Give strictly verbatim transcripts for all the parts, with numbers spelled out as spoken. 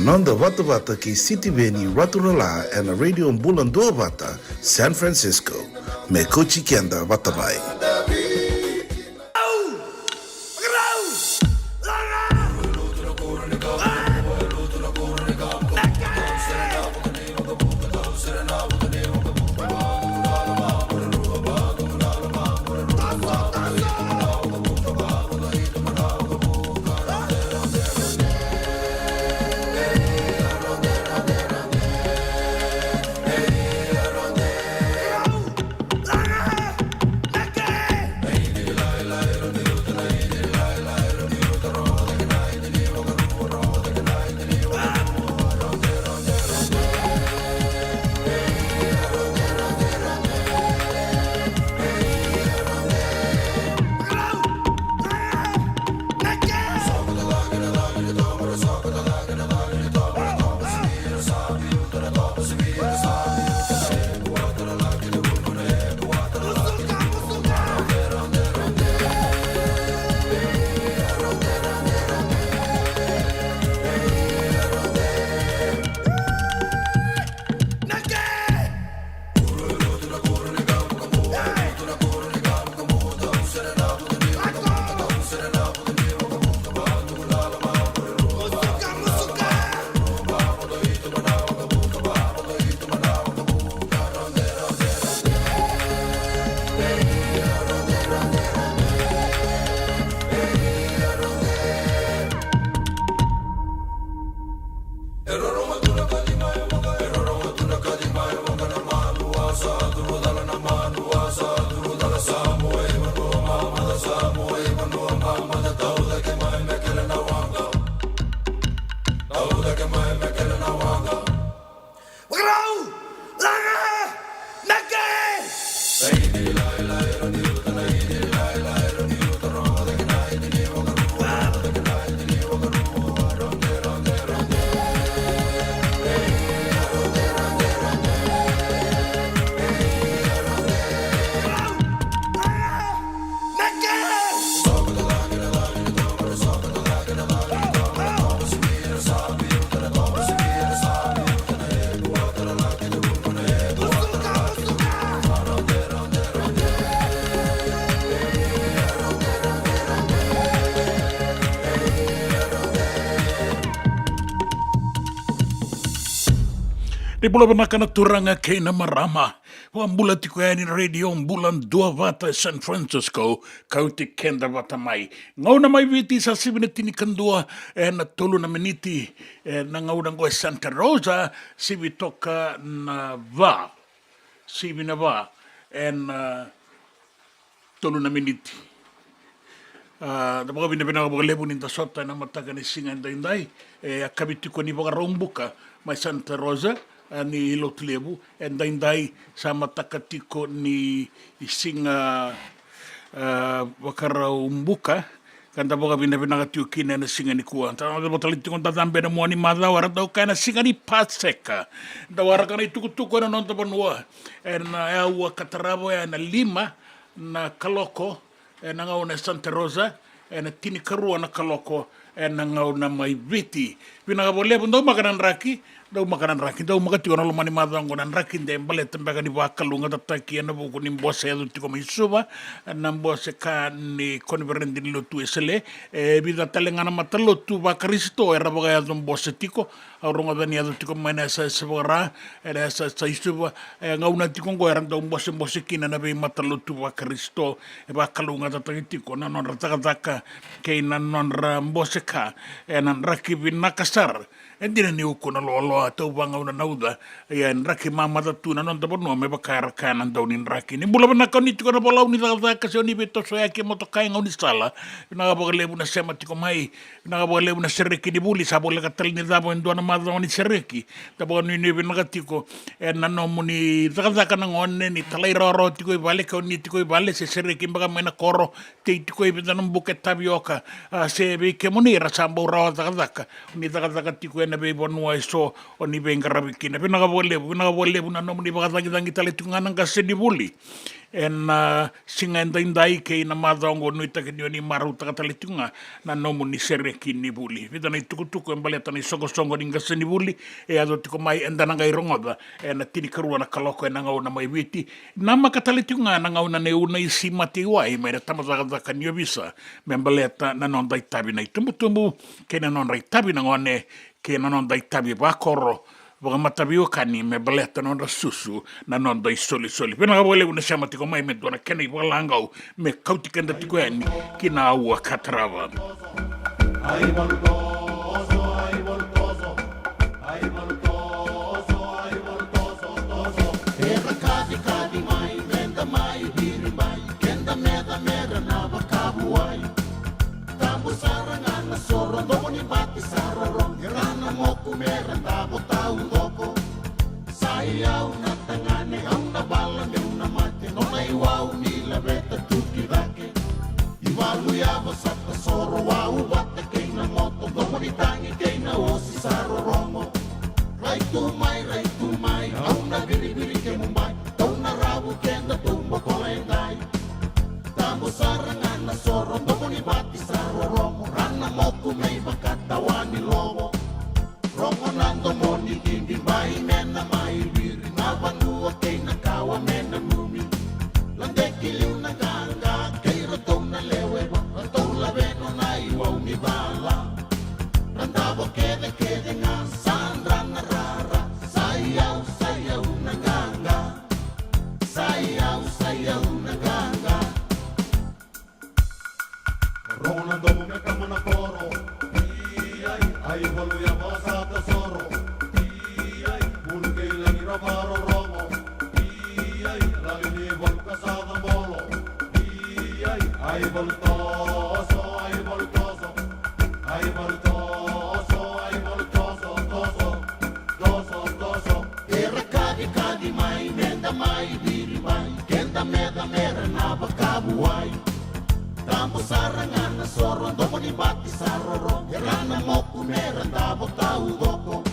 Noda vatavata kei Sitiveni Raturala ena Radio Bula Duavata, San Francisco. Me kauti keda vata mai. Ni bula vinaka na turaga kei na marama. Vakabula tiko yani na Radio Bula Duavata e San Francisco, kauti keda vata mai. Gauna mai Viti sa sivi na tinikadua ena tolu na miniti, ena gauna qo e Santa Rosa, sivi toka na va, sivi na va, ena tolu na miniti. A, da vakavinavinaka vakalevu ni da sota ena mataka ni siga edaidai. E, a kavi tiko ni Vakaraubuka mai Santa Rosa, a, ni Lotulevu, edaidai sa mataka tiko ni siga, a, Vakaraubuka, ka da vakavinavinaka tiko kina ena siga nikua. Da na cava tale tiko da cabe ena mua ni macawa, era dau kaya na siga ni Paseka. Da waraka na itukutuku ena noda vanua. Ena, e, aua ka tarava, ena lima na kaloko, ena gauna e Santa Rosa, ena tinikarua na kaloko, ena gauna mai Viti. Vinaka vakalevu, daumaka na draki, daumaka na draki, daumaka tiko na loma ni macawa qo na draki de baleta beka ni vakalougatataki ena vuku ni bose e yaco tiko mai Suva, na bose ka ni koniferedi ni lotu Wesele, e vica tale ga na matalotu vaKarisito era vakayaco bose tiko, au rogoca ni yaco tiko mai na yasayasa vakaRa, ena yasayasa i Suva, e gauna tiko qo era dau bosebose kina na veimatalotu vaKarisito, e vakalougatataki tiko na nodra cakacaka kei na nodra bose ka, ena draki vinaka sara. E dina ni uku na loaloa, tau vagauna na uca, ia e draki mamaca tu na noda vanua me vaka era kaya na dau ni draki. Ni bula vinaka, o ni tiko na volau ni cakacaka se o ni veitosoyaki e motoka e gaunisala. Vinaka vakalevu na sema tiko mai. Vinaka vakalevu na sereki ni vuli, sa voleka tale ni cava e dua na macawa ni sereki. Da vakanuinui vinaka tiko ena nomuni cakacaka na gone, ni talairawarawa tiko i vale, ke o ni tiko i vale, se sereki beka mai na koro, tei tiko e vica na buka e tavioka, a, se vei kemuni era sa bau rawa cakacaka, o ni cakacaka tiko ena veivanua eso o ni veiqaravi kina. Vinaka vakalevu, vinaka vakalevu na nomuni vakacagicagi tale tiko ga na qase ni vuli. Ena, a, siga edaidai kei na macawa oqo, nuitaki ni o ni marautaka tale tiko ga na nomuni sereki ni vuli. Vica na itukutuku e baleta na isoqosoqo ni qasenivuli e yaco tiko mai, eda na qai rogoca ena tinikarua na kaloko ena gauna mai Viti. Namaka tale tiko ga na gauna nei Unaisi Mataiwai mai na tabacakacaka ni ovisa me baleta na noda itavi na itubutubu kei na nodra itavi na gone kei na noda itavi vakoro, vakamataveiwekani me baleta na nodra susu na noda isolisoli. Vinaka vakalevu na sema tiko mai, me dua na kena ivakalagau me kauti keda tiko yani ki na aua ka tarava. Era kacikaci mai, meda mai viribai, keda meca mera na vakavuai. Tabu sara ga na soro, domo ni bati sa rorogo, era na moku mera davo taucoko. Sa i au na tagane, au na vala meu na mate, nona iwau ni laveta tu ki cake. Ivalu yava sa tasoro, wau vata kei na moto, domo ni tagi kei na osi sa rorogo. Rai tu mai, rai tu mai, au na viriviri kemu bai, tou na ravu keda tou bokola edai. Tabu sara ga na soro, domo ni bati sa rorogo, ra na moku me ivakatawa ni lovo. Rogo na domo ni cibi, bai me na mai viri, na vanua kei na kawa me nanumi. Ladeki liu na qaqa kei ratou na lewe va, ratou laveno na iwau ni vala. Ra davo kecekece ga, sa dra na rara, sa i au, sa i au na qaqa. Sa i au, sa i au na qaqa. Rogo na domo me kama na koro. Iai, ai valu ya vasa tasoro. Iai, bulu kei lagi ra varorogo. Iai, lali ni valu ka sa cabolo. Iai, ai valu toso, ai valu toso. Ai valu toso, ai valu toso, toso. Toso, toso. Era kacikaci mai, meda mai viri mai, keda meca mera na vakavuai. Tabu sara ga na soro, domo ni bati sa rorogo, era na moku mera davo taucoko.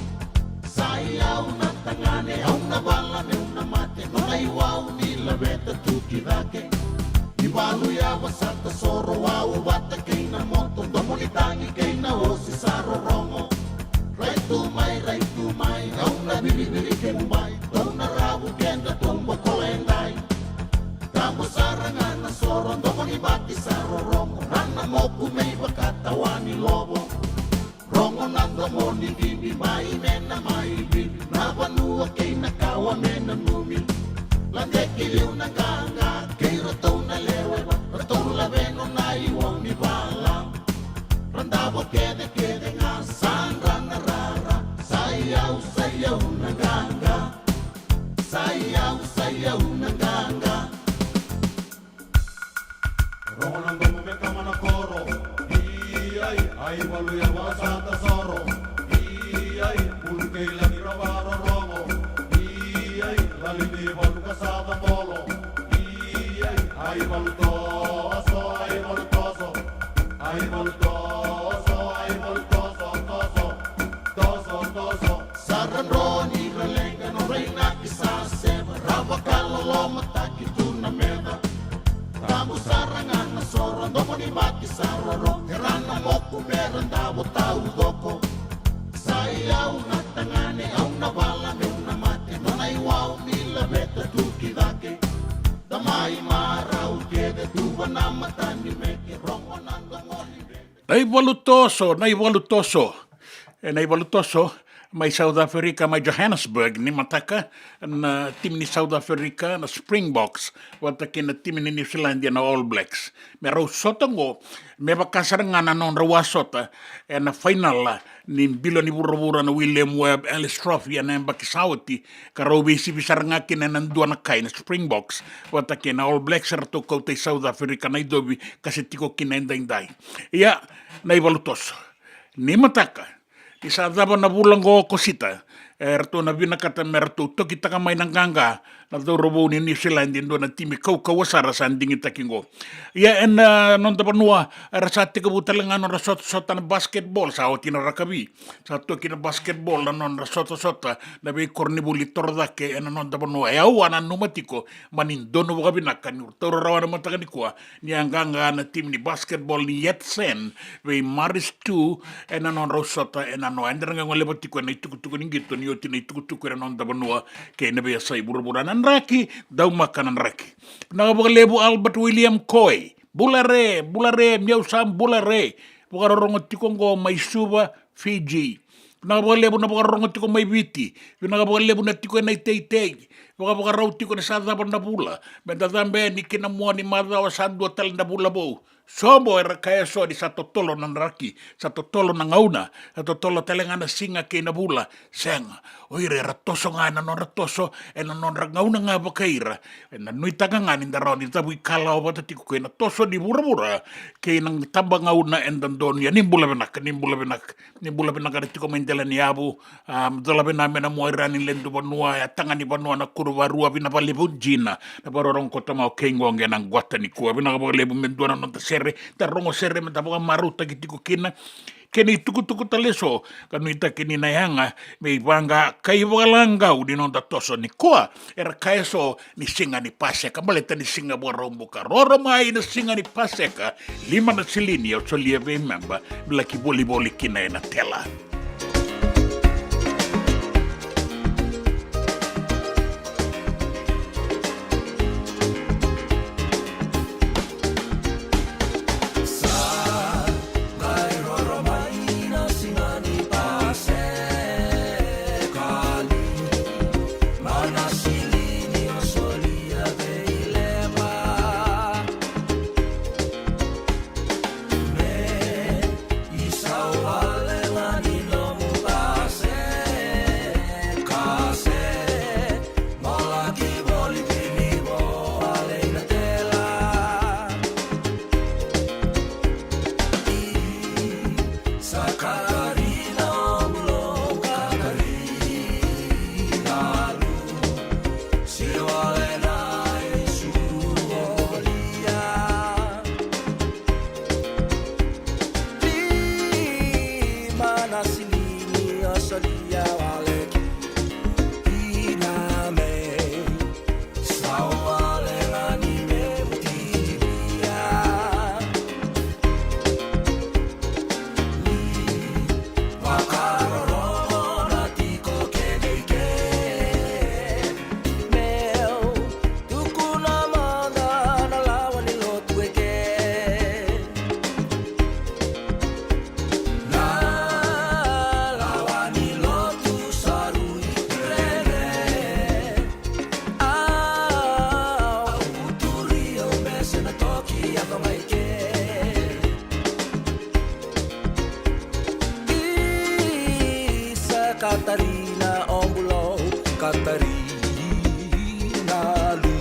Sa i au na tagane, au na vala meu na mate, nona iwau ni laveta tu ki cake. Ivalu yava sa tasoro, wau vata kei na moto, domo ni tagi kei na osi sa rorogo. Rai tu mai, rai tu mai, au na viriviri kemu bai, tou na ravu keda tou bokola edai. Tabu sara ga na soro, domo ni bati sa rorogo, ra na moku me ivakatawa ni lovo. Rogo na domo ni cibi, bai me na mai viri, na vanua kei na kawa me nanumi. Ladeki liu na qaqa kei ratou na lewe va, ratou laveno na iwau ni vala. Ra davo kecekece ga, sa dra na rara, sa i au, sa i au na qaqa. Sa i au, sa i au na qaqa. Rogo na domo me kama na koro. Iai, ai valu ya vasa tasoro. Iai, bulu kei lagi ra varorogo. Iai, lali ni valu ka sa cabolo. Iai, ai valu toso, ai valu toso. Ai valu toso, ai valu toso, toso. Toso, toso. Sa ra dro ni ra leqa, nodra inaki sa seva, ra vakalolomataki tu na meca. Tabu sara ga na soro, domo ni bati sa rorogo, era na moku mera davo taucoko. Sa i au na tagane, au na vala meu na mate, nona iwau ni laveta tu ki cake. Da mai marau kece, tuva na mata ni meke, rogo na domo ni meke. Na ivalu toso, na ivalu toso. E, na ivalu toso mai South Africa, mai Johannesburg, ni mataka, na timi ni South Africa, na Springboks, vata kei na timi ni New Zealand, na All Blacks. Me rau sota oqo, me vaka sara ga na nodrau a sota ena fainala ni bilo ni vuravura, na William Webb Ellis Trophy, ena yabaki sa oti, ka rau veisivi sara ga kina ena dua na kai na Springboks vata kei na All Blacks, eratou kauta i South Africa na icovi ka se tiko kina edaidai. Ia, na ivalu toso. Ni mataka, ni sa cava na vula oqo o Okosita, e, ratou na vinakata me ratou tokitaka mai na qaqa na cauravou ni New Zealand, e dua na timi kaukauwa sara sa digitaki qo. Ia ena noda vanua era sa tekivu tale ga nodra sotasota na basketball, sa oti na rakavi. Sa toki na basketball na nodra sotasota na veikoronivuli torocake ena noda vanua. E au a nanuma tiko mani donu vakavinaka ni taura rawa na mataka nikua ni a qaqa na timi ni basketball ni Yatsen vei Marist two ena nodrau sota ena noa. Eda ra qaqoleva tiko ena itukutuku ni qito ni oti na itukutuku ena noda vanua kei na veiyasai vuravura. Na draki, daumaka na draki. Vinaka vakalevu Albert William Coy. Bula re, bula re, meu sa bula re. Vakarorogo tiko qo mai Suva, Fiji. Vinaka vakalevu na vakarorogo tiko mai Viti. Vinaka vakalevu na tiko ena iteitei. Vakavakarau tiko ni sa cava na vula. Meda cabe yani ki na mua ni macawa sa dua tale na vula vou. Sobo era kaya eso ni sa totolo na draki, sa totolo na gauna, sa totolo tale ga na siga kei na vula. Sega. O ira era toso ga ena nodra toso, ena nodra gauna ga vakaira. Ena nuitaka ga ni da rawa ni cavuikalawa vata tiko kei na toso ni vuravura kei na tabagauna e dodonu. Ia ni bula vinaka, ni bula vinaka, ni bula vinaka era tiko mai dela ni yavu. A, cola vina me na mua ira ni ledu vanua, e taga ni vanua na kuru varua, vinaka vakalevu Jina. Na vakarorogo koto mai o kei qo qe na quata nikua. Vinaka vakalevu me dua na noda sere, da rogo sere me da vakamarautaki tiko kina. Kei na itukutuku tale eso, ka nuitaki ni na yaga me ivaqa kai vakalagau ni noda toso nikua. Era kaya eso ni siga ni Paseka, baleta ni siga Vakaraubuka. Roro mai na siga ni Paseka, lima na silini au solia vei meba me laki volivoli kina ena tela. Isa Katarina, o bulou Katarina lu.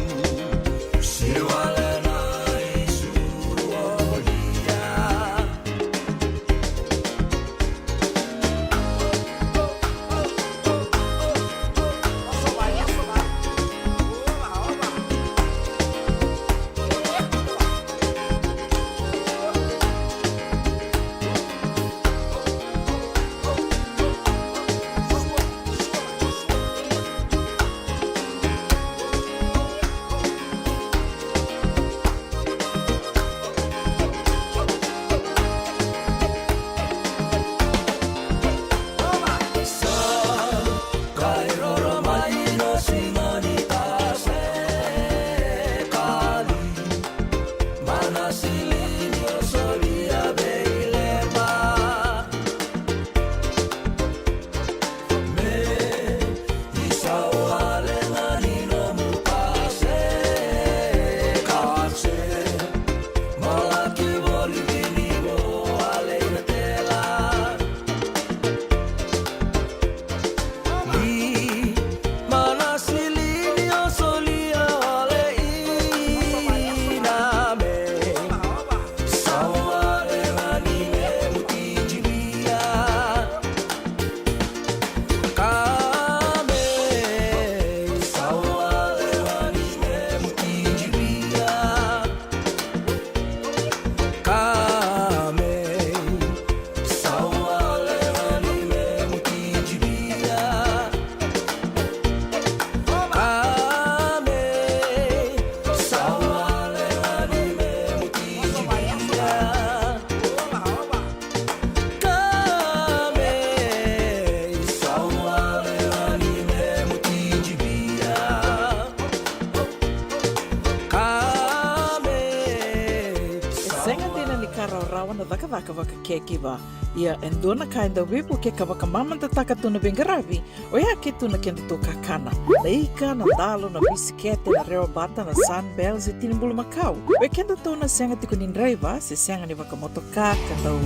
Ka vaka caregiver. Ia e dua na ka e dau veivuke ka vakamamadataka tu na veiqaravi, oya ke tu na kedatou kakana. Na ika, na dalo, na bisikete, na rewabata, na Sunbell se tini bulumakau. Vei kedatou na sega tiko ni draiva se sega ni vakamotoka ka dau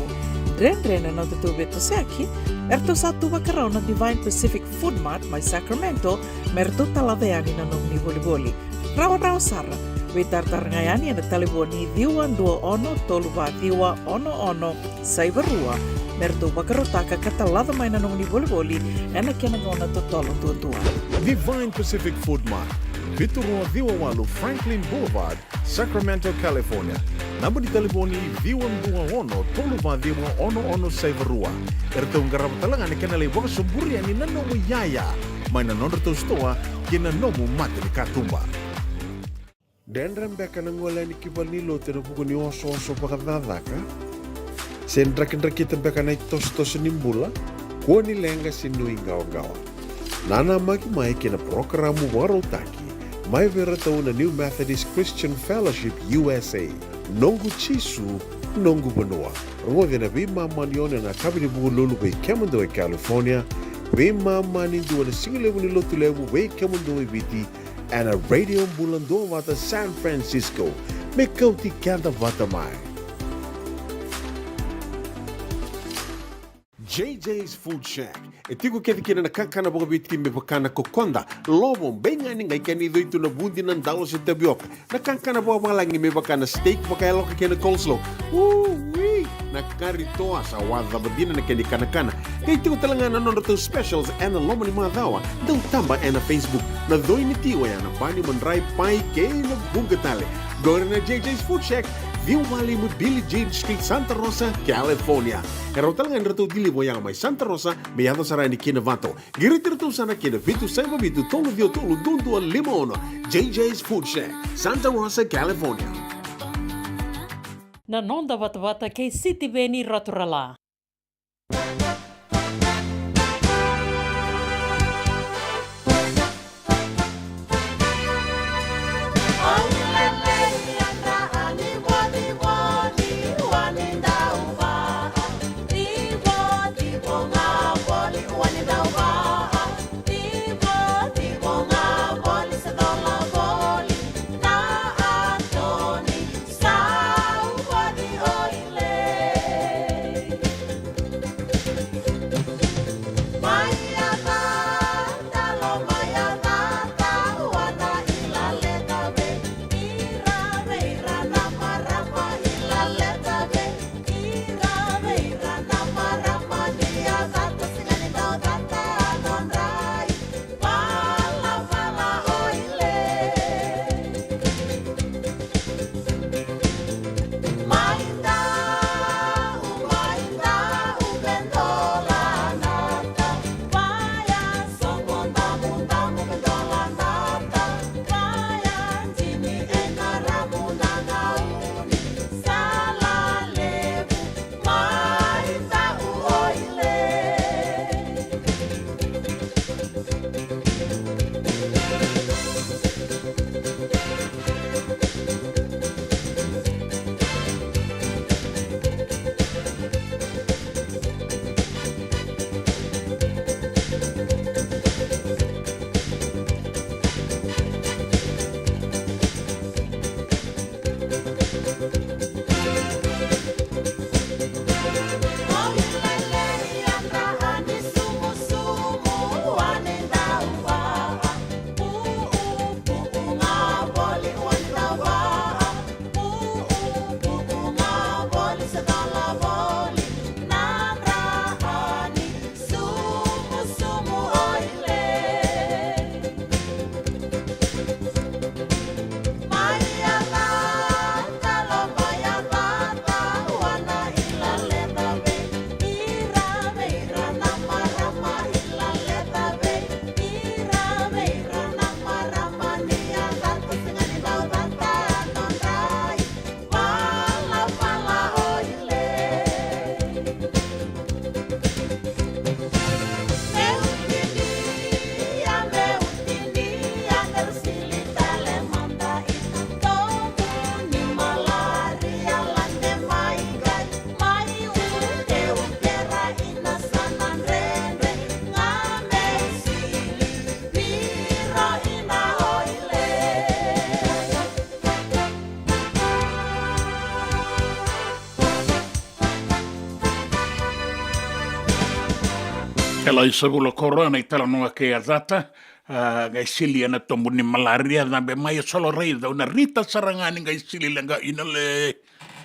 dredre na nodatou veitosoyaki, eratou sa tu vakarau na Divine Pacific Food Mart mai Sacramento, me ratou talaca yani na nomuni volivoli. Rawarawa sara. Veitaratara ga yani ena talevoni ciwa dua ono tolu va ciwa ono ono saiva rua, me ratou vakarautaka ka talaca mai na nomuni volivoli ena kena gauna totolo duadua. Divine Pacific Food Mart, vitu rua ciwa walu Franklin Boulevard, Sacramento, California. Naba ni talevoni ciwa dua ono tolu va ciwa ono ono saiva rua. Eratou qarava tale ga na kena lai vakasoburi yani na nomu iyaya mai na nodratou sitoa kei na nomu mata ni katuba. Dredre beka na gole yani ki valenilotu ena vuku ni osooso vakacakacaka? Se drakidrakita beka na itosotoso ni bula? Kua ni leqa se nuiqawaqawa. Nanamaki mai kei na parokaramu vakarautaki mai vei iratou na New Methodist Christian Fellowship U S A. Noqu Jisu, noqu vanua. Rogoci ena veimama ni ono ena yakavi ni Vukelulu vei kemudou e California, veimama ni dua na sigalevu ni Lotulevu vei kemudou e Viti, ena Radio Bula Duavata San Francisco. Me kauti keda vata mai. J J's Food Shack. E tiko kece kina na kakana vakaviti me vaka na kokoda, lovo, beigani, qai kena icoi tu na vudi, na dalo se tavioka. Na kakana vakavalagi me vaka na steak vakayaloka kei na coleslaw. Ui! Na kari toa, sa wacava dina na kena ikanakana. Qai tiko tale ga na nodratou specials ena loma ni macawa. Dau taba ena Facebook. Na coi ni ti oya na pani, madrai, pai kei na vuqa tale. Qori na J J's Food Shack, ciwa walu lima Billie Jean Street, Santa Rosa, California. E rawa tale ga ni ratou deliver oya mai Santa Rosa me yaco sara yani ki Novato. Qiriti iratou sara ki na vitu saiva vitu tolu ciwa tolu dua dua lima ono. J J's Food Shack, Santa Rosa, California. Na noda vatavata kei Sitiveni Raturala. Tela i Savula Koro, na italanoa kei a cata, a, qai sili ena tobu ni malaria, cabe mai e solo raica, au na rita sara ga ni qai sili leqa ina le.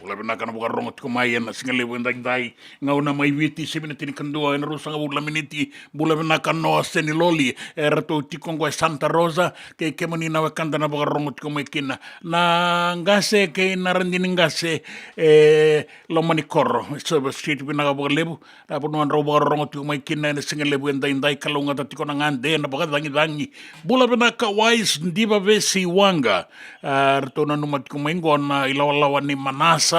Bula vinaka na vakarorogo tiko mai ena siga levu edaidai, gauna mai Viti, sivi na tinikadua ena ruasagavulu na miniti. Bula vinaka Noa Seniloli, e ratou tiko oqo e Santa Rosa, kei kemuni na wekada na vakarorogo tiko mai kina. Na qase kei na radini qase, e loma ni koro, e Silver Street, vinaka vakalevu. Na vanua drau vakarorogo tiko mai kina ena siga levu edaidai, kalougata tiko na gade, na vakacagicagi. Bula vinaka Wise Diva Vesiwaqa. A, ratou nanuma tiko mai qo na ilawalawa ni Manasa,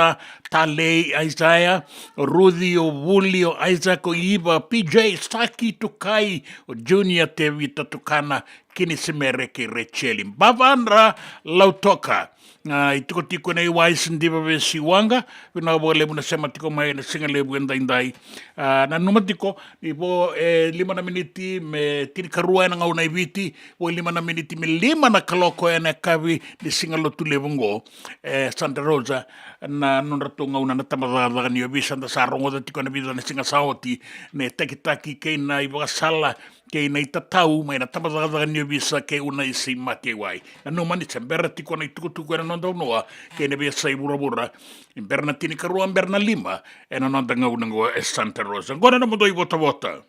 Talei, Isaiah, Ruci, o Vuli, o Isaac, o Iva, P J, Saki, Tukai, o Junior, Tevita, Tukana, Kini, Simere kei Recheli. Bavadra Lautoka. A, itikotiko nei Wise Diva Vesiwaqa, vinaka vakalevu na sema tiko mai ena siga levu edaidai. A, nanuma tiko ni vo e lima na miniti me tinikarua ena gauna i Viti, vo e lima na miniti me lima na kaloko ena yakavi ni siga Lotulevu oqo e Santa Rosa, na nodratou gauna na tabacakacaka ni ovisa. Da sa rogoca tiko ena vica na siga sa oti na itakitaki kei na ivakasala kei na itatau mai na tabacakacaka ni ovisa kei Unaisi Matewai. Nanuma ni se bera tiko na itukutuku ena noda vanua kei na veiyasai vuravura, ni bera na tinikarua, bera na lima ena noda gauna oqo e Santa Rosa. Oqo na nomudou ivotavota.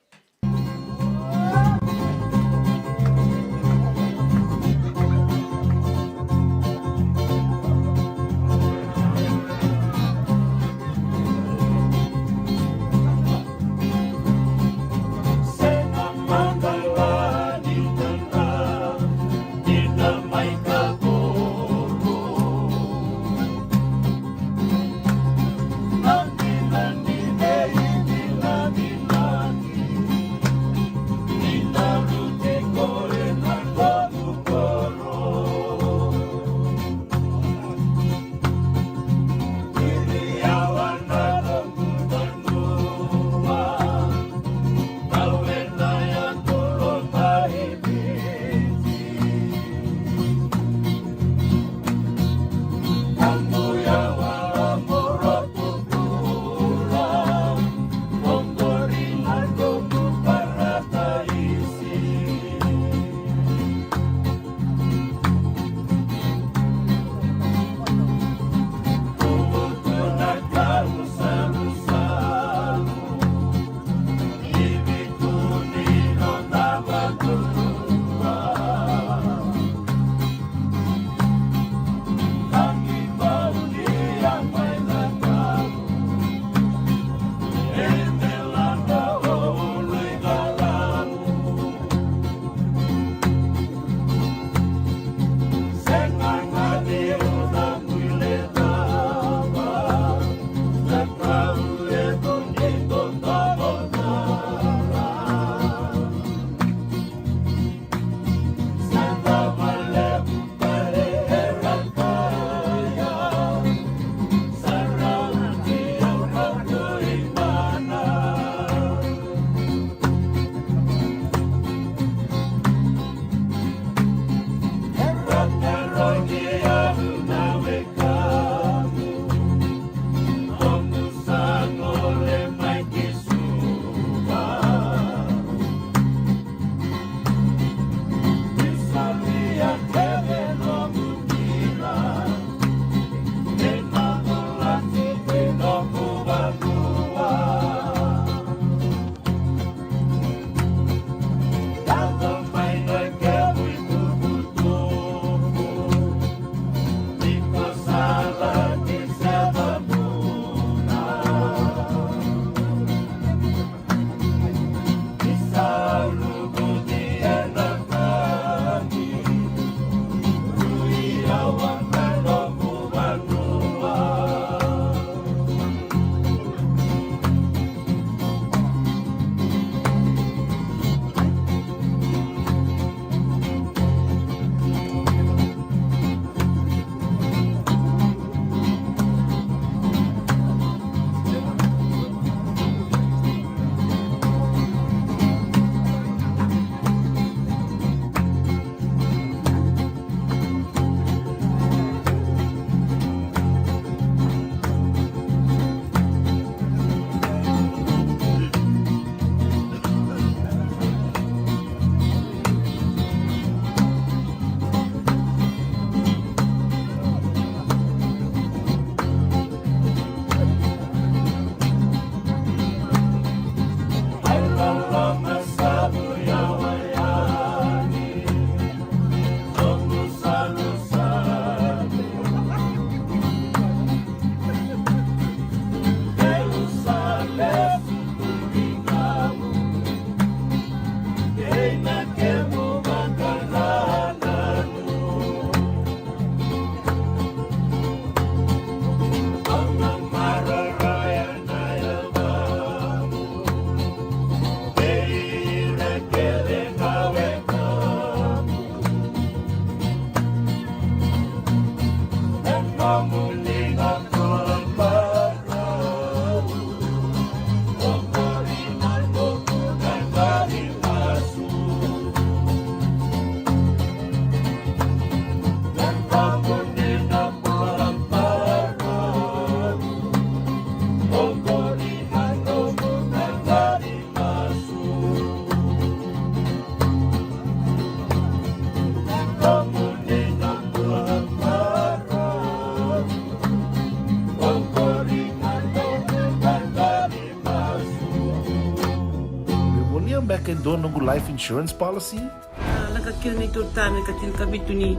Volia beka e dua noqu life insurance policy? A, lako kina neitou tane ka tinikavitu ni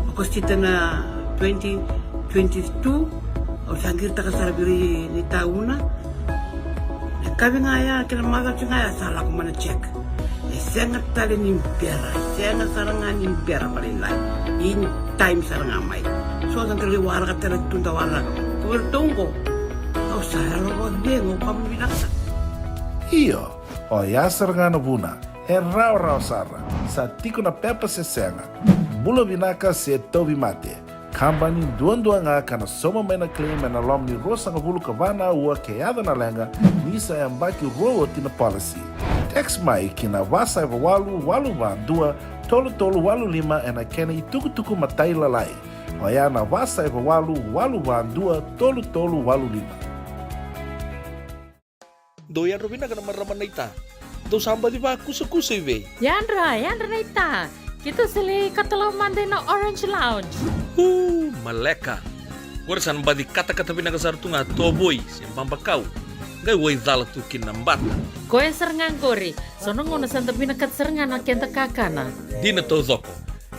Okosita na twenty twenty-two. Au sa qiritaka sara vei ira na tauna. Na kavi ga ya kei na macawa ga ya sa lako mai na check. E sega tale ni bera, e sega sara ga ni bera vakalailai. In time sara ga mai. So sa qai waraka tale tu da waraka. Ko vei ratou oqo. Au sa yalo vakacegu, au vakavinavinaka sara. Io, oya sara ga na vuna. E rawarawa sara, sa tiko na pepa se sega. Bula vinaka se tauvimate. Kabani duadua ga ka na sauma mai na claim ena loma ni ruasagavulu ka va na aua ke yaco na leqa, ni sa yabaki rua oti na policy. Text mai ki na va saiva walu walu va dua tolu tolu walu lima ena kena itukutuku matailalai. Oya na va saiva walu walu va dua tolu tolu walu lima. Dou yadra vinaka na marama naita. Dou sa baci vakusakusa i vei? Yadra, yadra naita. Keitou sa lai katalau mada ina Orange Lounge. Uu, maleka. Qori sa na baci katakata vinaka sara tu ga tovoi se babakau. Qai waicala tu kina na bata. Koya sara ga qori. So na gauna sa da vinakata sara ga na keda kakana. Dina taucoko.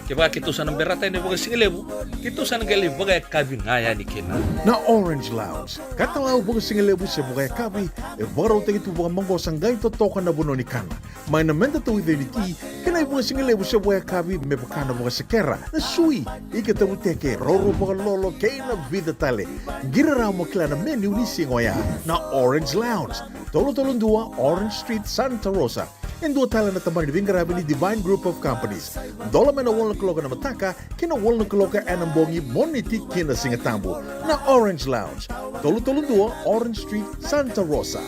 Kevaka keitou sa na berata yani vakasigalevu, keitou sa na qai lai vakayakavi ga yani kina. Na Orange Lounge, katalau vakasigalevu se vakayakavi, e vakarautaki tu vakamaqosa qai totoka na vanua ni kana. Mai na meda tauica ni ti, kei na ivakasigalevu se vakayakavi me vaka na vakasekera, na sui, ika tavuteke, roro vakalolo, kei na vica tale. Qiri rawa mo kila na menu ni siga oya. Na Orange Lounge, tolu tolu dua Orange Street, Santa Rosa. E dua tale na tabana ni veiqaravi ni Divine Group of Companies. Dola mai na walu na kaloko ena mataka ki na walu na kaloko ena bogi, Moniti ki na Sigatabu. Na Orange Lounge, tolu tolu dua Orange Street, Santa Rosa.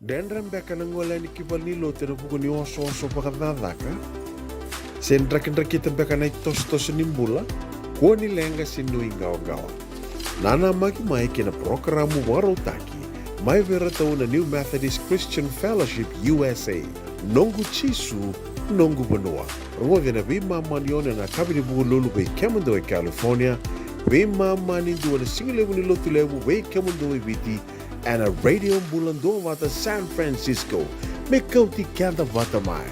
Dredre beka na gole yani ki valenilotu ena vuku ni osooso vakacakacaka? Se drakidrakita beka na itosotoso ni bula? Kua ni leqa se nuiqawaqawa. Nanamaki mai ki na parokaramu vakarautaki mai vei iratou na New Methodist Christian Fellowship U S A, Noqu Jisu, Noqu Vanua. Rogoci ena veimama ni ono ena yakavi ni Vukelulu vei kemudou e California, veimama ni dua na sigalevu ni Lotulevu vei kemudou e Viti, ena Radio Bula Duavata San Francisco. Me kauti keda vata mai.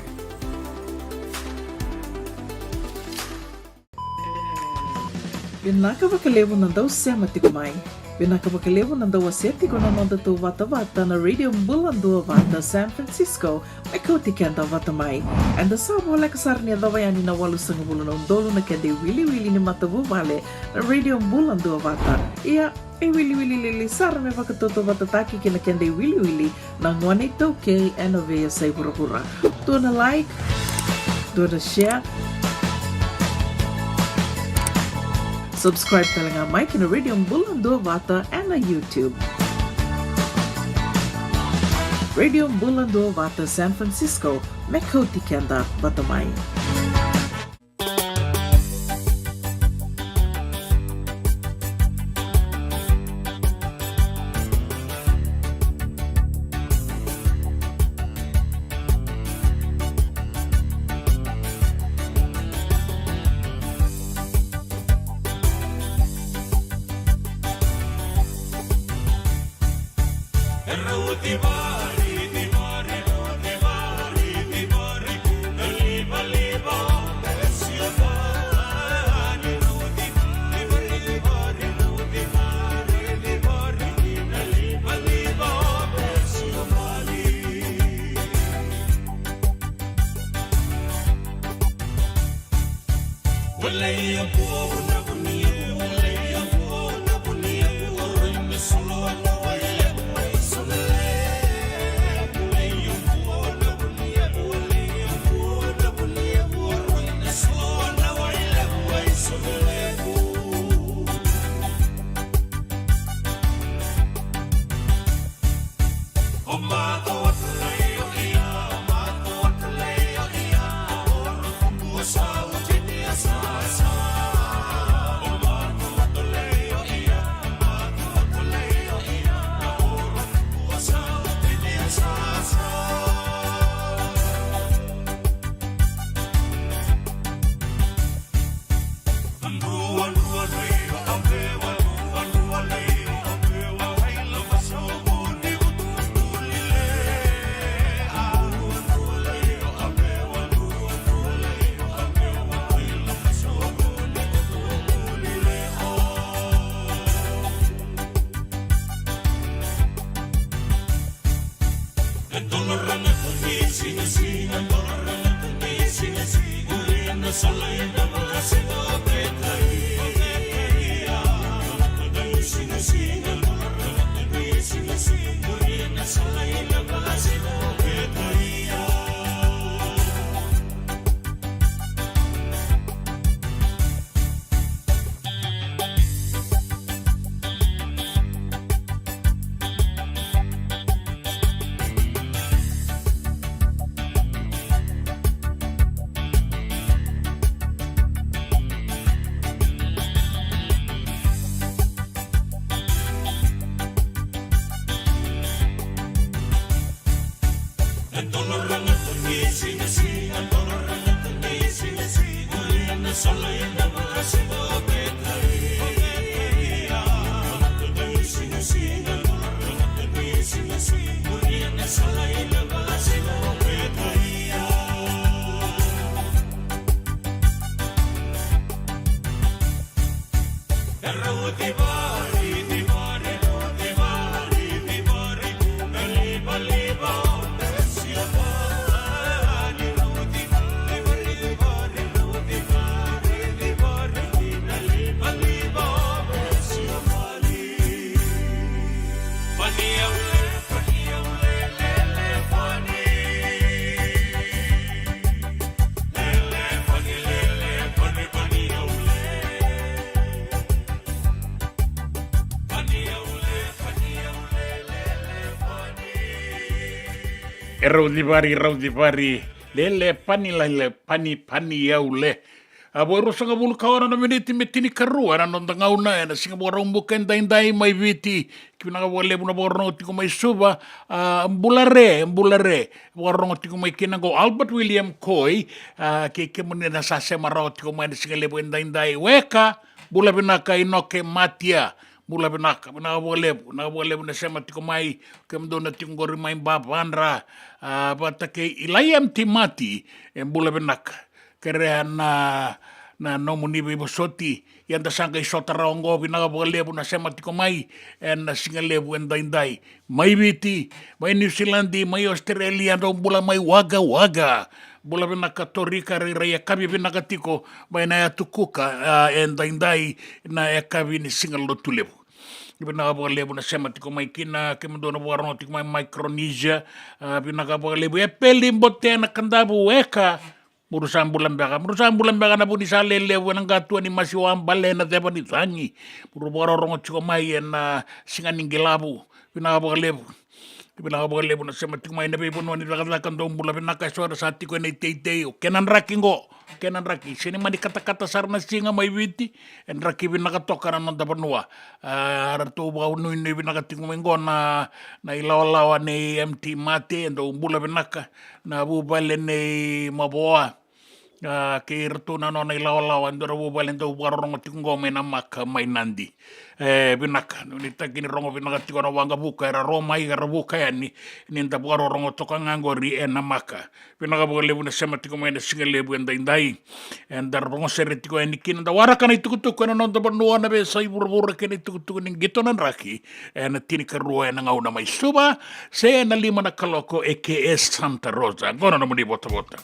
Vinaka vakalevu na dau sema tiko mai. Vinaka vakalevu na dau wasea tiko na noda tauvatavata na Radio Bula Duavata San Francisco, me kauti keda vata mai. Eda sa voleka sara ni yacova yani na walusagavulu na udolu na keda iwiliwili ni matavuvale na Radio Bula Duavata. Ia, e wiliwili lili sara me vakatautauvatataki kei na keda iwiliwili na gone iTaukei ena veiyasai vuravura. Dua na like, dua na share. Subscribe tale ga mai ki na Radio Bula Duavata ena YouTube. Radio Bula Duavata San Francisco, me kauti keda vata mai. E rauci vari, rauci vari, lele pani, lele pani, pani yau le. A vo e ruasagavulu ka ono na miniti me tinikarua ena noda gauna ena Siga Vakaraubuka edaidai mai Viti. Ki vinaka vakalevu na vakarorogo tiko mai Suva. A, bula re, bula re. Vakarorogo tiko mai kina qo Albert William Koi. A, kei kemuni na sa sema rawa tiko mai ena siga levu edaidai. Weka, bula vinaka Inoke Matia. Bula vinaka, vinaka vakalevu, vinaka vakalevu na sema tiko mai, kemudou na tiko qori mai Bavadra, a, vata kei Ilai M T Mati, e bula vinaka. Kerea na, na nomuni veivosoti, ia da sa qai sota rawa qo, vinaka vakalevu na sema tiko mai, ena siga levu edaidai. Mai Viti, mai Niusiladi, mai Australia, dou bula mai Wagga Wagga. Bula vinaka Torika, rairai yakavi vinaka tiko mai na yatu Kuka, a, edaidai na yakavi ni Siga Lotulevu. Vinaka vakalevu na sema tiko mai kina, kemudou na vakarorogo tiko mai Micronesia, a, vinaka vakalevu. Epeli Botea na Kadavu, weka. Muru sa bula beka, muru sa bula beka na vu ni sa lelevu ena qatua ni masiwa bale na ceva ni cagi. Muru vakarorogo tiko mai ena siga ni qilavu. Vinaka vakalevu. Vinaka vakalevu na sema tiko mai na veivanua ni cakacaka, dou bula vinaka eso era sa tiko ena iteitei. O kena draki qo, o kena draki. Sega ni mani katakata sara na siga mai Viti, e draki vinaka toka na noda vanua. A, ratou vakanuinui vinaka tiko mai qo na, na ilawalawa nei M T Mate, dou bula vinaka. Na vuvale nei Mavoa, a, kei iratou na nona ilawalawa, dou ra vuvale dau vakarorogo tiko qo mai Namaka mai Nadi. E, vinaka, nuitaki ni rogo vinaka tiko na waqavuka, era ro mai, era vuka yani, ni da vakarorogo toka ga qori e Namaka. Vinaka vakalevu na sema tiko mai na siga levu edaidai. Eda rogo sere tiko yani kina, da waraka na itukutuku ena noda vanua, na veiyasai vuravura kei na itukutuku ni qito na draki. Ena tinikarua ena gauna mai Suva, se na lima na kaloko e K S Santa Rosa. Qo na nomuni votavota.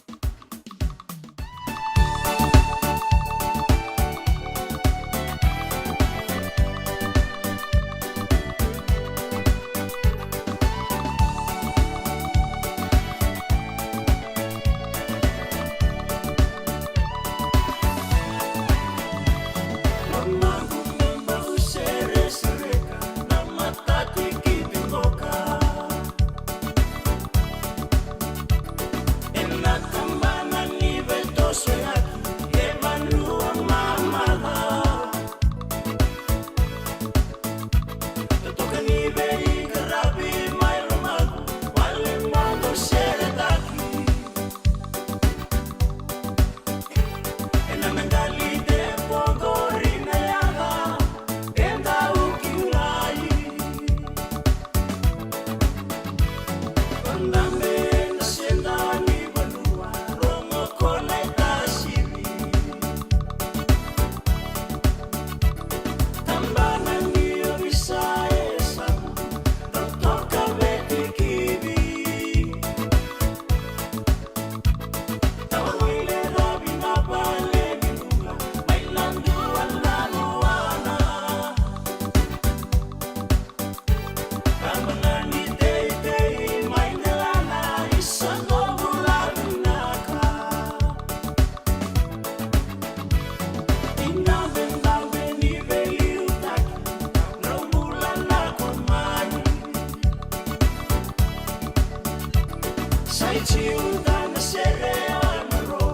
Sa i Jiuta na sere a na ro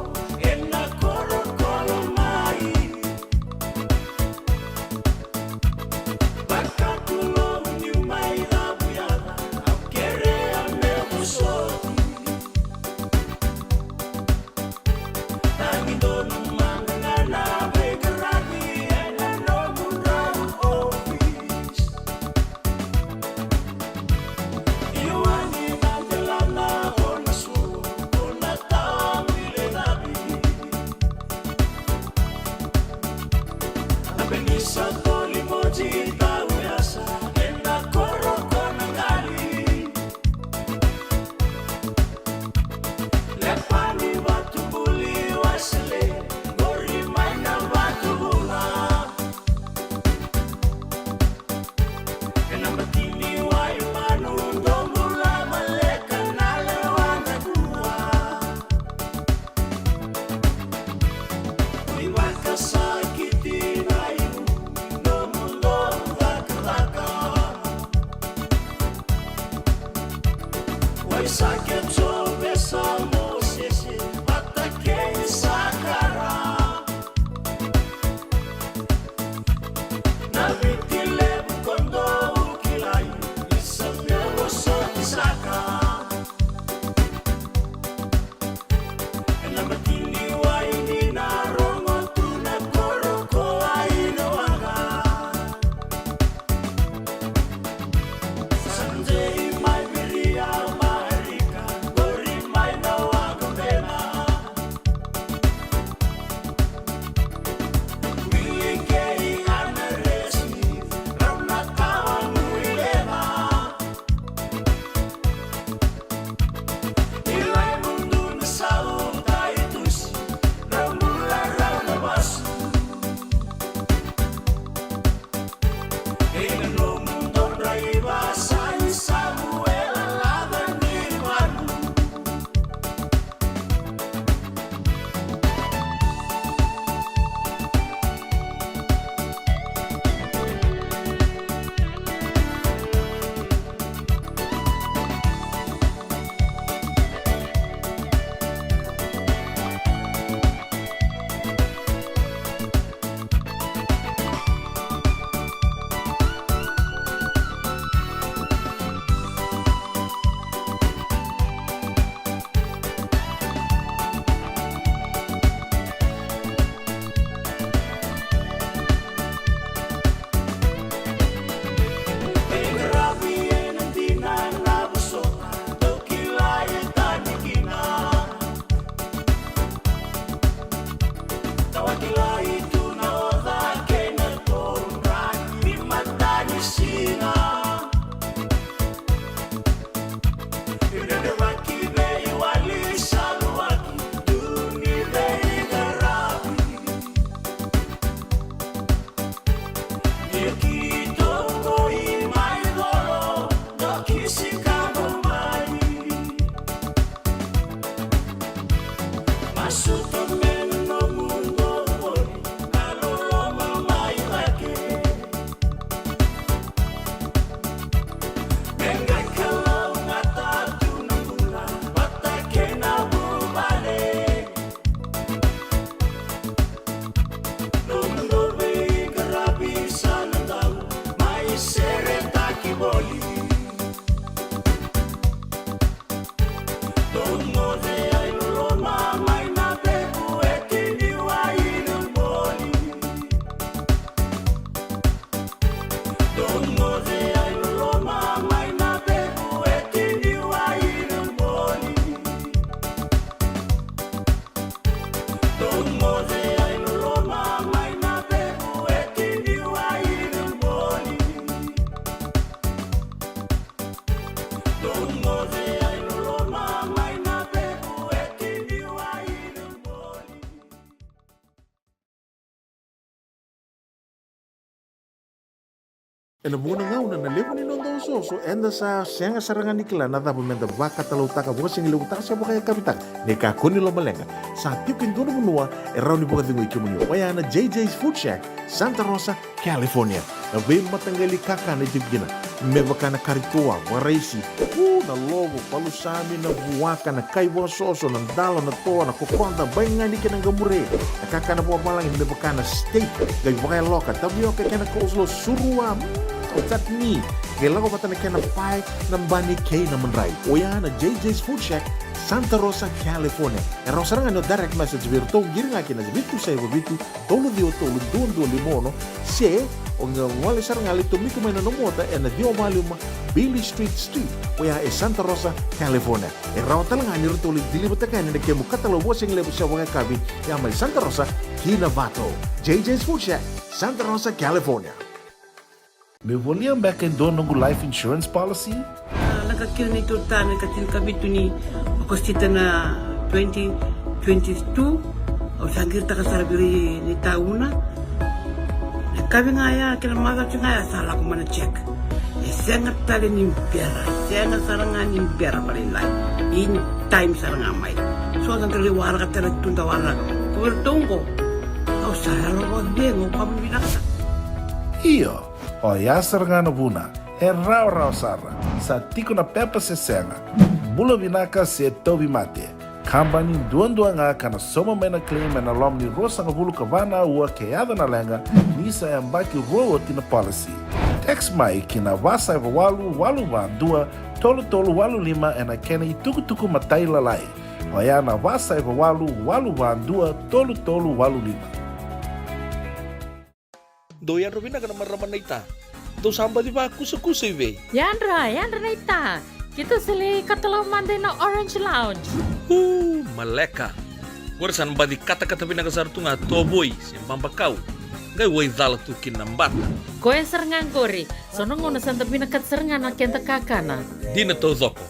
ena korokoro mai. Vakatu nomu niu mai cavuyaca, au kerea me vosoti. Tagi donu mada ga na veiqaravi ena nomudrau office. Io, ani na delana o na suru, o na tawa wile cavi. A penisa toli moji tau yasa ena koro ko na qali. Lepani vatu buli wasele, qori mai na vatu vula. Ena matini wai manu, dou bula maleka na lewa na kua. Ui vakasakiti na ivu, nomu dou cakacaka. Wai sa ke jovesa Mosese, vata kei Sakara. Na Viti levu ko dou kilai, isa me vosoti saka. Ena matini wai ni na rogo tu na koro ko Ainawaqa. Sa dei mai viria Marika, qori mai na waqa bena. Wili kei Ana Resni, rau na tawa nui leva. Ilai mudu na sau tai tusi, rau bula rau na vasu. Ena nomu dodra iva sa i Samuela lava ni valu. Tawa kilai tu na oca kei na todra ni matanisiga. Io, dredrevaki veiwali sa luaki tu ni veiqaravi. Io, keitou qo i mai colo, doki Sikavo mai. Masuta me na nomu dou voli, na loloma mai cake. Me qai kalougata tu na bula vata kei na vuvale. Nomu dou veiqaravi sa na dau mai seretaki voli. Dou moce ai loloma mai na vevueti ni wai na boli. Dou moce ai loloma mai na vevueti ni wai na boli. Dou moce ai loloma mai na vevueti ni wai na boli. Dou moce ai loloma mai na vevueti ni wai na boli. Ena vuqa na gauna na levu ni noda osooso eda sa sega sara ga ni kila na cava meda vakatalautaka, vakasigalevu taka se vakayakavi taka. Ni kakua ni lomaleqa, sa tiko e dua na vanua e rawa ni vakacegui kemuni, oya na J J's Food Shack, Santa Rosa, California. Na veimataqali kakana e tiko kina. Me vaka na kari toa, vakaraisi, u, na lovo, palusami, na vuaka, na kai vakasoso, na dalo, na toa, na kokoda, baigani kei na qamure, na kakana vakavalagi, me vaka na steak, qai vakayaloka, tavioka kei na coleslaw, surua, mm, o chutney, qai lako vata na kena pae, na bani kei na madrai. Oya na J J's Food Shack, Santa Rosa, California. E rawa sara ga ni o direct message vei iratou, qiri ga ki na vitu saiva vitu, tolu ciwa tolu dua dua lima ono, se o qai gole sara ga lai tomika mai na nomu ota ena ciwa walu lima Beale Street Suite, oya e Santa Rosa, California. E rawa tale ga ni ratou lai deliver-taka yani na kemu katalau vakasigalevu se vakayakavi, ya mai Santa Rosa ki Novato. J J's Food Shack, Santa Rosa, California. Meu volia beka e dua noqu life insurance policy? A, lako kina neitou ta me ka tinikavitu ni Okosita na twenty twenty-two. Au sa qiritaka sara vei ira na tauna. Na yakavi ga ya kei na macawa ga ya sa lako mai na check. E sega tale ni bera, sega sara ga ni bera vakalailai. In time sara ga mai. So da qai waraka tale tu da waraka. Ko iratou qo, au sa yalo vakacegu, au vakavinavinaka sara. Io. Oya sara ga na vuna, e rawarawa sara, sa tiko na pepa se sega, bula vinaka se tauvimate. Kabani duadua ga ka na sauma mai na claim ena loma ni ruasagavulu ka va na aua ke yaco na leqa, ni sa yabaki rua oti na policy. Text mai ki na va saiva walu walu va dua tolu tolu walu lima ena kena itukutuku matailalai. Oya na va saiva walu walu va dua tolu tolu walu lima. Dou yadra vinaka na marama naita. Dou sa baci vakusakusa i vei? Yadra, yadra naita. Keitou sa lai katalau mada ina Orange Lounge. Uu, maleka. Qori sa na baci katakata vinaka sara tu ga tovoi se babakau. Qai wai cala tu kina na bata. Koya sara ga qori. So na gauna sa da vinakata sara ga na keda kakana. Dina taucoko.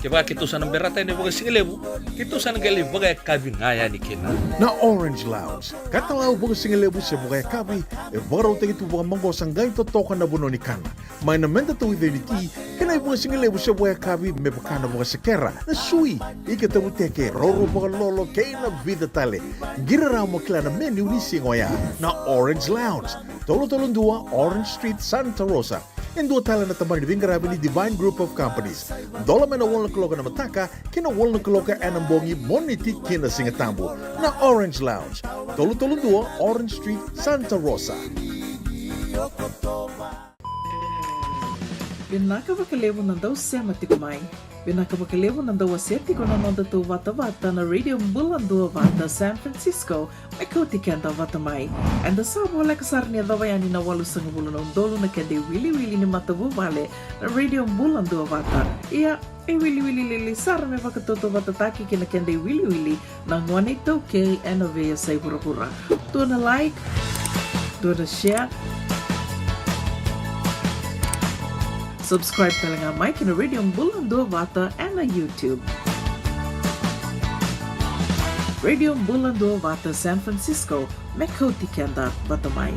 Kevaka keitou sa na berata yani vakasigalevu, keitou sa na qai lai vakayakavi ga yani kina. Na Orange Lounge, katalau vakasigalevu se vakayakavi, e vakarautaki tu vakamaqosa qai totoka na vanua ni kana. Mai na meda tauica ni ti, kei na ivakasigalevu se vakayakavi me vaka na vakasekera, na sui, ika tavuteke, roro vakalolo, kei na vica tale. Qiri rawa mo kila na menu ni siga oya. Na Orange Lounge, tolu tolu dua Orange Street, Santa Rosa. E dua tale na tabana ni veiqaravi ni Divine Group of Companies. Dola mai na walu na kaloko ena mataka ki na walu na kaloko ena bogi, Moniti ki na Sigatabu. Na Orange Lounge, tolu tolu dua Orange Street, Santa Rosa. Vinaka vakalevu na dau sema tiko mai. Vinaka vakalevu na dau wasea tiko na noda tou vatavata na Radio Bula Duavata San Francisco, me kauti keda vata mai. Eda sa voleka sara ni yacova yani na walusagavulu na udolu na keda iwiliwili ni matavuvale na Radio Bula Duavata. Ia, e wiliwili lili sara me vakatautauvatataki kei na keda iwiliwili na gone iTaukei ena veiyasai vuravura. Dua na like, dua na share. Subscribe tale ga mai ki na Radio Bula Duavata ena YouTube. Radio Bula Duavata San Francisco, me kauti keda vata mai.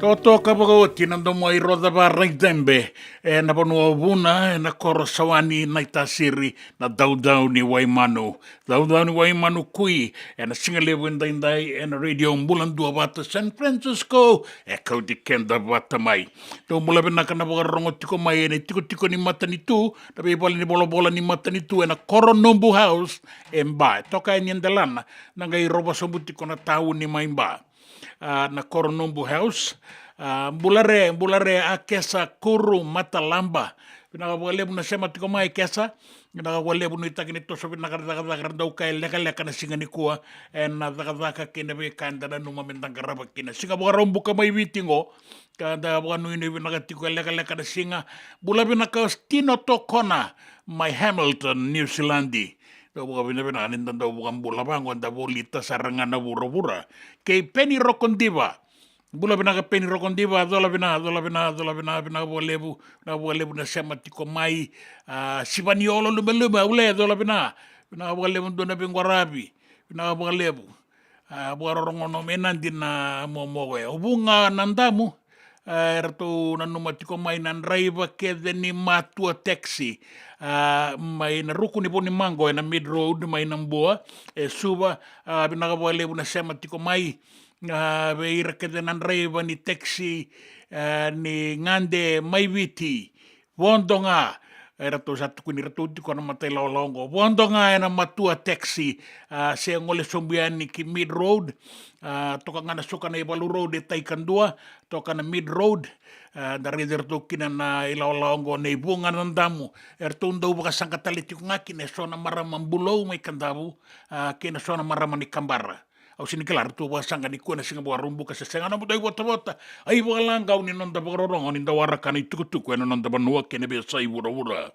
Oto ka vakaoti na domo i Roca Varaitebe, e na vanua o Vuna, e na koro Sawani, Naitasiri, na Daudau ni Waimanu. Daudau ni Waimanu Kui, e na siga levu e daidai, e na Radio Bula Dua Vata San Francisco, e kauti keda vata mai. Dou bula vinaka na vakarorogo tiko mai e na itikotiko ni matanitu, na veivale ni volavola ni matanitu, e na Koronobu House, e Ba. E toka yani e delana, na qai rova sobu tiko na tauni mai Ba. A, na Koronobu House. A, bula re, bula re, a Kesa Kuru Matalaba. Vinaka vakalevu na sema tiko mai Kesa. Vinaka vakalevu, nuitaki ni toso vinaka na cakacaka, ra dau kaya lekaleka na siga nikua. E na cakacaka kei na veika eda nanuma me da qarava kina. Siga Vakaraubuka mai Viti qo. Ka da vakanuinui vinaka tiko, e lekaleka na siga. Bula vinaka Tino Tokona mai Hamilton, New Zealand. Dau vakavinavinaka ni da dau vakabula vaqo, da volita sara ga na vuravura. Kei Peni Rokodiva. Bula vinaka Peni Rokodiva, cola vina, cola vina, cola vina, vinaka vakalevu, vinaka vakalevu na sema tiko mai. A, Sivaniolo Lumelume, au le cola vina, vinaka vakalevu dua na veiqaravi, vinaka vakalevu. A, vakarorogo na me nadi na momo e. O Vuga na Damu, e, eratou nanuma tiko mai na draiva kece ni matua taxi, a, mai na ruku ni Vunimaqo e na Mead Road mai Nabua, e Suva, a, vinaka vakalevu na sema tiko mai, a, vei ira kece na draiva ni taxi, a, ni gade mai Viti, vodo ga, eratou sa tukuni iratou tiko na matailawalawa oqo. Vodo ga e na matua taxi, a, se gole sobu yani ki Mead Road, a, toka ga na suka na iValu Road e tai kadua, toka na Mead Road, a, da raici iratou kina na ilawalawa oqo nei Vuga na Damu. Eratou dau vakasaqa tale tiko ga kina e so na marama Bulou mai Kadavu, a, kei na so na marama ni Kabara. Au sega ni kila ratou vakasaqa nikua na siga Vakaraubuka se sega, na nomutou ivotavota. A ivakalagau ni noda vakarorogo ni da waraka na itukutuku e na noda vanua kei na veiyasai vuravura.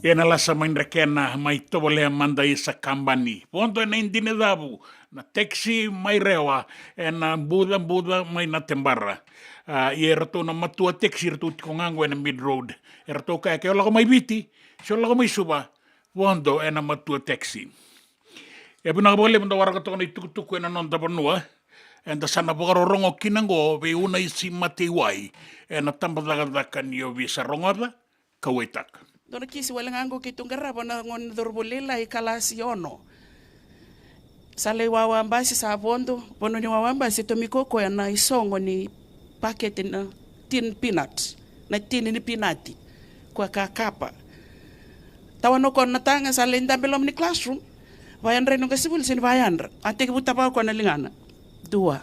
Ia na lasa mai Drekena, mai tovolea mada i Sakabani. Vodo ena Idinicavu, na taxi mai Rewa, ena bucabuca mai Natebara. A, ia e ratou na matua taxi, e ratou tiko ga qo ena Mead Road. E ratou kaya ke o lako mai Viti se o lako mai Suva, vodo ena matua taxi. E vinaka vakalevu da waraka toka na itukutuku ena noda vanua. Eda sa na vakarorogo kina qo vei Unaisi Mateiwai ena tabacakacaka ni ovisa. Rogoca, kauwaitaka. Dua na kisi wale ga qo keitou qarava, na gone cauravou lailai, kalasi ono. Sa lai wawa basi, sa vodo, vanua ni wawa basi, tomika o koya na isogo ni pakete na tin peanut, na tini ni pinati, koya ka kapa. Tawana o koya na taga, sa lai dabe loma ni classroom. Vayadra ni qasenivuli, sega ni vayadra. A tekivu tava o koya na ligana. Dua,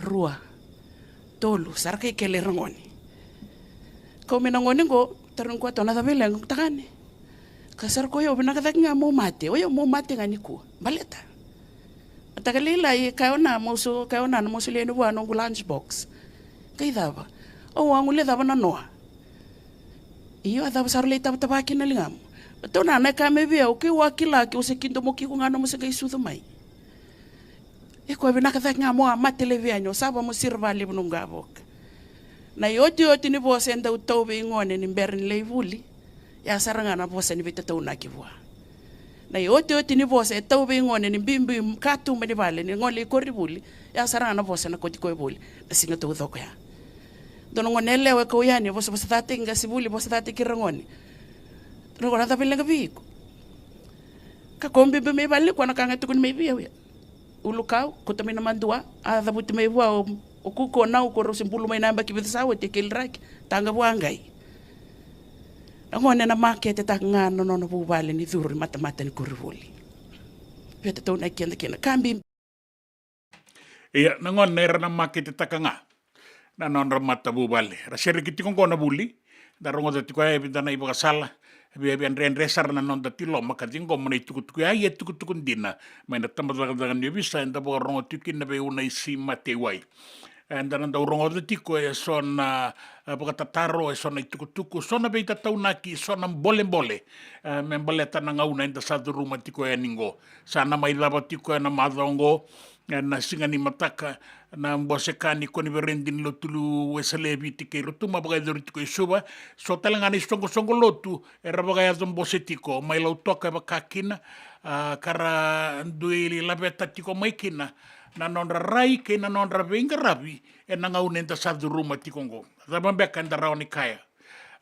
rua, tolu, sa ra kai kele ira gone. Kau mai na gone qo, tarogi koya, tou na cava e leqa? Takane. Ka sara ko, io, vinaka cake ga mo mate. O io, mo mate ga nikua. Baleta. A taka lailai, kaya o na, mo so, kaya o na, mo solia yani vua noqu lunch box. Kai cava? Au a guilecava na noa. Io, a cava sa ra lai tavatava kina na ligamu? Tou na, na ka me vei au, keu a kila, keu se kidomoki iko ga nomu se qai sucu mai. Iko e vinaka cake ga mo a mate laivi yani, o sa va mo sira vakalevu noqu a voka. Na iotioti ni vosa e dau tau vei gone ni bera ni lai vuli, ya sara ga na vosa ni veitataunaki vua. Na iotioti ni vosa e tau vei gone ni biubiu katuba ni vale, ni gole i koronivuli, ya sara ga na vosa na kauti koya vuli na siga taucoko ya. Dua na gone yalewa e kau yani, vosavosacataki qasenivuli, vosacataki ira gone. Rau na cava e leqa vei iko? Ka ko biubiu mai vale nikua, na ka ga e tukuni mai vei au ya. Ulukau, kauta mai na madua, a cavuti mai vua o, o kuku, o nau, ko rau se bulu mai na yabaki vica sa oti, e keliraki, taqa vua qai. Na gone na maketetaka ga na nona vuvale ni curu i matamata ni koronivuli. Veitataunaki keda kina. Ka bibi. Ia, na gone era na maketetaka ga na nodra matavuvale. Ra sereki tiko qo na vuli, da rogoca tiko ya e vica na ivakasala, via, via dredre sara na noda tiloma ka ciqoma na itukutuku ya, ia tukutuku dina mai na tabacakacaka ni ovisa, eda vakarogo tiko kina vei Unaisi Mateiwai. Eda na dau rogoca tiko e so na, e, vakatataro, e so na itukutuku, so na veitataunaki, so na bolebole, e, me baleta na gauna eda sa curuma tiko yani qo. Sa na mai cava tiko ena macawa oqo, ena siga ni mataka, na bose ka ni koniferedi ni lotu Wesele e Viti kei Rotuma vakayacori tiko i Suva. So tale ga na isoqosoqo lotu era vakayaco bose tiko mai Lautoka e vaka kina, a, ka ra dui laveta tiko mai kina na nodra rai kei na nodra veiqaravi ena gauna eda sa curuma tiko oqo. Cava beka eda rawa ni kaya?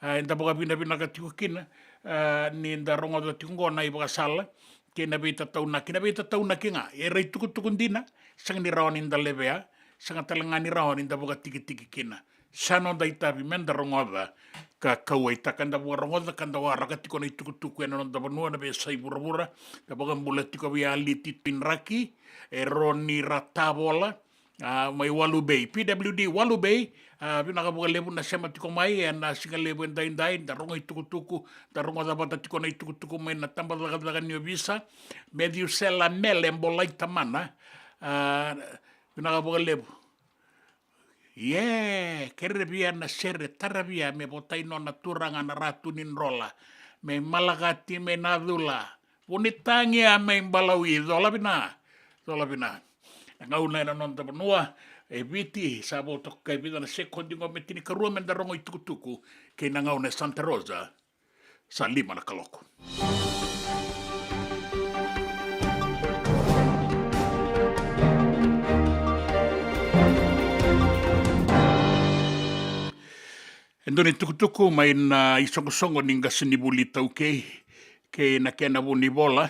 A, eda vakavinavinaka tiko kina, a, ni da rogoca tiko oqo na ivakasala kei na veitataunaki, na veitataunaki ga, era itukutuku dina, sega ni rawa ni da levea, sega tale ga ni rawa ni da vakatikitiki kina. Sa noda itavi me da rogoca ka kauwaitaka. Da vakarogoca ka da waraka tiko na itukutuku ena noda vanua, na veiyasai vuravura, da vakabula tiko vei Aliti Tuidraki, e Roni Ratavola, a, mai Walu Bay, P W D Walu Bay. A, vinaka vakalevu na sema tiko mai ena siga levu edaidai, da rogo itukutuku, da rogoca vata tiko na itukutuku mai na tabacakacaka ni ovisa. Matthew Sela Mele Bolaitamana, a, vinaka vakalevu. Ie, kere via na sere, tara via me votai nona turaga na Ratu ni Drola, me Malakati, me Nacula, Vunitagi, a, me Balawi. Cola vina, cola vina. Na gauna ena noda vanua e Viti, sa vo toka e vica na sekodi qo me tinikarua me da rogo itukutuku kei na gauna e Santa Rosa. Sa lima na kaloko. E dua na itukutuku mai na isoqosoqo ni qasenivuli iTaukei kei na kena vunivola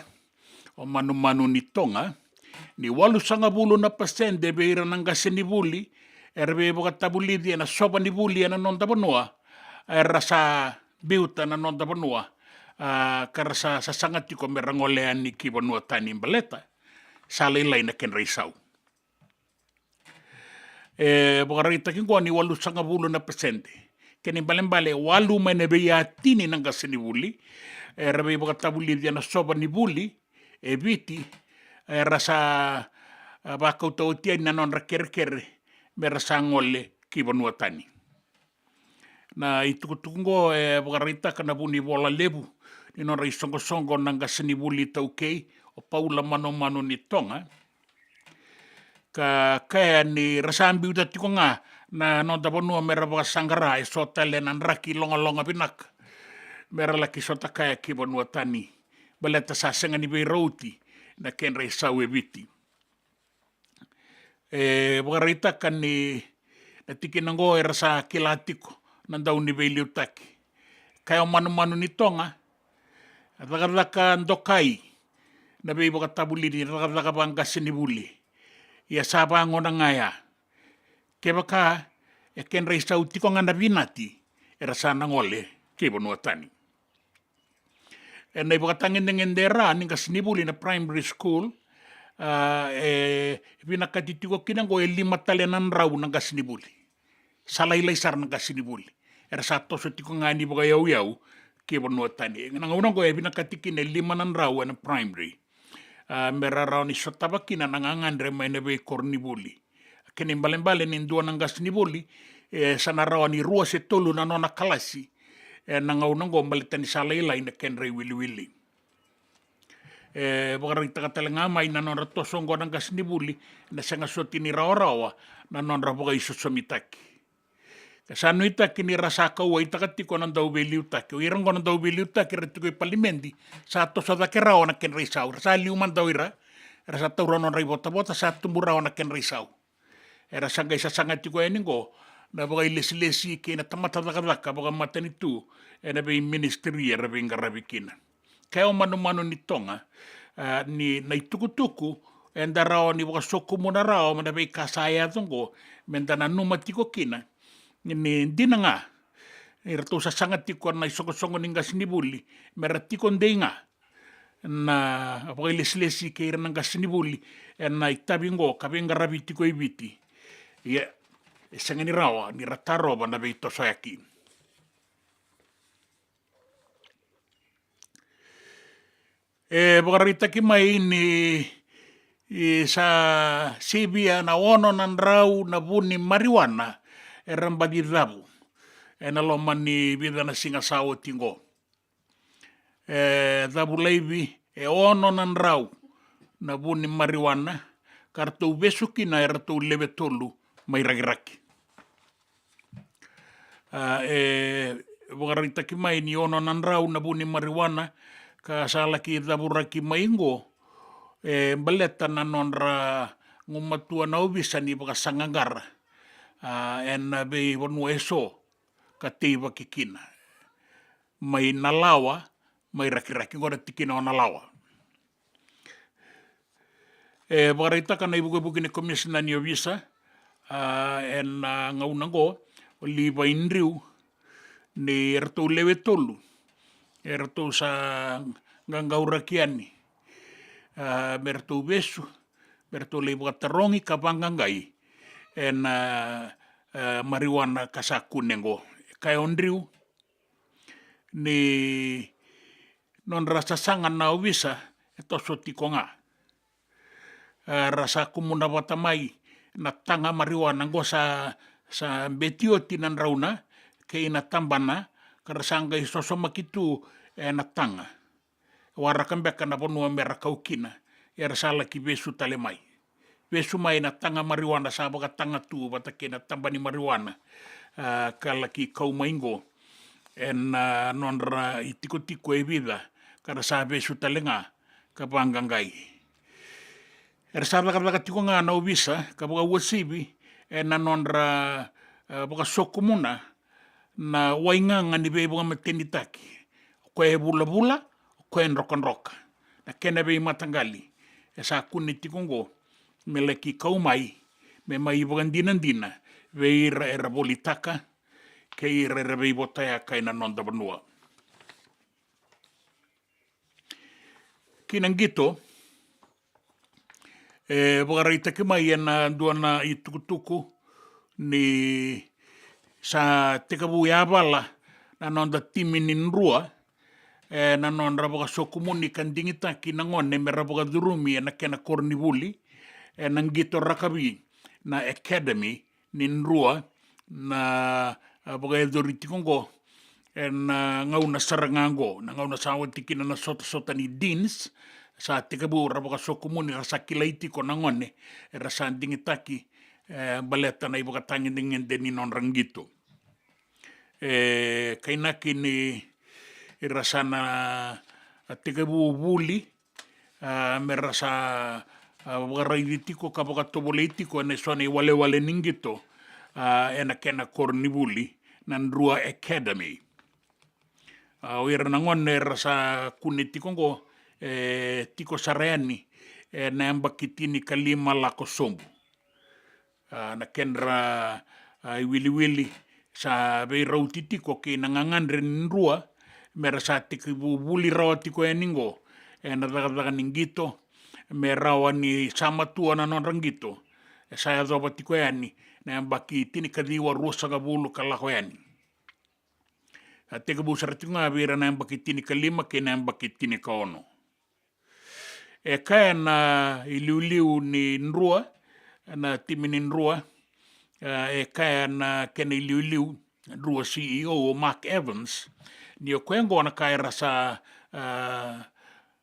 o Manumanu ni Toga, ni walusagavulu na pasede vei ira na qasenivuli era veivakatavulici ena sova ni vuli ena noda vanua, era sa biuta na noda vanua, a, ka ra sa sasaga tiko me ra gole yani ki vanua tani baleta sa lailai na kedra isau. E vakaraitaki qo ni walusagavulu na pasede. Kena ibalebale, walu mai na veiyatini na qasenivuli era veivakatavulici ena sova ni vuli e Viti, era sa, a, vakauta oti yani na nodra kerekere me ra sa gole ki vanua tani. Na itukutuku oqo e vakaraitaka na vunivola levu ni nodra isoqosoqo na qasenivuli iTaukei, o Paula Manumanu ni Toga. Ka kaya ni ra sa biuta tiko ga na noda vanua me ra vakasaqara eso tale na draki logaloga vinaka me ra laki sota kaya ki vanua tani, baleta sa sega ni veirauti na kedra isau e Viti. E vakaraitaka ni na tikina oqo era sa kila tiko na dau ni veiliutaki. Kaya o Manumanu ni Toga, cakacaka dokai na veivakatavuli ni cakacaka vaqasenivuli. Ia sa vagona ga ya. Kevaka e kedra isau tiko ga na vinati, era sa na gole ki vanua tani. E na ivakatagedegede era ni qasenivuli na primary school, a, e vinakati tiko kina oqo e lima tale na drau na qasenivuli. Sa lailai sara na qasenivuli. Era sa toso tiko ga ni vakayauyau ki vanua tani. Na gauna oqo e vinakati kina e lima na drau e na primary. A, me ra rawa ni sotava kina na gagadre mai na veikoronivuli. Kena ibalebale ni dua na qasenivuli, e sa na rawa ni rua se tolu na nona kalasi e na gauna oqo baleta ni sa lailai na kedra iwiliwili. E vakaraitaka tale ga mai na nodra toso oqo na qasenivuli na sega soti ni rawarawa na nodra vakaisosomitaki. Ka sa nuitaki ni ra sa kauwaitaka tiko na dauveiliutaki. O ira oqo na dauveiliutaki era tiko i palimedi, sa toso cake rawa na kedra isau. Ra sa liu mada o ira, era sa taura nodra ivotavota, sa tubu rawa na kedra isau. Era sa qai sasaga tiko yani oqo na vakailesilesi kei na tamata cakacaka vakamatanitu e na veiministiri era veiqaravi kina. Kaya o Manumanu ni Toga, a, ni na itukutuku eda rawa ni vakasokumuna rawa mai na veika sa yaco oqo, me da nanuma tiko kina ni dina ga ni ratou sasaga tiko na isoqosoqo ni qasenivuli me ra tiko dei ga na vakailesilesi kei ira na qasenivuli e na itavi oqo ka veiqaravi tiko i Viti. Ia, e sega ni rawa ni ra tarova na veitosoyaki. E vakaraitaki mai ni, e, sa sivia na ono na drau na vu ni marijuana era baci cavu e na loma ni vica na siga sa oti oqo. E cavu laivi e ono na drau na vu ni marijuana ka ratou vesu kina e ratou lewe tolu mai Rakiraki. A, e vakaraitaki mai ni ono na drau na vu ni marijuana ka sa laki cavuraki mai oqo, e baleta na nodra gumatua na ovisa ni vakasaqaqara, a, e na veivanua eso ka teivaki kina. Mai Nalawa, mai Rakiraki, oqo na tikina o Nalawa. E vakaraitaka na ivukevuke ni komisina ni ovisa, a, e na gauna oqo, o Livai Driu, ni eratou lewe tolu eratou sa qaqauraki yani, a, me ratou vesu, me ratou lai vakatarogi ka vaqaqai e na, a, marijuana ka sa kune oqo. Kaya o Driu ni nodra sasaga na ovisa e toso tiko ga. A, ra sa kumuna vata mai na taga marijuana oqo sa, sa beti oti na drauna kei na tabana ka ra sa qai sosomaki tu e na taga. Waraka beka na vanua me ra kau kina, ia ra sa laki vesu tale mai. Vesu mai na taga marijuana sa vakataga tu vata kei na taba ni marijuana, a, ka laki kau mai oqo e na nodra itikotiko e vica ka ra sa vesu tale ga ka vaqaqai. Era sa cakacaka tiko ga na ovisa ka vakauasivi e na nodra, e, vakasokumuna na waigaga ni veivakamatenitaki, o koya e vulavula, o koya e drokadroka. Na kena veimataqali e sa kune tiko oqo me laki kau mai me mai vakadinadina vei ira era volitaka kei ira era veivotayaka e na noda vanua. Ki na qito, e vakaraitaki mai e na dua na itukutuku ni sa tekivu yavala na noda timi ni Drua e na nodra vakasokumuni ka digitaki na gone me ra vakacurumi e na kena koronivuli e na qito rakavi na academy ni Drua na, a vakayacori tiko oqo ena gauna sara ga oqo, na gauna sa oti kina na sotasota ni Deans. Sa tekivu ra vakasokumuni, ra sa kilai tiko na gone era sa digitaki, e, baleta na ivakatagedegede ni nodra qito. E kainaki ni ra sa na, a, tekivu vuli, a, me ra sa, a, vakaraici tiko ka vakatovolei tiko ena so na iwalewale ni qito, a, ena kena koronivuli na Drua Academy. A, o ira na gone era sa kune tiko oqo, e tiko sara yani ena yabaki tinikalima lako sobu. A, na kedra, a, iwiliwili sa veirauti tiko kei na gagadre ni Drua, me ra sa tekivu vuli rawa tiko yani oqo ena cakacaka ni qito, me rawa ni sa matua na nodra qito. E sa yacova tiko yani na yabaki tinikaciwa ruasagavulu ka lako yani. A, tekivu sara tiko ga vei ira na yabaki tinikalima kei na yabaki tinikaono. E kaya na iliuliu ni Drua, na timi ni Drua, a, e kaya na kena iliuliu, Drua C E O o Mark Evans, ni o koya oqo na ka era sa, a,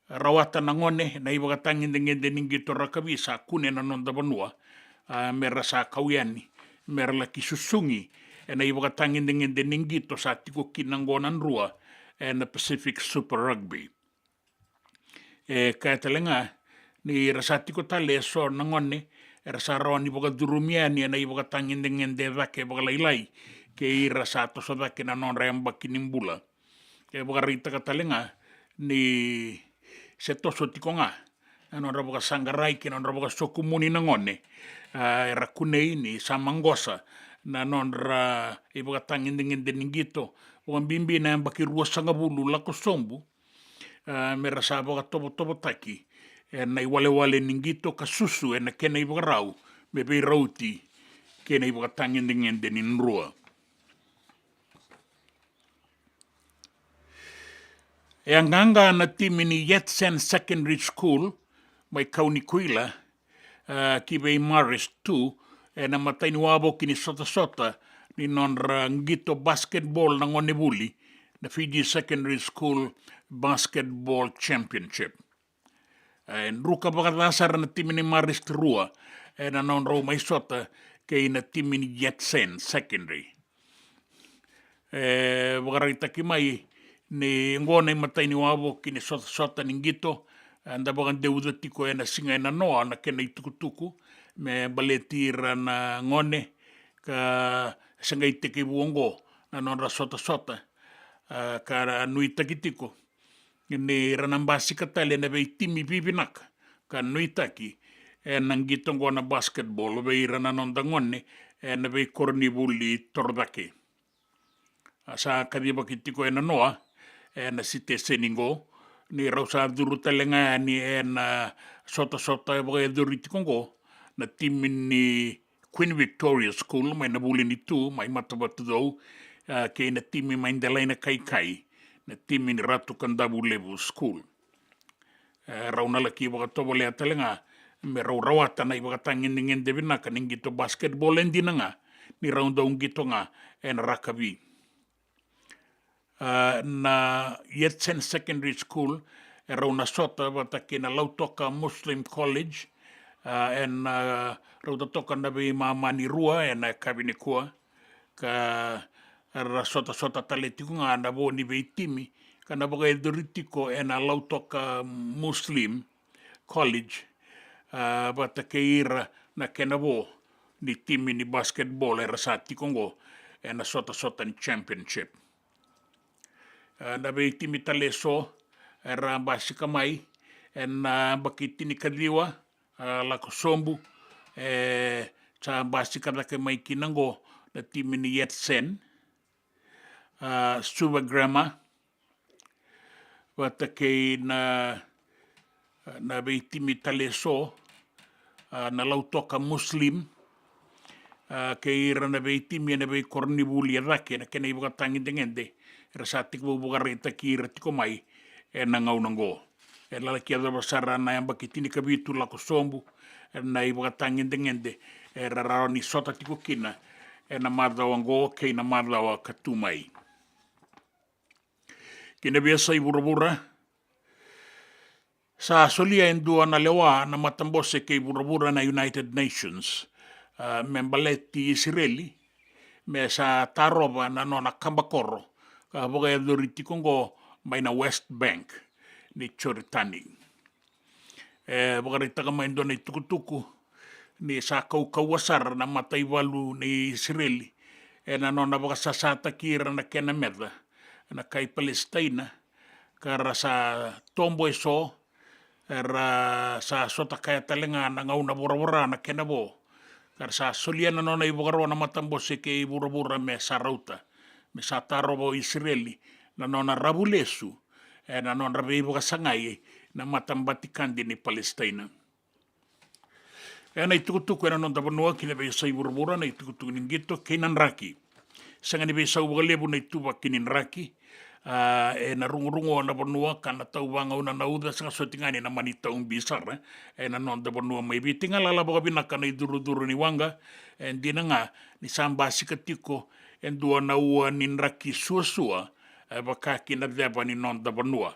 rawata na gone ena ivakatagedegede ni qito rakavi sa kune na noda vanua, a, me ra sa kau yani me ra laki susugi ena ivakatagedegede ni qito sa tiko kina oqo na Drua ena Pacific Super Rugby. E kaya tale ga ni ra sa tiko tale eso na gone era sa rawa ni vakacurumi yani ena ivakatagedegede cake vakalailai kei ira sa toso cake na nodra yabaki ni bula. E vakaraitaka tale ga ni se toso tiko ga na nodra vakasaqarai kei na nodra vakasokumuni na gone, a, era kunei ni sa maqosa na nodra ivakatagedegede ni qito, vakabibi na yabaki ruasagavulu lako sobu, a, me ra sa vakatovotovotaki ena iwalewale ni qito ka susu ena kena ivakarau me veirauti kei na ivakatagedegede ni Drua. E a qaqa na timi ni Yatsen Secondary School mai Kaunikuila, a, ki vei Marist tu ena imatai ni wavoki ni sotasota ni nodra qito basketball na gonevuli, na Fiji Secondary School Basketball Championship. E druka vakaca sara na timi ni Marist rua ena nodrau mai sota kei na timi ni Yatsen Secondary. E vakaraitaki mai ni oqo na imatai ni wavoki ni sotasota ni qito, eda vakadeuca tiko ena siga e nanoa na kena itukutuku me baleti ira na gone, ka se qai tekivu oqo na nodra sotasota, a, ka nuitaki tiko ni ra na basika tale ena veitimi vivinaka ka nuitaki ena qito oqo na basketball vei ira na noda gone ena veikoronivuli torocake. A, sa kacivaki tiko e nanoa ena siteseni oqo ni rau sa curu tale ga yani ena sotasota e vakayacori tiko oqo na timi ni Queen Victoria School mai na Vulinitu mai Matavatucou, a, kei na timi mai Delainakaikai, na timi ni Ratu Kadavulevu School. E, rau na laki vakatovolea tale ga me rau rawata na ivakatagedegede vinaka ni qito basketball, e dina ga ni rau dau qito ga ena rakavi. A, na Yatsen Secondary School e rau na sota vata kei na Lautoka Muslim College, a, ena, a, rau totoka na veimama ni rua ena yakavi nikua, ka ra sotasota tale tiko ga na vo ni veitimi ka na vakayacori tiko ena Lautoka Muslim College, a, vata kei ira na kena vo ni timi ni basketball era sa tiko oqo ena sotasota ni championship. A, na veitimi tale eso era basika mai ena, a, yabaki tinikaciwa, a, lako sobu, e sa basika cake mai kina oqo na timi ni Yatsen, a, Suva Grammar, vata kei na, na veitimi tale eso, a, na Lautoka Muslim, a, kei ira na veitimi ena veikoronivuli e cake ena kena ivakatagedegede era sa tekivu vakaraitaki ira tiko mai ena gauna oqo. E laki yacova sara na yabaki tinikavitu lako sobu ena ivakatagedegede era rawa ni sota tiko kina ena macawa oqo kei na macawa ka tu mai. Ki na veiyasai vuravura, sa solia e dua na lewa na matabose kei vuravura na United Nations, a, me baleti Isireli, me sa tarova na nona kaba koro ka vakayacori tiko oqo mai na West Bank ni Joritani. E vakaraitaka mai e dua na itukutuku ni sa kaukauwa sara na mataivalu ni Isireli ena nona vakasasataki ira na kena meca na kai Palesitaina, ka ra sa tobo eso, era sa sota kaya tale ga na gauna voravora na kena vo, ka ra sa solia na nona ivakaro na matabose kei vuravura me sa rauta, me sa tarova o Isireli na nona ravu lesu ena nodra veivakasagai na matabatikadi ni Palesitaina. Ena itukutuku ena noda vanua ki na veiyasai vuravura, na itukutuku ni qito kei na draki. Sega ni veisau vakalevu na ituvaki ni draki, a, ena rugurugu na vanua ka na tauvagauna na uca, sega soti ga ni na mani taubi sara ena noda vanua mai Viti. Galala vakavinaka na icurucuru ni waqa, e dina ga ni sa basika tiko e dua na ua ni draki suasua, e vaka ki na ceva ni noda vanua.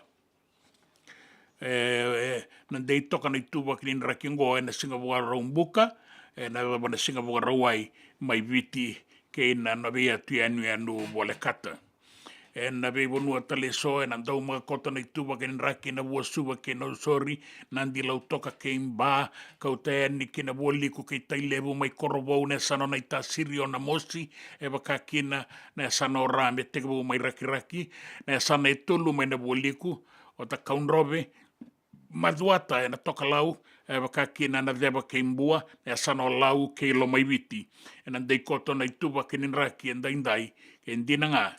E, e, na dei toka na ituvaki ni draki oqo ena siga Vakaraubuka, ena yacova na siga Vakarauwai mai Viti kei na, na veiyatu yanuyanu volekata. Ena veivanua tale eso, ena daumaka koto na ituvaki ni draki ena Vuasuva kei Nausori, Nadi, Lautoka kei Ba, kauta yani ki na Vualiku kei Tailevu, mai Korovou na yasana o Naitasiri, o Namosi, e vaka kina na yasana o Ra me tekivu mai Rakiraki, na yasana e tolu mai na Vualiku, o Takaudrove, Macuata ena tokalau, e vaka kina na ceva kei Bua, na yasana o Lau kei Lomaiviti. Ena dei koto na ituvaki ni draki e daidai, e dina ga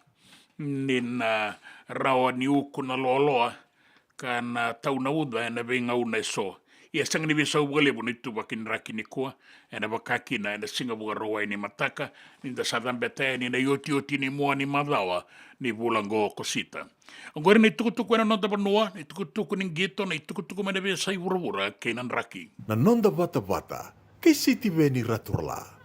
ni na rawa ni uku na loaloa ka na tau na uca ena veigauna eso. Ia sega ni veisau vakalevu na ituvaki ni draki nikua, ena vaka kina ena siga Vakarauwai ni mataka, ni da sa cabeta yani na iotioti ni mua ni macawa ni vula oqo ko Sita. Oqori na itukutuku ena noda vanua, na itukutuku ni qito, na itukutuku mai na veiyasai vuravura kei na draki. Na noda vatavata kei Sitiveni Raturala.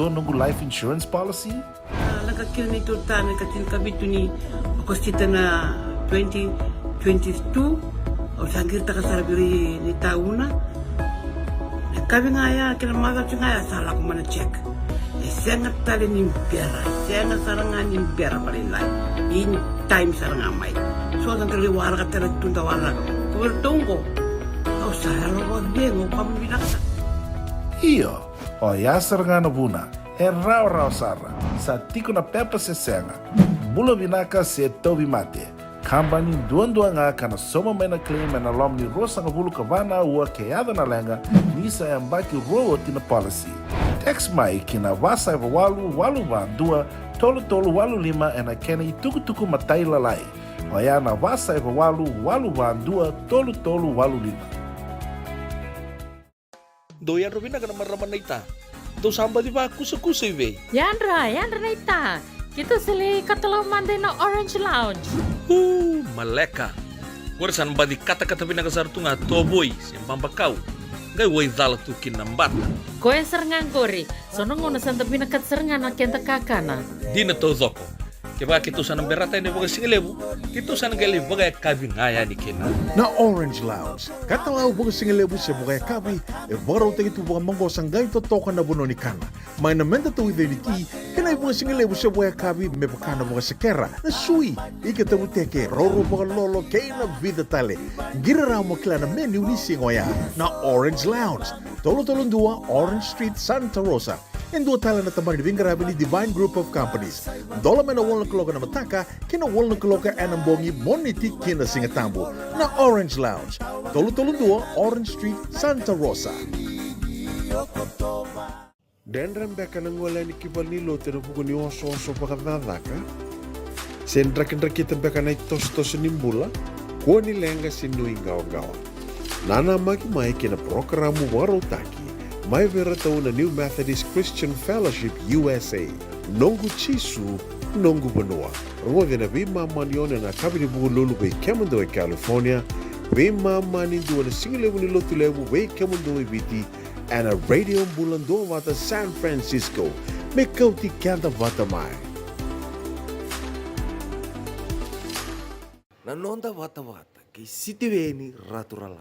dua noqu life insurance policy? A, lako kina ni totana ka tinikavitu ni Okosita na twenty twenty-two, au sa qiritaka sara vei ni tauna. E kavi ga ya, kena macawa ga ya sa lako mai na check. E sega tale ni bera, e sega sara ga ni bera, vale lai. In time sara ga mai. So da qai waraka tale tu da waraka. Ko vei ratou qo, au sa yalo vakacegu, ka vinaka sara. Io, oya sara ga na vuna. E rawarawa sara, sa tiko na pepa se sega. Bula vinaka se tauvimate. Kabani duadua ga ka na sauma mai na claim ena loma ni ruasagavulu ka va na aua ke yaco na leqa, ni sa yabaki rua oti na policy. Text mai ki na va saiva walu, walu va dua, tolu tolu walu lima ena kena itukutuku matailalai. Oya na va saiva walu, walu va dua, tolu tolu walu lima. Dou yadra vinaka na marama naita. Dou sa baci vakusakusa i vei? Yadra, yadra naita. Keitou sa lai katalau mada ina Orange Lounge. Uu, maleka. Qori sa na baci katakata vinaka sara tu ga, tovoi se babakau. Qai waicala tu kina na bata. Koya sara ga qori. So na gauna sa da vinakata sara ga na keda kakana. Dina taucoko. Kevaka keitou sa na berata yani vakasigalevu, keitou sa na qai lai vakayakavi ga yani kina. Na Orange Lounge, katalau vakasigalevu se vakayakavi, e vakarautaki tu vakamaqosa, qai totoka na vanua ni kana. Mai na meda tauica ni ti, kei na ivakasigalevu se vakayakavi me vaka na vakasekera, na sui, ika tavuteke, roro vakalolo, kei na vica tale. Qiri rawa mo kila na menu ni siga oya. Na Orange Lounge, tolu tolu dua Orange Street, Santa Rosa. E dua tale na tabana ni veiqaravi ni Divine Group of Companies. Dola mai na walu na kaloko ena mataka ki na walu na kaloko ena bogi, Moniti ki na Sigatabu. Na Orange Lounge, tolu tolu dua Orange Street, Santa Rosa. Dredre beka na gole yani ki valenilotu ena vuku ni osooso vakacakacaka? Se drakidrakita beka na itosotoso ni bula? Kua ni leqa se nuiqawaqawa. Nanamaki mai ki na parokaramu vakarautaki mai vei iratou na New Methodist Christian Fellowship U S A, Noqu Jisu, Noqu Vanua. Rogoci ena veimama ni ono ena yakavi ni Vukelulu vei kemudou e California, veimama ni dua ena sigalevu ni Lotulevu vei kemudou e Viti, ena Radio Bula Duavata San Francisco, me kauti keda vata mai. Na noda vatavata kei Sitiveni Raturala.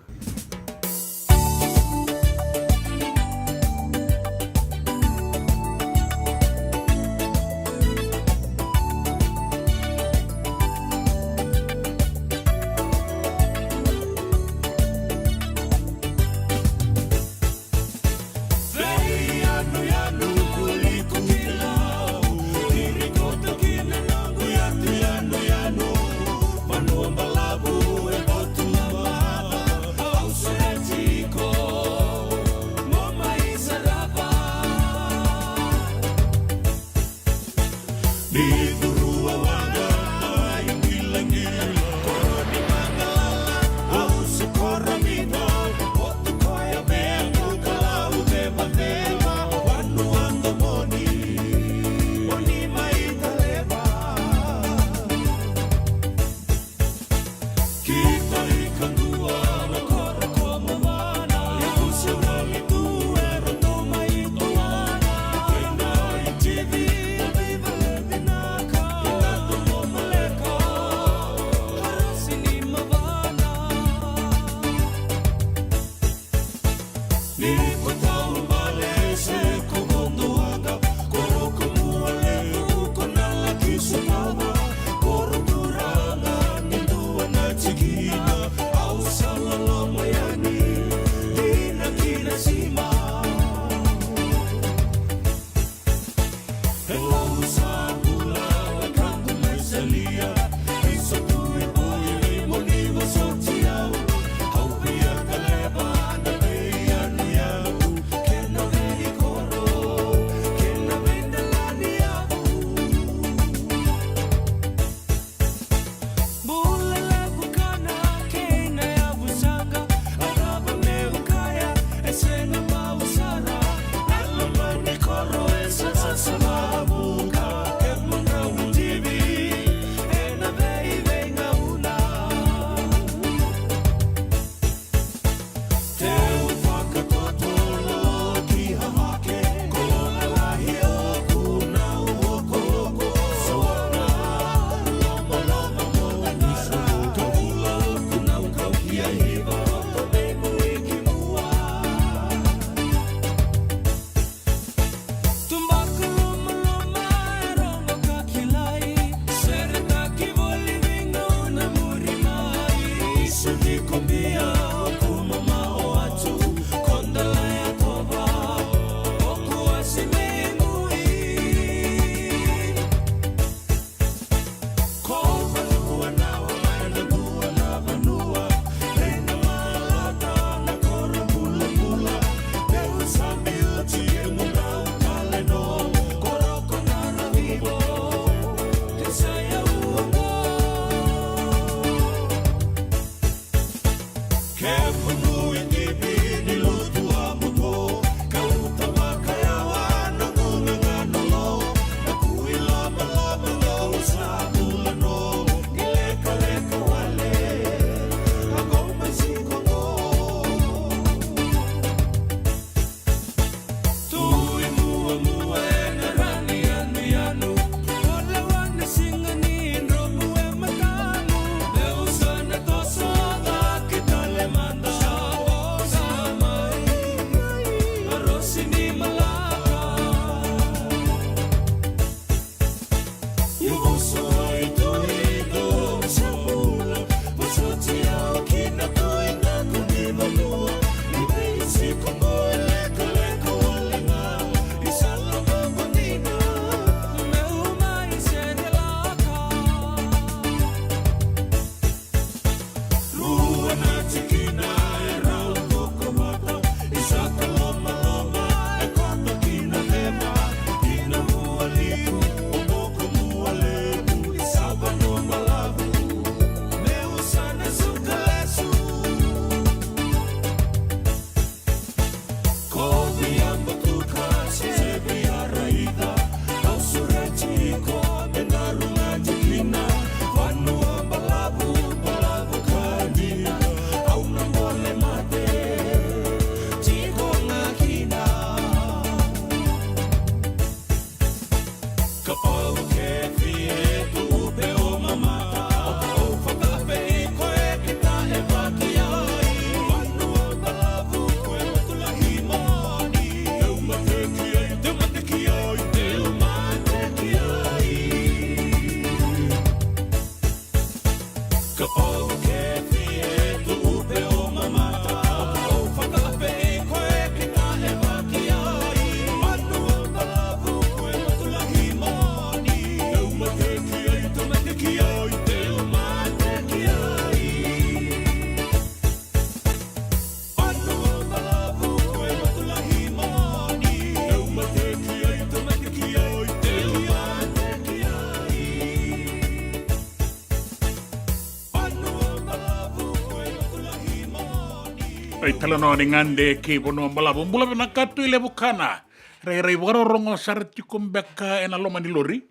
Ai, talanoa ni gade kei Vanua Balavu. Bula vinaka Tui Levu Kana. Rairai vakarorogo sara tiko beka ena loma ni lori.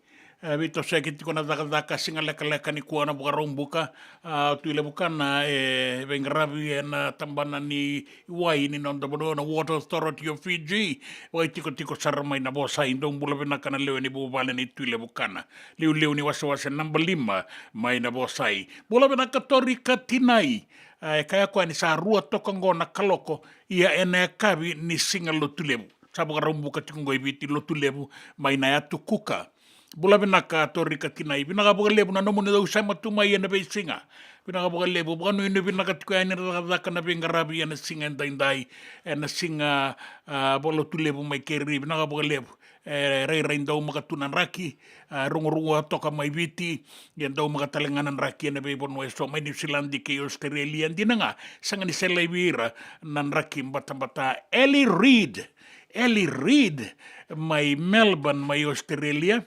E, veitosoyaki tiko na cakacaka siga lekaleka nikua na Vakaraubuka. A, Tui Levu Kana e veiqaravi ena tabana ni wai ni noda vanua na Water Authority of Fiji. Vakaitikotiko sara mai Navosai. Dou bula vinaka na lewe ni vuvale ni Tui Levu Kana. Liuliu ni wasewase naba lima mai Navosai. Bula vinaka Torika Tinai. A, e kaya koya ni sa rua toka qo na kaloko, ia ena yakavi ni siga Lotulevu. Sa Vakaraubuka tiko qo i Viti Lotulevu mai na yatu Kuka. Bula vinaka Torika Tinai, vinaka vakalevu na nomuni dau sema tu mai ena veisiga. Vinaka vakalevu, vakanuinui vinaka tiko yani na cakacaka na veiqaravi ena siga edaidai, ena siga, a, vakalotulevu mai keri, vinaka vakalevu. E, rairai daumaka tu na draki, a, rugurugua toka mai Viti, ia daumaka tale ga na draki ena veivanua eso mai Niusiladi kei Australia, dina ga, sega ni se laivi ira na draki batabata. Eli Reid, Eli Reid, mai Melbourne, mai Australia,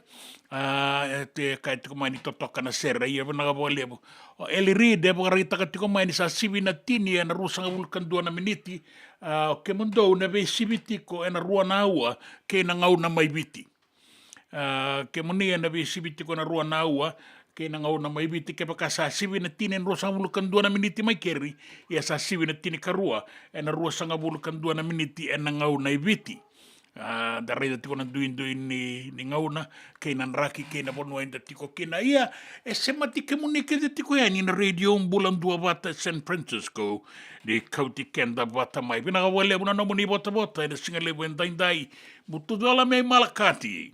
a, e te kaya tiko mai ni totoka na sere, ia vinaka vakalevu. O Eli Reid e vakaraitaka tiko mai ni sa sivi na tini ena ruasagavulu ka dua na miniti, a, o kemudou na veisivi tiko ena rua na aua kei na gauna mai Viti. A, kemuni ena veisivi tiko ena rua na aua kei na gauna mai Viti, kevaka sa sivi na tini ena ruasagavulu ka dua na miniti mai keri, ia sa sivi na tini ka rua ena ruasagavulu ka dua na miniti ena gauna i Viti. A, da raica tiko na duidui ni, ni gauna kei na draki kei na vanua eda tiko kina. Ia, e semati kemuni kece tiko yani na Radio Bula Duavata San Francisco, ni kauti keda vata mai. Vinaka vakalevu na nomuni votavota ena siga levu edaidai. Butucola mai Malakati.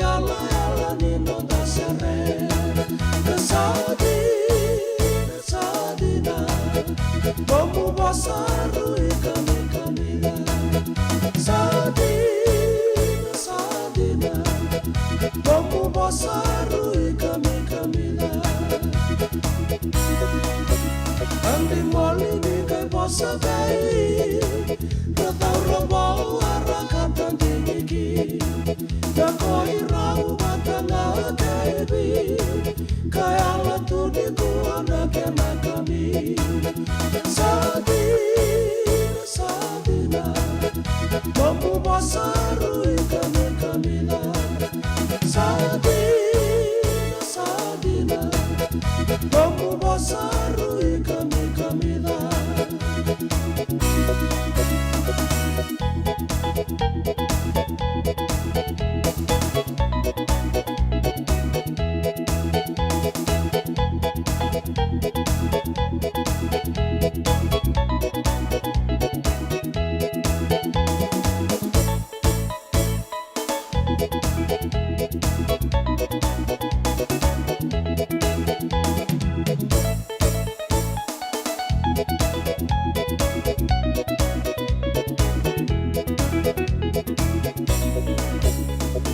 Yala yala ni noda sere. Na sa dina, sa dina. Nomu vosa rui kamikamica. Sa dina, sa dina. Nomu vosa rui kamikamica. Adi moli ni kai vosa vei. Na cauravou a ra ka tadiniki. Na koi rau vata ga kaivi. Ka yala tu ni kua na kena kami. Sa dina, sa dina. Nomu vosa rui kamikamica. Sa dina, sa dina. Nomu vosa rui kamikamica.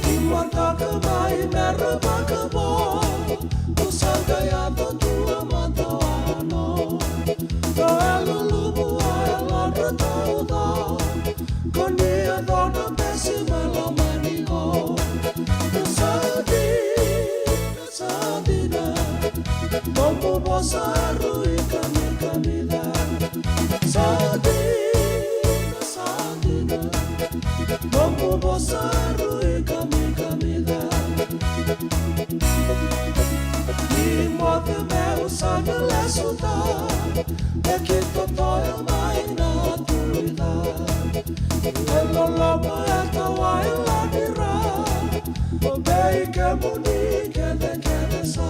Imataka mai me ra vakavo. Ko sa qai yaco tu a matawano. Ko e luluvu a e ladra tauca. Ko ni yaco na pesi mai lomani o. Ko sa dina, sa dina. Nomu vosa rui kamikamica. Sa dina, sa dina. Nomu vosa rui kamikamica. Ni moce meu sa ni lesuta. E ki totoya mai na tuica. E loloma e tawa e ladira. O vei kemuni kecekece sa.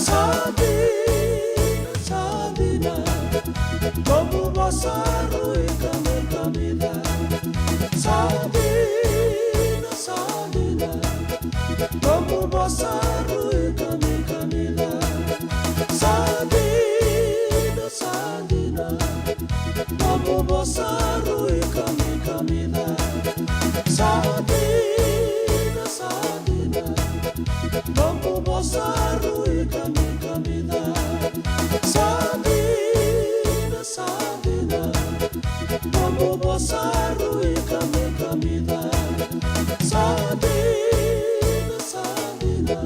Sa dina, sa dina. Nomu vosa rui kamikamica. Sa dina, sa dina. Nomu vosa rui kamikamica. Sa dina, sa dina. Nomu vosa rui kamikamica. Sa dina, sa dina. Nomu vosa rui kamikamica. Sa dina, sa dina. Nomu vosa rui kamikamica. Sa dina, sa dina.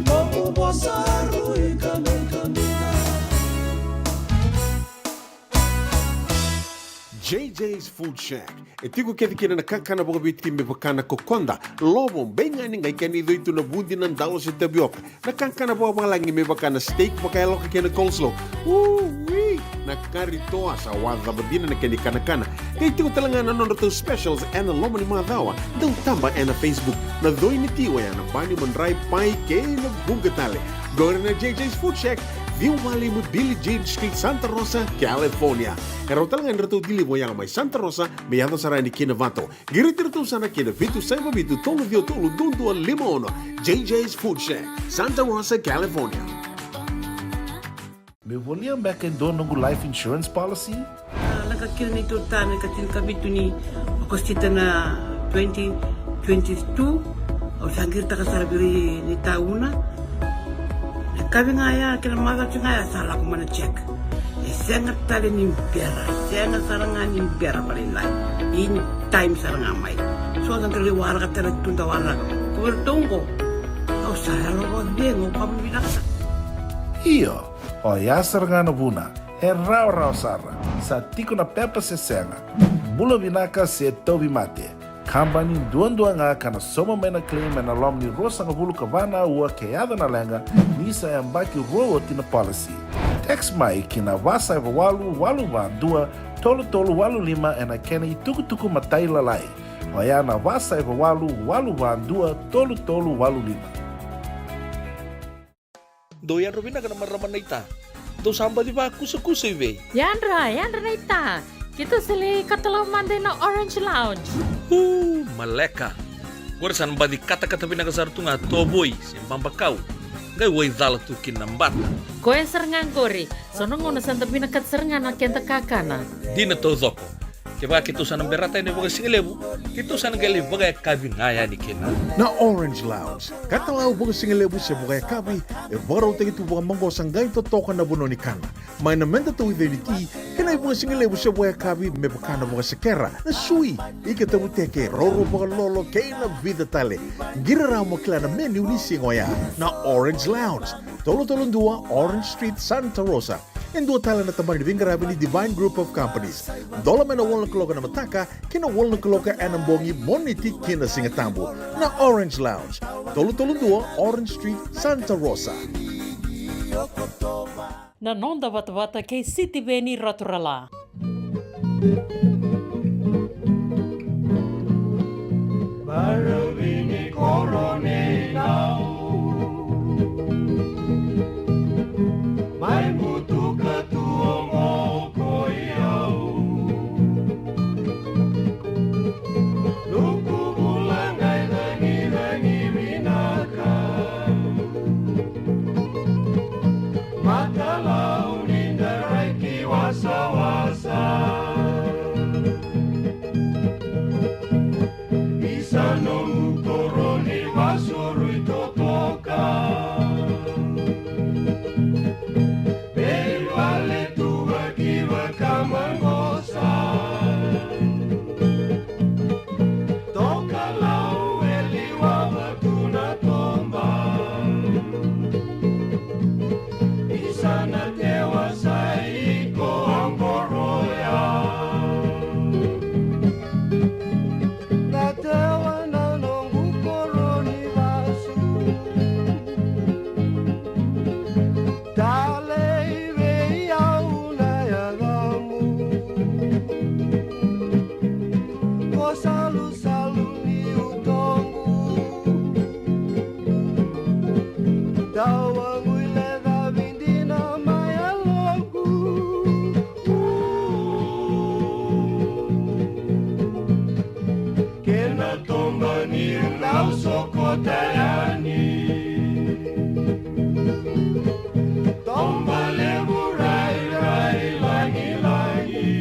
Nomu vosa rui kamikamica. J J's Food Shack. E tiko kece kina na kakana vakaviti me vaka na kokoda, lovo, beigani, qai kena icoi tu na vudi, na dalo se tavioka. Na kakana vakavalagi me vaka na steak vakayaloka kei na coleslaw. Ui! Na kari toa sa wacava dina na kena ikanakana. Qai tiko tale ga na nodratou specials ena loma ni macawa. Dau taba ena Facebook. Na coi ni ti oya na bani, madrai, pai kei na vuqa tale. Qori na J J's Food Shack, ciwa walu lima Billie Jean Street, Santa Rosa, California. E rawa tale ga ni ratou deliver oya mai Santa Rosa me yaco sara yani ki Novato. Qiriti iratou sara ki na vitu saiva vitu tolu ciwa tolu dua dua lima ono. J J's Food Shack, Santa Rosa, California. Meu volia beka e dua noqu life insurance policy? A, lako kina neitou ta na ikatini ka vitu ni Okosita na twenty twenty-two. Au sa qiritaka sara vei ira na itauna. Na yakavi ga ya kei na macawa ga ya sa lako mai na check. E sega tale ni bera, sega sara ga ni bera vakalailai. In time sara ga mai. So sa dau lai waraka tale tu, da waraka. Ko iratou qo, au sa yalo vakacegu, au vakavinavinaka sara. Io, oya sara ga na vuna. E rawarawa sara. Sa tiko na pepa se sega. Bula vinaka se tauvimate. Kabani duadua ga ka na sauma mai na claim ena loma ni ruasagavulu ka va na aua ke yaco na leqa, ni sa yabaki rua oti na policy. Text mai ki na va saiva walu walu va dua tolu tolu walu lima ena kena itukutuku matailalai. Oya na va saiva walu walu va dua tolu tolu walu lima. Dou yadra vinaka na marama naita. Dou sa baci vakusakusa i vei? Yadra, yadra naita. Keitou sa lai katalau mada ina Orange Lounge. Uu, maleka. Qori sa na baci katakata vinaka sara tu ga tovoi se babakau, qai waicala tu kina na bata. Koya sara ga qori, so na gauna sa da vinakata sara ga na keda kakana. Dina taucoko. Kevaka keitou sa na berata yani vakasigalevu, keitou sa na qai lai vakayakavi ga yani kina. Na Orange Lounge, katalau vakasigalevu se vakayakavi, e vakarautaki tu vakamaqosa qai totoka na vanua ni kana. Mai na meda tauica ni ti, kei na ivakasigalevu se vakayakavi me vaka na vakasekera, na sui, ika tavuteke, rourou vakalolo, kei na vica tale. Qiri rawa mo kila na menu ni siga oya. Na Orange Lounge, tolu tolu dua Orange Street, Santa Rosa. E dua tale na tabana ni veiqaravi ni Divine Group of Companies. Dola mai na walu na kaloko ena mataka ki na walu na kaloko ena bogi, Moniti ki na Sigatabu. Na Orange Lounge, tolu tolu dua Orange Street, Santa Rosa. Na noda vatavata kei Sitiveni Raturala. Baravi ni koro nei nau, mai butuka tu oqo ko i au. Nuku bula qai cagicagi vinaka, matalau ni darai ki wasawasa. Isa nomu koro ni vasurui totoka. Veivale tu vaki vakamaqosa. Tokalau e liwava tu na toba. Isa na tewa sa iko a qoroya. Na tewa na noqu koro ni vasu. Talei vei au na yacamu. Ko salusalu ni utoqu. Tau waqu i lecavi dina mai yaloqu. Kena toba niu dau sokota yani. Toba levu rairai lagilagi.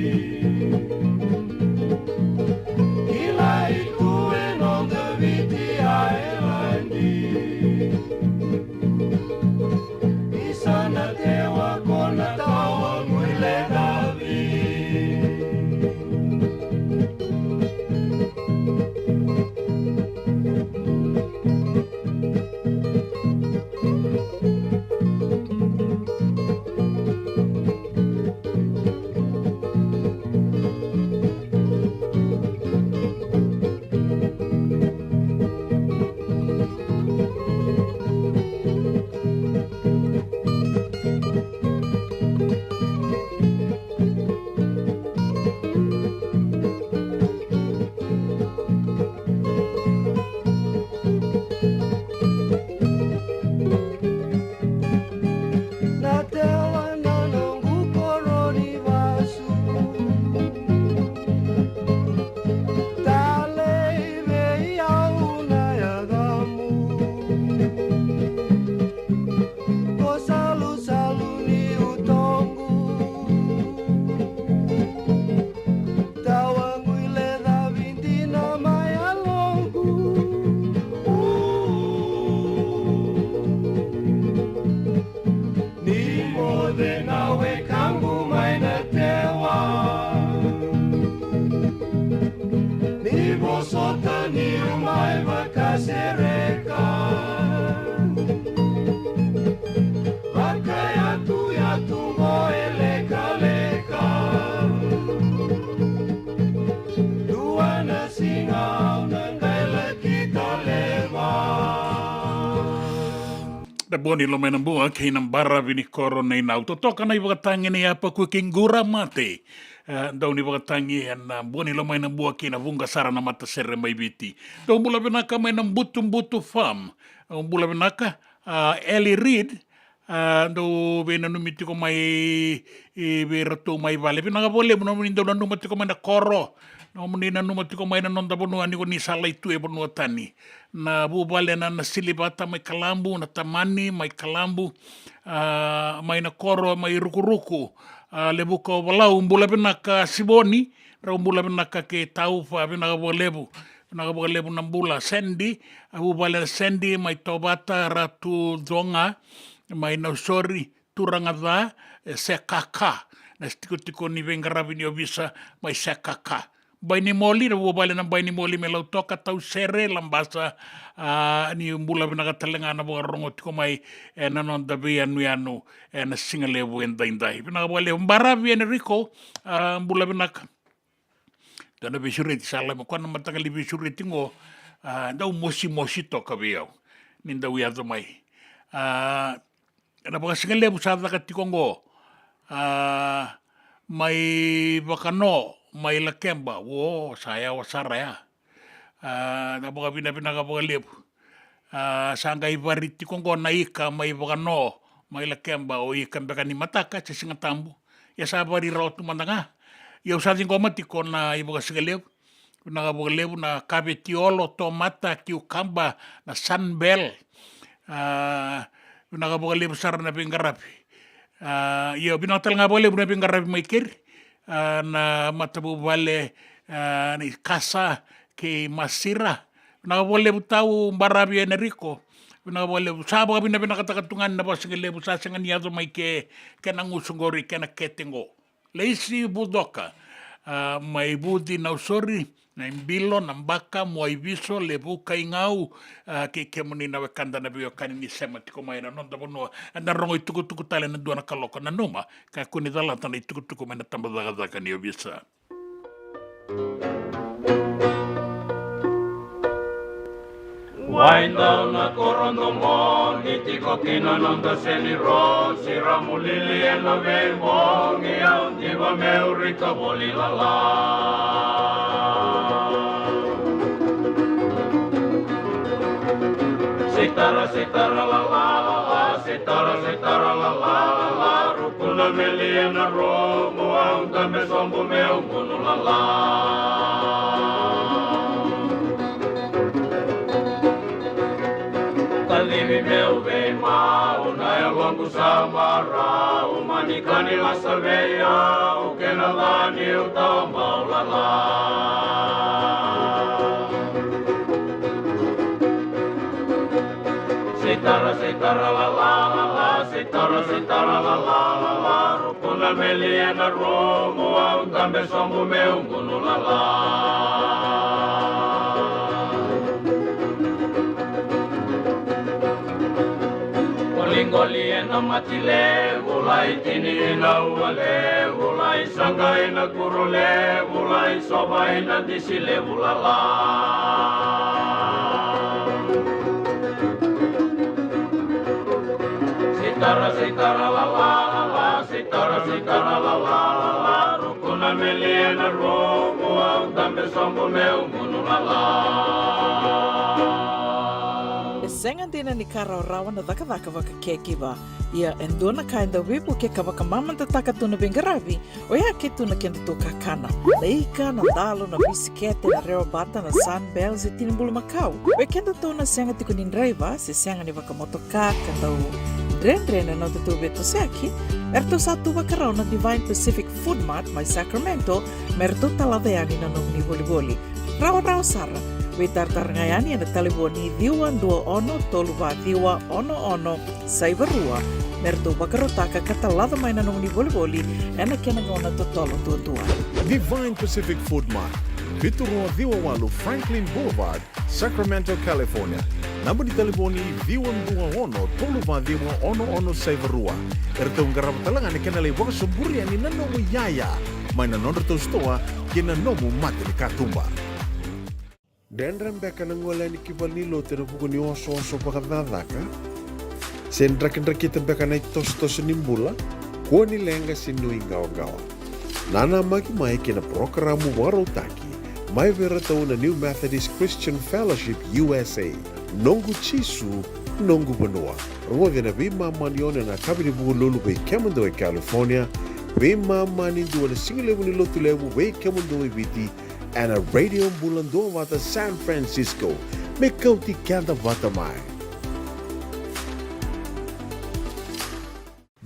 Kilai tu e noda Viti Ailadi. Isa na tewa ko na tawa gui lecavi. Na tewa na noqu koro ni vasu. Talei vei au na yacamu. Ko salusalu ni utoqu. Tawa gui lecavi dina mai yaloqu. Ni moce na wekaqu mai na tewa. Ni vosota niu mai vakasereka. Vakayatuyatu qo e lekaleka. Dua na siga au na qai laki tale mai. Na bua ni loma ena bua kei na baravi ni koro nei nau. Totoka na ivakatagi nei Apa Kue kei Qura Mate. E, dau ni vakatagi ena bua ni loma ena bua kei na vuqa sara na matasere mai Viti. Dau bula vinaka mai na Butubutu Farm. Dau bula vinaka, a, Eli Reid, a, dau veinanumi tiko mai, i vei iratou mai vale. Vinaka vakalevu nomuni dau nanuma tiko mai na koro, nomuni nanuma tiko mai na noda vanua ni ko ni sa lai tu e vanua tani. Na vuvale na, na Silivata mai Kalabu, na Tamani mai Kalabu, a, mai na koro mai Rukuruku, a, Levuka o Valau, bula vinaka Sivoni, rau bula vinaka kei Taufa, vinaka vakalevu. Vinaka vakalevu na bula Sandy, a, vuvale na Sandy mai Tovata, Ratu Coga mai Nausori, turaga ca, e, Sekaka, na tikotiko ni veiqaravi ni ovisa mai Sekaka. Bainimoli, na vuvale na Bainimoli mai Lautoka, Tausere, Labasa, a, ni bula vinaka tale ga na vakarorogo tiko mai, e, na noda veiyanuyanu, e, na siga levu edaidai. Vinaka vakalevu, baravi Enrico, a, bula vinaka. Dua na veisureti sa lai mai, koya na mataqali veisureti qo, a, dau mosimosi toka vei au ni dau yaco mai. A, na vakasigalevu sa caka tiko qo, a, mai Vakano, mai Lakeba, o, sa yawa sara ya. A, na vakavinavinaka vakalevu. A, sa qai vari tiko qo na ika mai Vakano, mai Lakeba, o ika beka ni mataka se Siga Tabu. Ia sa vari rawa tu mada ga. Ia au sa ciqoma tiko na ivakasigalevu. Vinaka vakalevu na kaveti olo, tomata, kiukaba, na sunbell. A, vinaka vakalevu sara na veiqaravi. A, ia vinaka tale ga vakalevu na veiqaravi mai keri. A, na matavuvale, a, ni Kasa kei Masira. Vinaka vakalevu tau baravi Enrico. Vinaka vakalevu. Sa vakavinavinakataka tu ga ni na vakasigalevu sa sega ni yaco mai ke, kena gusu qori, kena kete qo. Leisi Vucoka, a, mai Vuci, Nausori, na Ibilo, na Baka, Muaiviso, Levuka, Igau, a, kei kemuni na wekada na veiwekani ni sema tiko mai na noda vanua, na rogo itukutuku tale na dua na kaloko, nanuma, kakua ni calata na itukutuku mai na tabacakacaka ni ovisa. Wai dau na koro domo, ni tiko kina noda seni rosi, ra mulili ena veibogi, au diva meu rika voli lala. Sitara, sitara, lala, lala, sitara, sitara, lala, lala, ruku na meli ena rumu, au dabe sobu meu gunu lala. Kacivi meu veimau, na yaloqu sa marau, mani ka ni lasa vei au, kena ca niu tawabau lala. Sitara, sitara, lala, lala, sitara, sitara, lala, lala, ruku na meli ena rumu, au dabe sobu meu gunu lala. Qoliqoli ena mati levu, lai tini ina ua levu, lai saqa ina kuro levu, lai sova ina disi levu lala. Sitara, sitara, lala, lala, sitara, sitara, lala, lala, ruku na meli ena rumu, au dabe sobu meu gunu lala. E sega dina ni ka rawarawa na cakacaka vaka caregiver. Ia e dua na ka e dau veivuke ka vakamamadataka tu na veiqaravi, oya ke tu na kedatou kakana. Na ika, na dalo, na bisikete, na rewabata, na sunbell, se tini bulumakau. Vei kedatou na sega tiko ni draiva, se sega ni vakamotoka, ka dau dredre na nodatou veitosoyaki, eratou sa tu vakarau na Divine Pacific Food Mart mai Sacramento, me ratou talaca yani na nomuni volivoli. Rawarawa sara, veitaratara ga yani ena talevoni ciwa dua ono tolu va ciwa ono ono saiva rua, me ratou vakarautaka ka talaca mai na nomuni volivoli ena kena gauna totolo duadua. Divine Pacific Food Mart, vitu rua ciwa walu Franklin Boulevard, Sacramento, California. Naba ni talevoni ciwa dua ono tolu va ciwa ono ono saiva rua. Eratou qarava tale ga na kena lai vakasoburia ni na nomu iyaya mai na nodratou sitoa kei na nomu mata ni katuba. Dredre beka na gole yani ki valenilotu ena vuku ni osooso vakacakacaka? Se drakidrakita beka na itosotoso ni bula? Kua ni leqa se nuiqawaqawa. Nanamaki mai ki na parokaramu vakarautaki mai vei iratou na New Methodist Christian Fellowship U S A. Noqu Jisu, noqu vanua. Rogoci na veimama ni ono ena yakavi ni Vukelulu vei kemudou e California, veimama ni dua ena sigalevu ni Lotulevu vei kemudou e Viti, ena Radio Bula Duavata San Francisco. Me kauti keda vata mai.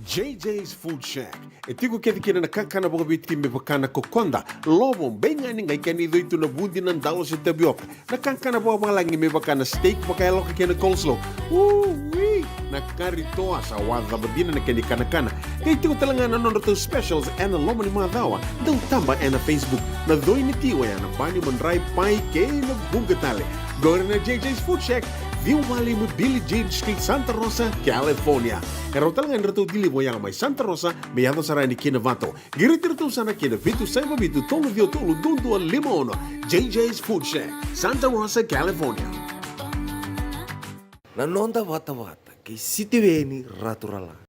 J J's Food Shack. E tiko kece kina na kakana vakaviti me vaka na kokoda, lovo, beigani, qai kena icoi tu na vudi, na dalo se tavioka. Na kakana vakavalagi me vaka na steak vakayaloka kei na coleslaw. Ui! Na kari toa, sa wawa dina na kena ikanakana. Qai tiko tale ga na nodratou specials ena loma ni macawa. Dau taba ena Facebook. Na coi ni ti oya na bani, madrai, pai kei na vuqa tale. Qori na J J's Food Shack, ciwa walu lima Billie Jean Street, Santa Rosa, California. E rawa tale ga ni ratou deliver oya mai Santa Rosa me yaco sara yani ki Novato. Qiriti iratou sara ki na vitu saiva vitu tolu ciwa tolu dua dua lima ono. J J's Food Shack, Santa Rosa, California. Na noda vatavata kei Sitiveni Raturala.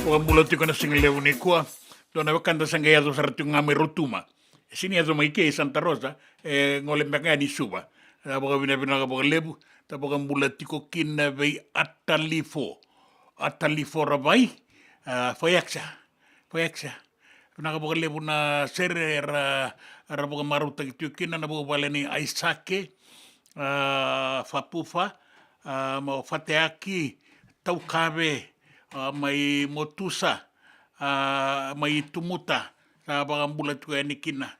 Vakabula tiko na siga levu nikua. Dua na wekada sa qai yaco sara tiko ga mai Rotuma. E sini yaco mai kei Santa Rosa, e gole beka yani Suva. A vakavinavinaka vakalevu, da vakabula tiko kina vei Atalifo. Atalifo Ravai, a, Faiaksa. Faiaksa. Vinaka vakalevu na sere era, era vakamarautaki tiko kina na vuvale ni Aisake, a, Fapufa, a, ma Fateaki, Taukave, a, mai Motusa, a, mai Tumuta, sa vakabula tiko yani kina.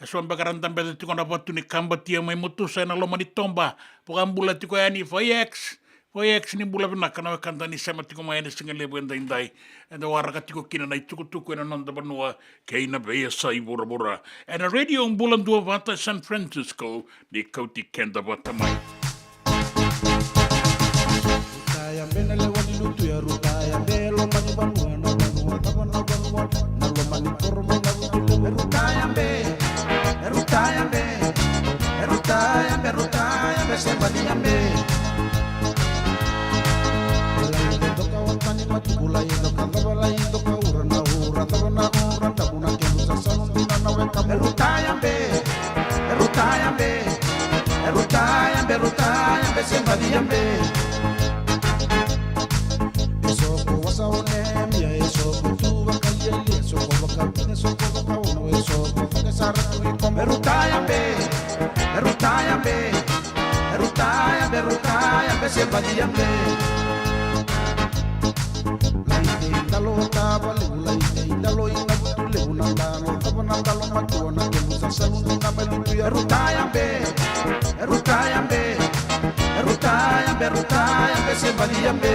E so beka ra dabeca tiko na vatu ni kabatia mai Motusa ena loma ni toba, vakabula tiko yani Faiaks, Faiaks ni bula vinaka na wekada ni sema tiko mai ena siga levu edaidai. Eda waraka tiko kina na itukutuku ena noda vanua kei na veiyasai vuravura. Ena Radio Bula Duavata San Francisco, ni kauti keda vata mai. Rutaya be na lewa ni lutu ya, rutaya be loma ni vanua, na vanua, cava na vanua, na loma ni koro mai na vutu levu. Rutaya be, rutaya be, rutaya be, rutaya be, se balia be. Lai doka o tani matuku, lai doka cava, lai doka ura na ura, cava na ura, damu na kemu sa sanu dina na weka. Rutaya be. E rutaya be, e rutaya be, rutaya be, se balia be. E soko wasa o Nemia, e soko tu vakalialia, e soko vakavina, e soko vakaono, e soko vaka sara tu i koma. E rutaya be, e rutaya be, e rutaya be, rutaya be, se balia be. Lai tei dalo o tavalevu, lai tei dalo i na vutu levu, na dalo cava, na dalo matua, na kemu sa sanu dina mai lutu ya. E rutaya be, e rutaya be, e rutaya be, rutaya be, se balia be.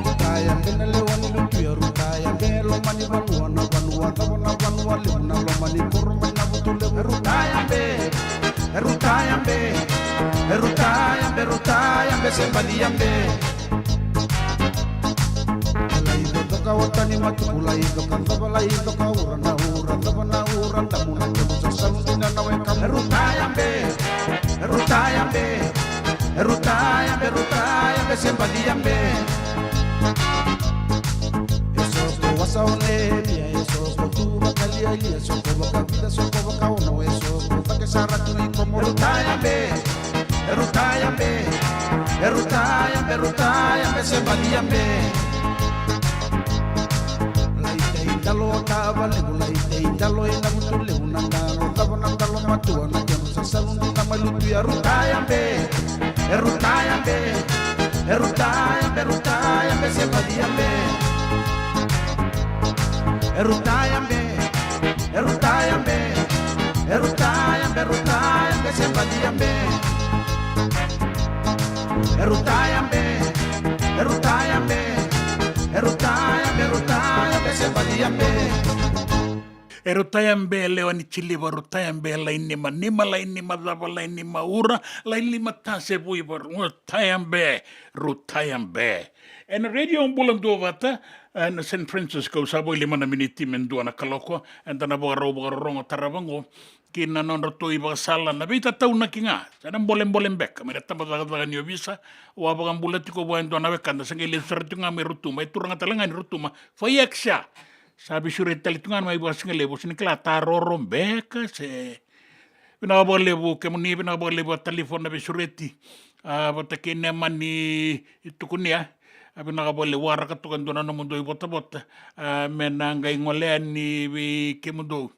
Rutaya be na lewa ni lutu ya, rutaya be loma ni vanua, na vanua cava, na vanua levu, na loma ni koro mai na vutu levu. Rutaya be, rutaya be, rutaya be, rutaya be, se balia be. Lai doka o tani matuku, lai doka cava, lai doka ura na ura, cava na ura, damu na kemu sa sanu dina na weka. Rutaya be, rutaya be, rutaya be, rutaya be, se balia be. E soko wasa o Nemia, e soko tu vakalialia, e soko vakavila, e soko vakaono, e soko vaka sara tu i koma. Rutaya be. E rutaya be, e rutaya be, rutaya be, se balia be. Lai tei dalo o tavalevu, lai tei dalo i na vutu levu, na dalo cava, na dalo matua, na kemu sa sanu dina mai lutu ya. Rutaya be, e rutaya be, e rutaya be, rutaya be, se balia be. E rutaya be, e rutaya be, e rutaya be, rutaya be, se balia be. E rutaya be, e rutaya be, e rutaya be, rutaya be, se balia be. E rutaya be lewa ni Chiliva, rutaya be lai nima nima, lai nima cava, lai nima ura, lai nima tase vuiva, rutaya be, rutaya be. Ena Radio Bula Duavata, ena San Francisco, sa vo i lima na miniti me dua na kaloko, eda na vakarau vakarorogo tarava oqo ki na nodratou ivakasala na veitataunaki ga. Sa na bolebole beka mai na tabacakacaka ni ovisa, au a vakabula tiko vua e dua na wekada sa qai lesu sara tiko ga mai Rotuma, e turaga tale ga ni Rotuma, Faiaksa. Sa veisureti tale tu ga mai vakasigalevu, se ni kila ta roro beka se. Vinaka vakalevu kemuni, vinaka vakalevu Atalifo na veisureti. A, vata kei Nemani Tukunia. A, vinaka vakalevu, waraka toka e dua na nomudou ivotavota. A, me na qai gole yani vei kemudou.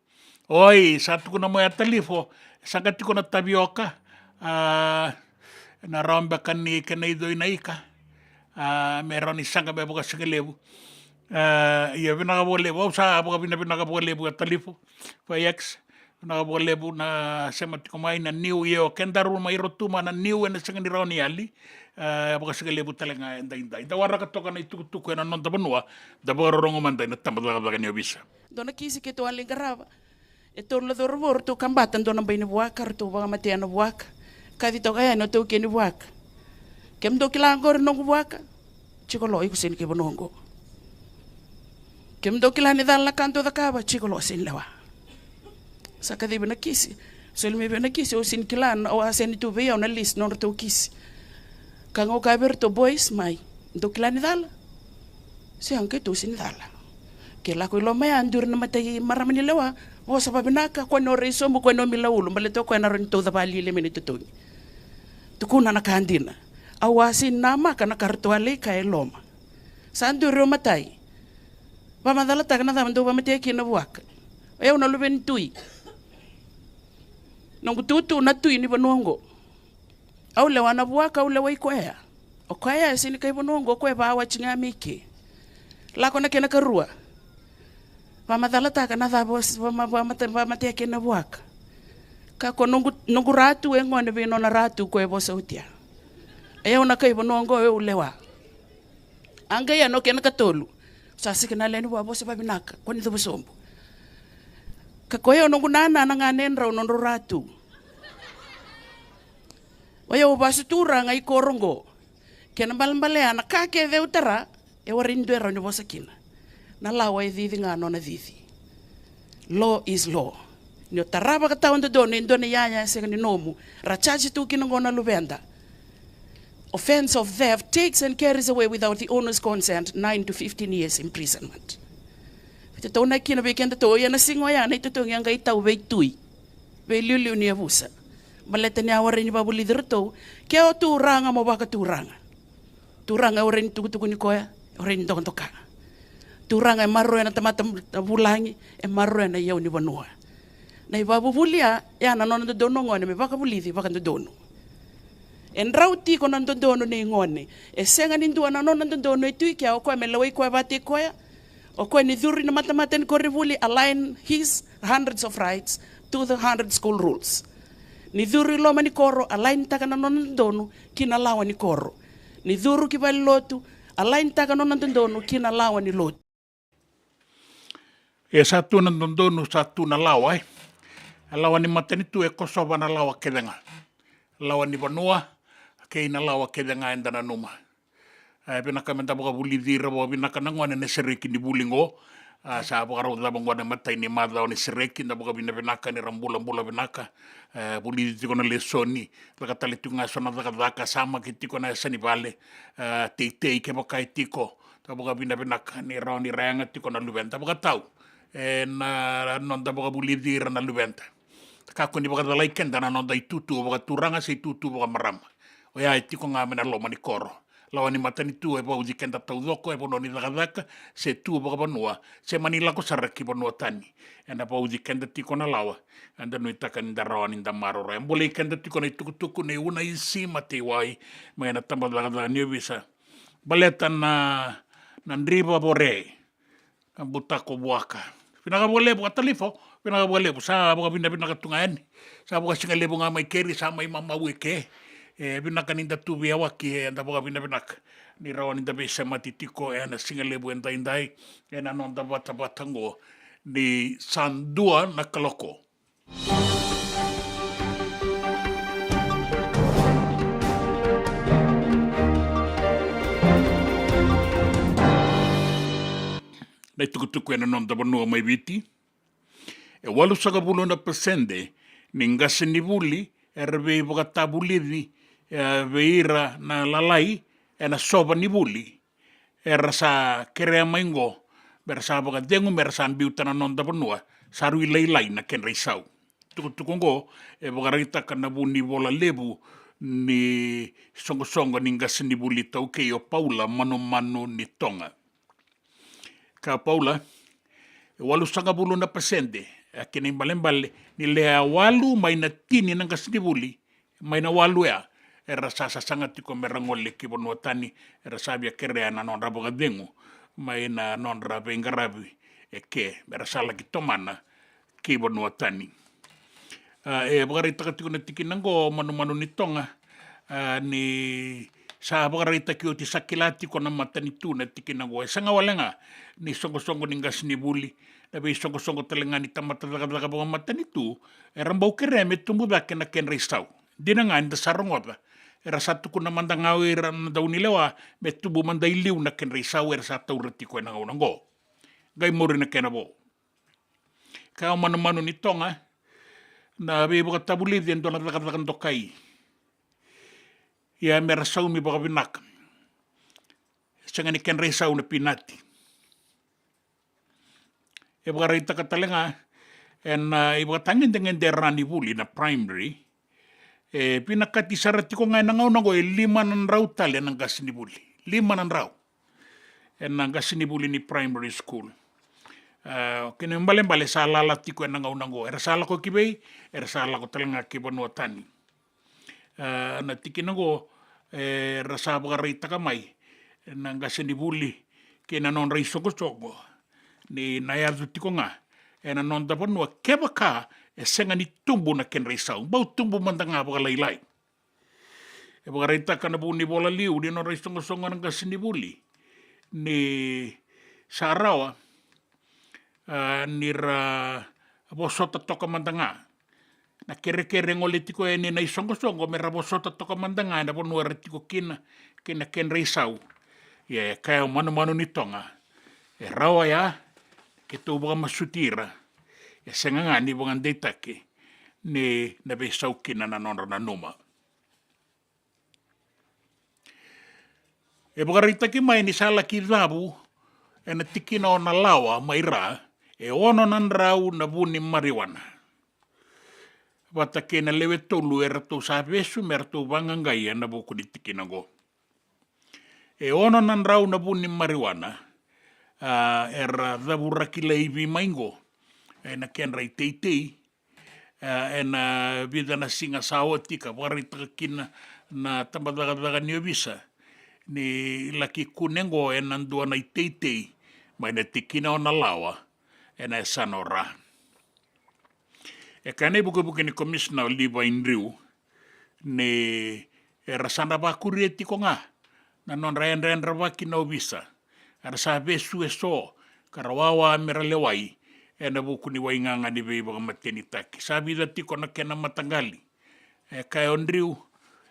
Oi, sa tukuna mai Atalifo, saqa tiko na tavioka. A, na rawa beka ni kena icoi na ika. A, me rawa ni saqa me vakasigalevu. A, ia vinaka vakalevu, au sa vakavinavinaka vakalevu Atalifo, Faiaks. Vinaka vakalevu na sema tiko mai na niu, io, kedaru mai Rotuma na niu ena sega ni rawa ni yali. E, vakasigalevu tale ga edaidai. Da waraka toka na itukutuku ena noda vanua, da vakarorogo mada ena tabacakacaka ni ovisa. Dua na kisi keitou a lai qarava. E tolu na cauravou ratou kabata dua na bai ni vuaka, ratou vakamatea na vuaka. Kaci toka yani o taukei ni vuaka. Kemudou kila qori noqu vuaka? Jiko lo, iko sega ni kai vanua oqo. Kemudou kila ni cala na ka dou cakava? Jiko lo, sega ni lewa. Sa kacivi na kisi. Soli mai vei au na kisi, au sega ni kila, au a sega ni tu vei au na list nodratou kisi. Ka ga au kaya vei iratou, boys, mai. Dou kila ni cala? Sega, keitou sega ni cala. Ke lako i loma ya, duri na matai marama ni lewa. Vosa vavinaka, kua ni o rai sobu, kua ni o mila ulu, baleta o koya na rawa ni tauca vakalalai mai na itotogi. Tukuna na ka dina. Au a sega ni namaka na ka ratou a lai kaya e loma. Sa duri o matai. Vakamacalataka na cava dou vakamatea kina na vuaka. O yau na luve ni tui. Noqu tutu na tui ni vanua oqo. Au lewa na vuaka, au lewai koya. O koya e sega ni kai vanua oqo, o koya e vawati ga mai ke. Lako na kena karua. Vakamacalataka na cava o s-, vama-, vamata-, vakamatea kina na vuaka. Ka ko noqu, noqu ratu e gone vei nona ratu ko e vosa oti ya. E au na kai vanua oqo, e au lewa. A qai ya na kena katolu. Sa sega na lewe ni vua, vosa vavinaka, kua ni cuva sobu. Ka ko yau noqu nana na ganedrau nodrau ratu. O yau vasu turaga i koro oqo. Kena balebale ya na ka kece au tara, e warai ni dua e rawa ni vosa kina. Na lawa e cici ga nona cici. Law is law. Ni o tara vakatawadodonu e dua na iyaya e sega ni nomu, ra charge tu kina oqo na luveda. Offence of theft takes and carries away without the owner's consent nine to fifteen years imprisonment. Veitautaunaki kina vei kedatou, ia na siga oya na itotogi a qai tau vei tui, vei liuliu ni yavusa. Baleta ni a warai ni vakavulici iratou, ke o turaga mo vakaturaga. Turaga e warai ni tukutukuni koya, e warai ni dokadoka. Turaga e maroroya na tamata vulagi, e maroroya na iyau ni vanua. Na ivakavuvuli ya, ya na nona dodonu o gone me vakavulici vakadodonu. E drau tiko na dodonu nei gone. E sega ni dua na nona dodonu e tu i kea, o koya me lewai koya vakataki koya. O koya ni curu i na matamata ni koronivuli, align his hundreds of rights to the hundred school rules. Ni curu i loma ni koro, align taka na nona dodonu ki na lawa ni koro. Ni curu ki valenilotu, align taka na nona dodonu ki na lawa ni lotu. E sa tu na dodonu, sa tu na lawa, e. A lawa ni matanitu e kosova na lawa kece ga. Lawa ni vanua, kei na lawa kece ga eda nanuma. E vinaka me da vakavulici ira vakavinaka na gone na sereki ni vuli qo. A, sa vakarau cava qo na imatai ni macawa ni sereki, da vakavinavinaka ni ra bulabula vinaka. E, vulici tiko na lesoni, caka tale tiko ga so na cakacaka, samaki tiko na yasa ni vale. E, teitei kevaka e tiko, da vakavinavinaka ni rawa ni ra yaga tiko na luveda vakatau. E, na noda vakavulici ira na luveda. Kakua ni vakacalai keda na noda itutu vakaturaga se itutu vakamarama. Oya e tiko ga mai na loma ni koro. Lawa ni matanitu e vauci keda taucoko e vanua ni cakacaka, se tu vakavanua, se mani lako sara ki vanua tani. Ena vauci keda tiko na lawa, eda nuitaka ni da rawa ni da maroroya. E bolei keda tiko na itukutuku nei Unaisi Mateiwai, mai na tabacakacaka ni ovisa. Baleta na, na driva vore. A butako vuaka. Vinaka vakalevu, a Talifo, vinaka vakalevu, sa vakavinavinaka tu ga yani. Sa vakasigalevu ga mai keri, sa mai mamau eke. E vinaka ni da tu veiyawaki, eda vakavinavinaka ni rawa ni da veisemati tiko ena sigalevu edaidai, ena noda vatavata qo ni sa dua na kaloko. Na itukutuku ena noda vanua mai Viti. E walusagavulu na pasede ni qasenivuli era veivakatavulici, e, vei ira na lalai ena sova ni vuli. Era sa kerea mai qo, me ra sa vakacegu, me ra sa biuta na noda vanua, sa rui lailai na kedra isau. Tukutuku qo e vakaraitaka na vunivola levu ni soqosoqo ni qasenivuli taukei o Paula Manumanu ni Toga. Ka Paula, e walusagavulu na pasede, e kena ibalebale ni le a walu mai na tini na qasenivuli, mai na walu ya, era sa sasaga tiko me ra gole ki vanua tani, era sa via kerea na nodra vakacegu mai na nodra veiqaravi eke, me ra sa laki tomana ki vanua tani. A, e vakaraitaka tiko na tikina oqo, Manumanu ni Toga, a, ni sa vakaraitaki oti, sa kila tiko na matanitu na tikina oqo. E sega wale ga ni soqosoqo ni qasenivuli, na veisoqosoqo tale ga ni tamata cakacaka vakamatanitu, era bau kerea me tubu cake na kedra isau. Dina ga ni da sa rogoca, era sa tukuna mada ga o ira na daunilewa me tubu mada i liu na kedra isau, era sa taura tiko ena gauna oqo. Qai muri na kena vo. Kaya o Manumanu ni Toga, na veivakatavulici e dua na cakacaka dokai. Ia me ra saumi vakavinaka. Sega ni kedra isau na pinati. E vakaraitaka tale ga ena, a, ivakatagedegede e ra ni vuli na primary, e vinakati sara tiko ga ena gauna oqo e lima na drau tale na qasenivuli. Lima na drau ena qasenivuli ni primary school. A, kena ibalebale sa lala tiko ena gauna oqo. Era sa lako ki vei? Era sa lako tale ga ki vanua tani. A, na tikina oqo, e, era sa vakaraitaka mai na qasenivuli kei na nodra isoqosoqo ni na yaco tiko ga ena noda vanua kevaka e sega ni tubu na kedra isau. Bau tubu mada ga vakalailai. E vakaraitaka na vunivola liu ni nodra isoqosoqo na qasenivuli ni sa rawa, a, ni ra vosota toka mada ga. Na kerekere e gole tiko yani na isoqosoqo me ra vosota toka mada ga ena vanua era tiko kina kei na kedra isau. Ia e kaya o Manumanu ni Toga, e rawa ya, keitou vakamasuti ira, e sega ga ni vakadeitaki ni na veisau kina na nodra nanuma. E vakaraitaki mai ni sa laki cavu ena tikina o Nalawa mai ra e ono na drau na vu ni marijuana, vata kei na lewe tolu eratou sa vesu me ratou vaqaqai ena vuku ni tikina oqo. E ono na drau na vu ni marijuana, a, era cavuraki laivi mai oqo ena kedra iteitei, e, ena vica na siga sa oti, ka vakaraitaka kina na tabacakacaka ni ovisa ni laki kune oqo ena dua na iteitei mai na tikina o Nalawa ena yasana o Ra. E kaya na ivukevuke ni komisina o Levi Drew ni era sa na vakuria tiko ga na nodra yadrayadravaki na ovisa, era sa vesu eso ka ra wawa me ra lewai ena vuku ni waigaga ni veivakamatenitaki. Sa vica tiko na kena mataqali. E kaya o Drew,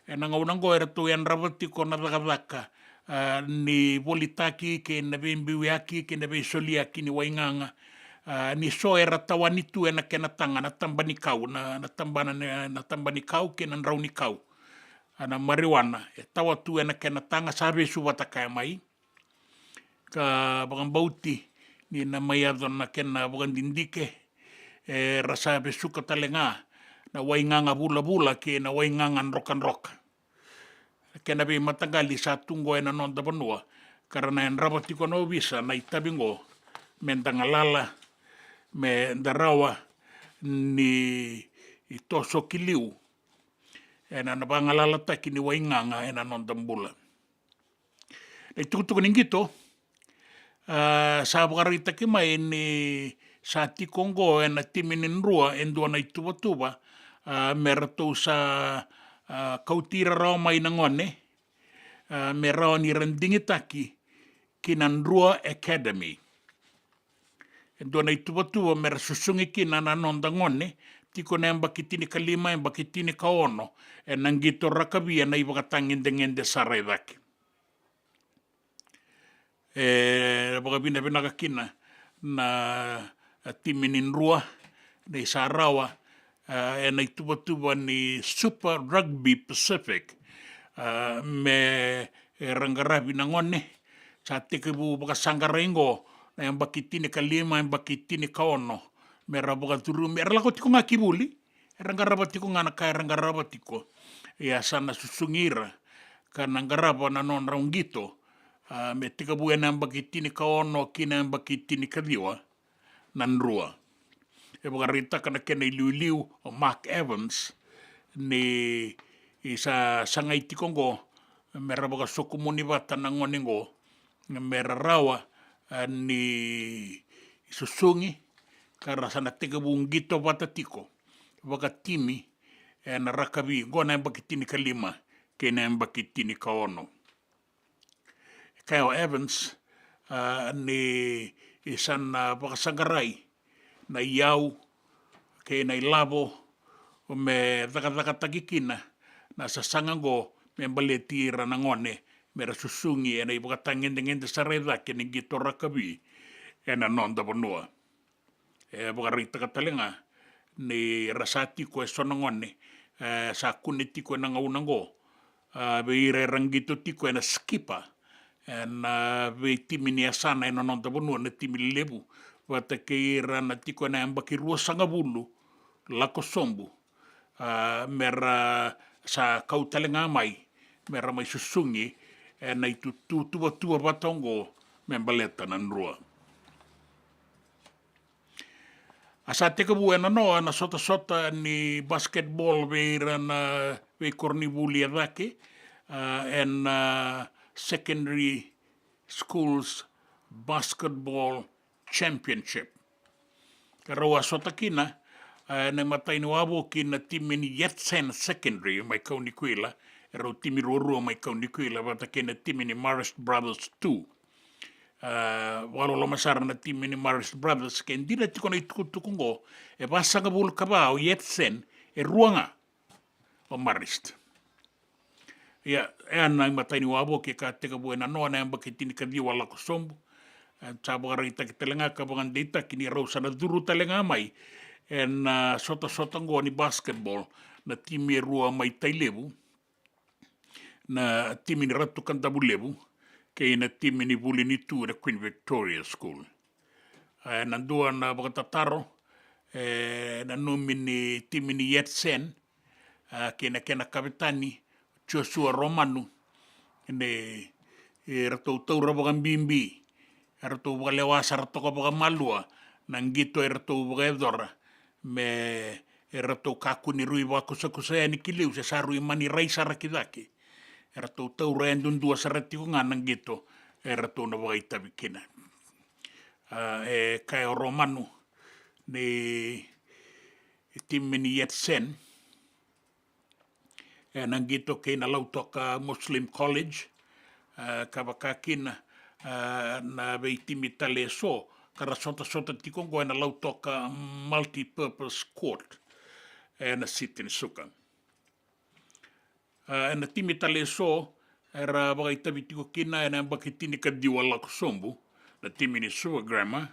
ena gauna oqo eratou yadrava tiko na cakacaka, a, ni volitaki kei na veibiuyaki kei na veisoliyaki ni waigaga. A, ni so era tawani tu ena kena taga na taba ni kau, na, na tabana, na, na taba ni kau kei na drau ni kau. A, na marijuana e tawa tu ena kena taga, sa vesu vata kaya mai. Ka vakabauti ni na mai yaco na kena vakadidike, era sa vesuka tale ga na waigaga vulavula kei na waigaga drokadroka. Na kena veimataqali sa tu oqo ena noda vanua, ka ra na yadrava tiko na ovisa na itavi oqo me da galala, me da rawa ni toso ki liu ena, na vagalalataki ni waigaga ena noda bula. Na itukutuku ni qito, a, sa vakaraitaki mai ni sa tiko oqo ena timi ni Drua e dua na ituvatuva, a, me ratou sa, a, kauti ira rawa mai na gone, a, me rawa ni ra digitaki ki na Drua Academy. E dua na ituvatuva me ra susugi kina na noda gone tiko na yabaki tinikalima, yabaki tinikaono, ena qito rakavi ena ivakatagedegede sara e cake. E vakavinavinaka kina na, a, timi ni Drua ni sa rawa, a, ena ituvatuva ni Super Rugby Pacific, a, me ra qaravi na gone. Sa tekivu vakasaqarai oqo na yabaki tinikalima, yabaki tinikaono, me ra vakacurumi, era lako tiko ga ki vuli, era qarava tiko ga na ka era qarava tiko. Ia sa na susugi ira ka na qarava na nodrau qito, a, me tekivu ena yabaki tinikaono ki na yabaki tinikaciwa na Drua. E vakaraitaka na kena iliuliu o Mark Evans ni sa sagai tiko oqo me ra vakasokumuni vata na gone oqo, me ra rawa, a, ni susugi ka ra sa na tekivu qito vata tiko. vakatimi ena rakavi, qo na yabaki tinikalima kei na yabaki tinikaono. E kaya o Evans, a, ni sa na vakasaqarai na iyau kei na ilavo me cakacakataki kina na sasaga qo me baleti ira na gone me ra susugi ena ivakatagedegede sara e cake ni qito rakavi ena noda vanua. E vakaraitaka tale ga ni ra sa tiko e so na gone, e, sa kune tiko ena gauna oqo, a, vei ira era qito tiko ena skipa ena, a, veitimi ni yasana ena noda vanua, na timi lelevu, vata kei ira na tiko ena yabaki ruasagavulu lako sobu, a, me ra sa kau tale ga mai me ra mai susugi ena ituvatuva vata oqo me baleta na Drua. A sa tekivu ena noa na sotasota ni basketball vei ira na veikoronivuli e cake, a, ena, a, Secondary Schools Basketball Championship. Ka rau a sota kina, a, ena imatai ni wavoki na timi ni Yatsen Secondary mai Kaunikuila, e rau timi ruarua mai Kaunikuila, vata kei na timi ni Marist Brothers two. A, vakaloloma sara na timi ni Marist Brothers, ke dina tiko na itukutuku oqo, e vasagavulu ka va o Yatsen, e rua ga o Marist. Ia, e a na imatai ni wavoki ka tekivu ena noa na yabaki tinikaciwa lako sobu. E, sa vakaraitaki tale ga ka vakadeitaki ni rau sa na curu tale ga mai ena, a, sotasota oqo ni basketball na timi e rua mai Tailevu, na timi ni Ratu Kadavulevu kei na timi ni Vulinitu na Queen Victoria School. E, na dua na vakatataro, e, nanumi ni timi ni Yatsen, a, kei na kena kavetani Joshua Romanu, ni, e, ratou taura vakabibi, e, ratou vakalewa sara toka vakamalua na qito e ratou vakayacora, me, e, ratou kakua ni rui vakusakusa yani ki liu se sa rui mani rai sara ki cake. E ratou taura yadudua sara tiko ga na qito e ratou na vakaitavi kina. A, e kaya o Romanu ni timi ni Yatsen ena qito kei na Lautoka Muslim College, a, ka vaka kina, a, na veitimi tale eso ka ra sotasota tiko oqo ena Lautoka Multipurpose Court ena siti ni Suka. A, ena timi tale eso era vakaitavi tiko kina ena yabaki tinikaciwa lako sobu na timi ni Suva Grammar,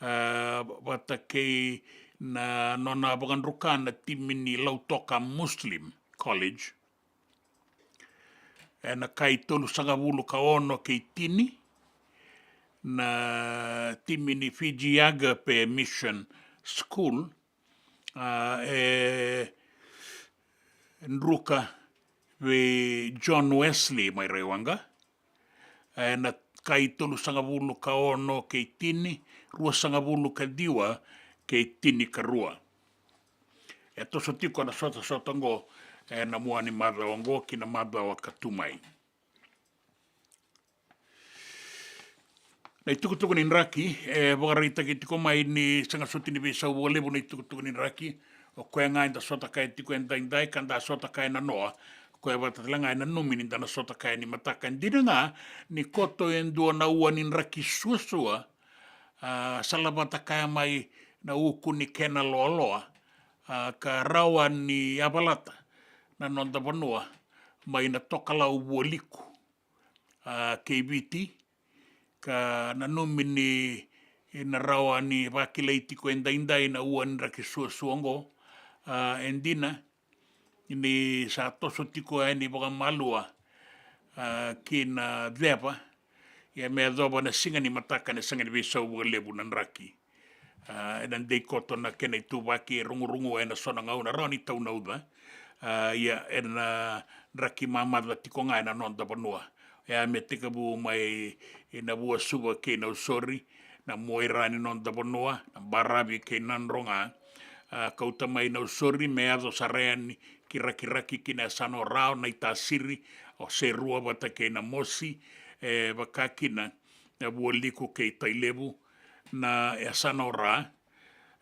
a, vata kei na nona vakadruka na timi ni Lautoka Muslim College. Ena kai tolusagavulu ka ono kei tini na timi ni Fiji Agape Mission School, a, e druka vei John Wesley mai Raiwaqa. Ena kai tolusagavulu ka ono kei tini, ruasagavulu ka ciwa kei tinikarua. E toso tiko na sotasota oqo ena mua ni macawa oqo ki na macawa ka tu mai. Na itukutuku ni draki, e vakaraitaki tiko mai ni sega soti ni veisau vakalevu na itukutuku ni draki. O koya ga eda sota kaya tiko edaidai ka da sota kaya na noa. O koya vata tale ga e nanumi ni da na sota kaya ni mataka. Dina ga ni koto e dua na ua ni draki suasua, a, salavata kaya mai na uku ni kena loaloa, a, ka rawa ni yavalata na noda vanua mai na tokalau vualiku, a, kei Viti, ka nanumi ni na rawa ni vakilai tiko edaidai na ua ni draki suasua oqo, a, e dina ni sa toso tiko yani vakamalua, a, ki na ceva, ia me yacova na siga ni mataka ena sega ni veisau vakalevu na draki. A, ena dei koto na kena ituvaki e rogorogo ena so na gauna rawa ni taunauca. A, ia ena draki mamaca tiko ga ena noda vanua. Ia me tekivu mai ena Vuasuva kei Nausori, na Muaira ni noda vanua, na Baravi kei Nadroga. A, kauta mai Nausori me yaco sara yani ki Rakiraki ki na yasana o Ra, o Naitasiri, o Serua vata kei Namosi, e vaka kina na Vualiku kei Tailevu, na yasana o Ra,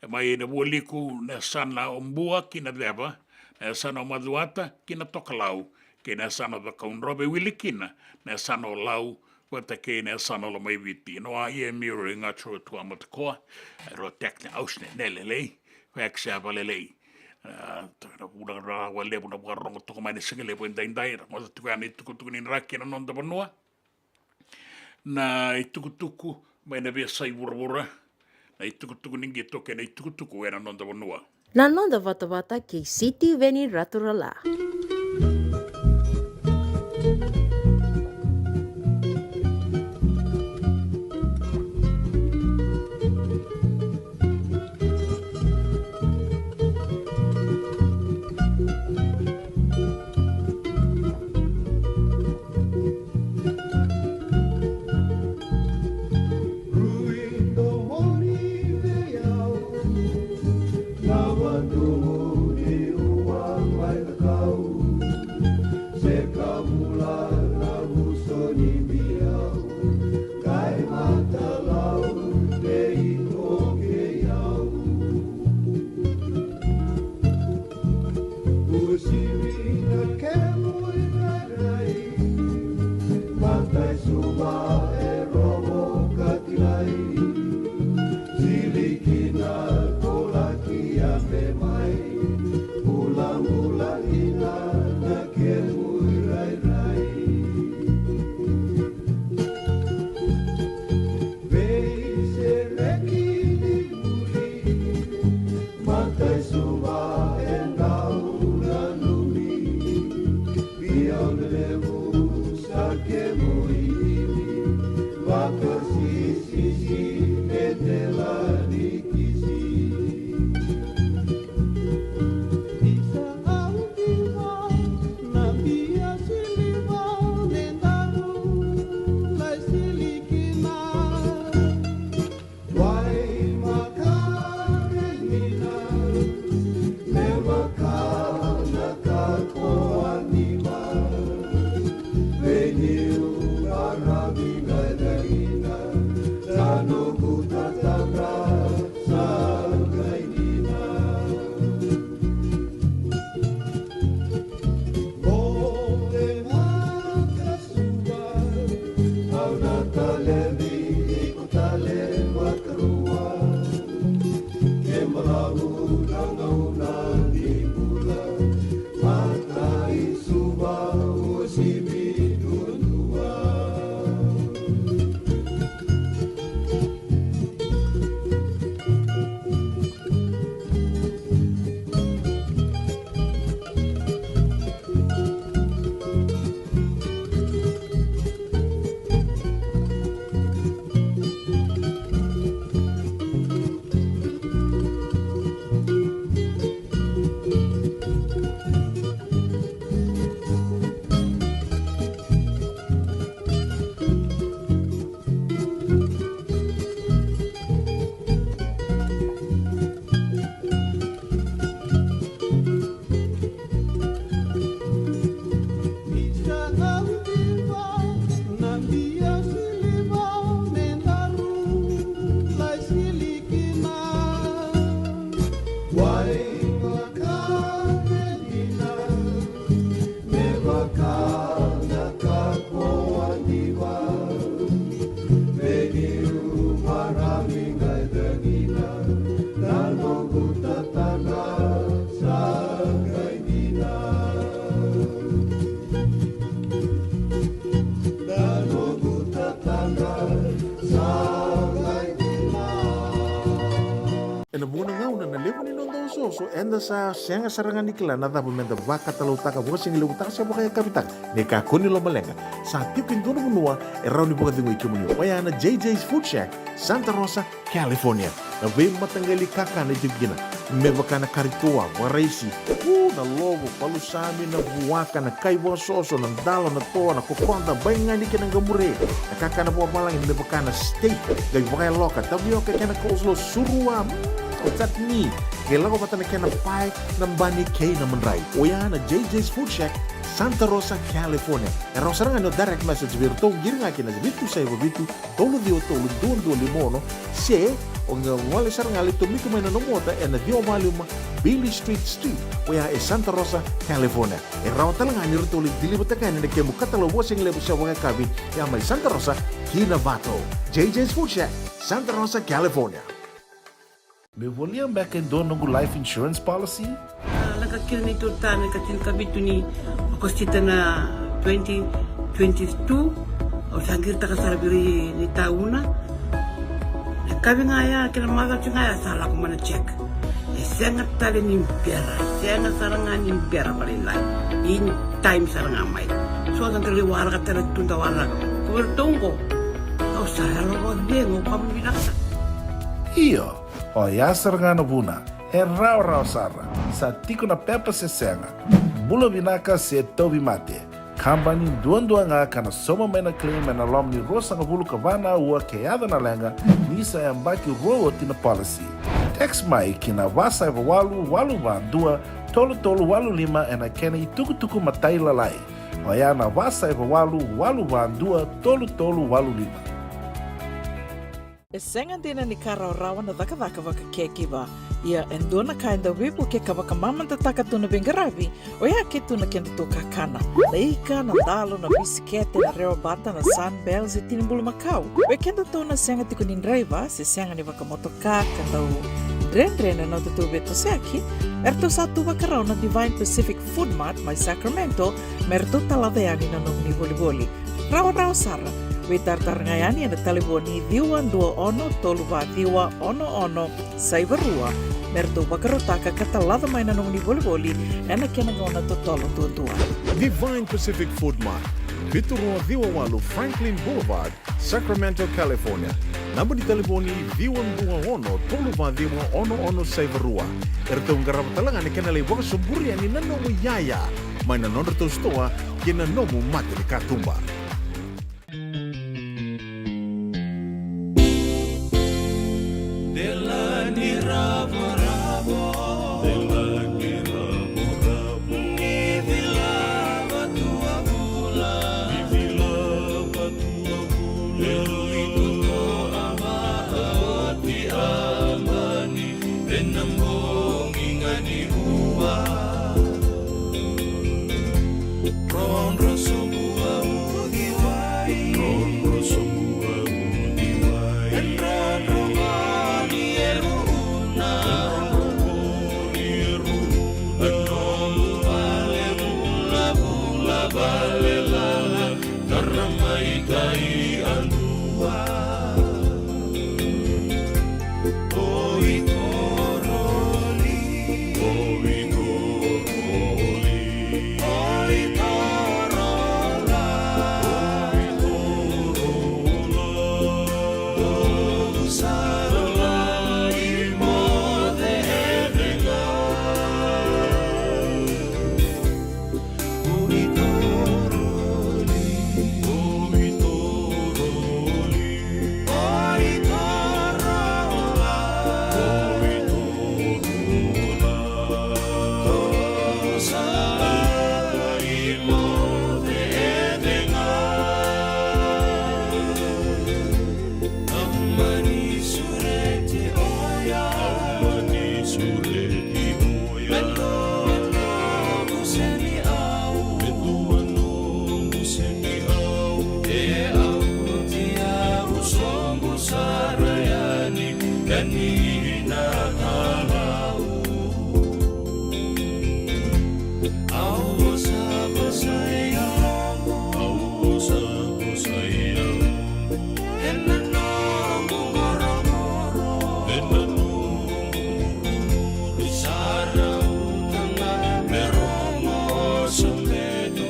E mai na Vualiku na yasana o Bua ki na Ceva, na yasana o Macuata ki na Tokalau, kei na yasana o Cakaudrove, wili kina na yasana o Lau vata kei na yasana o Lomaiviti. No a ia e Miro i Gacho Tua Matakoa, e ro tek na aus ne ne lelei, ko e kse a valelei. A, na vuna ra wa levu na vakarogo toko mai na siga levu e daidai, ra gota tiko ya na itukutuku ni draki na noda vanua. Na itukutuku mai na veiyasai vuravura, na itukutuku ni qito kei na itukutuku ena noda vanua. Na noda vatavata kei Sitiveni Raturala. Ena vuqa na gauna na levu ni noda osooso, eda sa sega sara ga ni kila na cava meda vakatalautaka, vakasigalevutaka se vakayakavitaka. Ni kakua ni lomaleqa, sa tiko e dua na vanua e rawa ni vakacegui kemuni, oya na J J's Food Shack, Santa Rosa, California. Na veimataqali kakana e tiko kina, me vaka na kari toa, vakaraisi, u, na lovo, palusami, na vuaka, na kai vakasoso, na dalo, na toa, na kokoda, baigani kei na qamure, na kakana vakavalagi me vaka na steak, qai vakayaloka, tavioka kei na coleslaw, surua, mm, o chutney, qai lako vata na kena pae, na bani kei na madrai. Oya na J J's Food Shack, Santa Rosa, California. E rawa sara ga ni o direct message vei iratou, qiri ga ki na vitu saiva vitu, tolu ciwa tolu, dua dua lima ono, se O qai gole sara ga lai tomika mai na nomu ota ena ciwa walu lima Bailey Street Suite, oya e Santa Rosa, California. E rawa tale ga ni ratou lai deliver-taka yani na kemu katalau vakasigalevu se vakayakavi, ya mai Santa Rosa ki Novato. J J's Food Shack, Santa Rosa, California. Meu volia beka e dua noqu life insurance policy? A, lako kina neitou ta na ika tinikavitu ni Okosita na twenty twenty-two. Au sa qiritaka sara vei ira ni tauna. Na yakavi ga ya kei na macawa ga ya sa lako mai na check. E sega tale ni bera, sega sara ga ni bera vakalailai. In time sara ga mai. So da qai waraka tale tu da waraka. Ko vei iratou qo, au sa yalo vakacegu, au vakavinavinaka sara. Io. Oya sara ga na vuna, e rawarawa sara, sa tiko na pepa se sega, bula vinaka se tauvimate. Kabani duadua ga ka na sauma mai na claim ena loma ni ruasagavulu ka va na aua ke yaco na leqa, ni sa yabaki rua oti na policy. Text mai ki na va saiva walu walu va dua tolu tolu walu lima ena kena itukutuku matailalai. Oya na va saiva walu walu va dua tolu tolu walu lima. E sega dina ni ka rawarawa na cakacaka vaka caregiver. Ia e dua na ka e dau veivukei ka vakamamadataka tu na veiqaravi, oya ke tu na kedatou kakana. Na ika, na dalo, na bisikete, na rewabata, na Sunbell, se tini bulumakau. Vei kedatou na sega tiko ni draiva, se sega ni vakamotoka, ka dau dredre na nodatou veitosoyaki, eratou sa tu vakarau na Divine Pacific Food Mart mai Sacramento, me ratou talaca yani na nomuni volivoli. Rawarawa sara, veitaratara ga yani ena talevoni ciwa dua ono tolu va ciwa ono ono saiva rua, me ratou vakarautaka ka talaca mai na nomuni volivoli ena kena gauna totolo duadua. Divine Pacific Food Mart, vitu rua ciwa walu Franklin Boulevard, Sacramento, California. Naba ni talevoni ciwa dua ono tolu va ciwa ono ono saiva rua. Eratou qarava tale ga na kena lai vakasoburi yani na nomu iyaya mai na nodratou sitoa kei na nomu mata ni katuba. Delani ravoravo. Delani ravoravo. Ni vilava tu a vula. Ni vilava tu a vula. E rui tuto a vaa oti a mani. Ena bogi ga ni rua. Drodro sobu a uciwai. Drodro sobu a uciwai. E drodro ga ni eruna. E drodro ga ni eruna. E nomu vale vulavula vale lala. Tara mai tai a dua. Oi toroli. Oi toroli. Oi torola. Oi torola. Oi sara lai mo cecega. Au mani sureti oya. Au mani sureti oya. Me dua noqu seni au. Me dua noqu seni au. E au oti au soqu sara yani. Ka ni na talau. Au vosa vosa e yaloqu. Au vosa vosa e yaloqu. Ena noqu qoroqoro. Ena noqu qoroqoro. Sa rauta ga me rogo o Sobeto.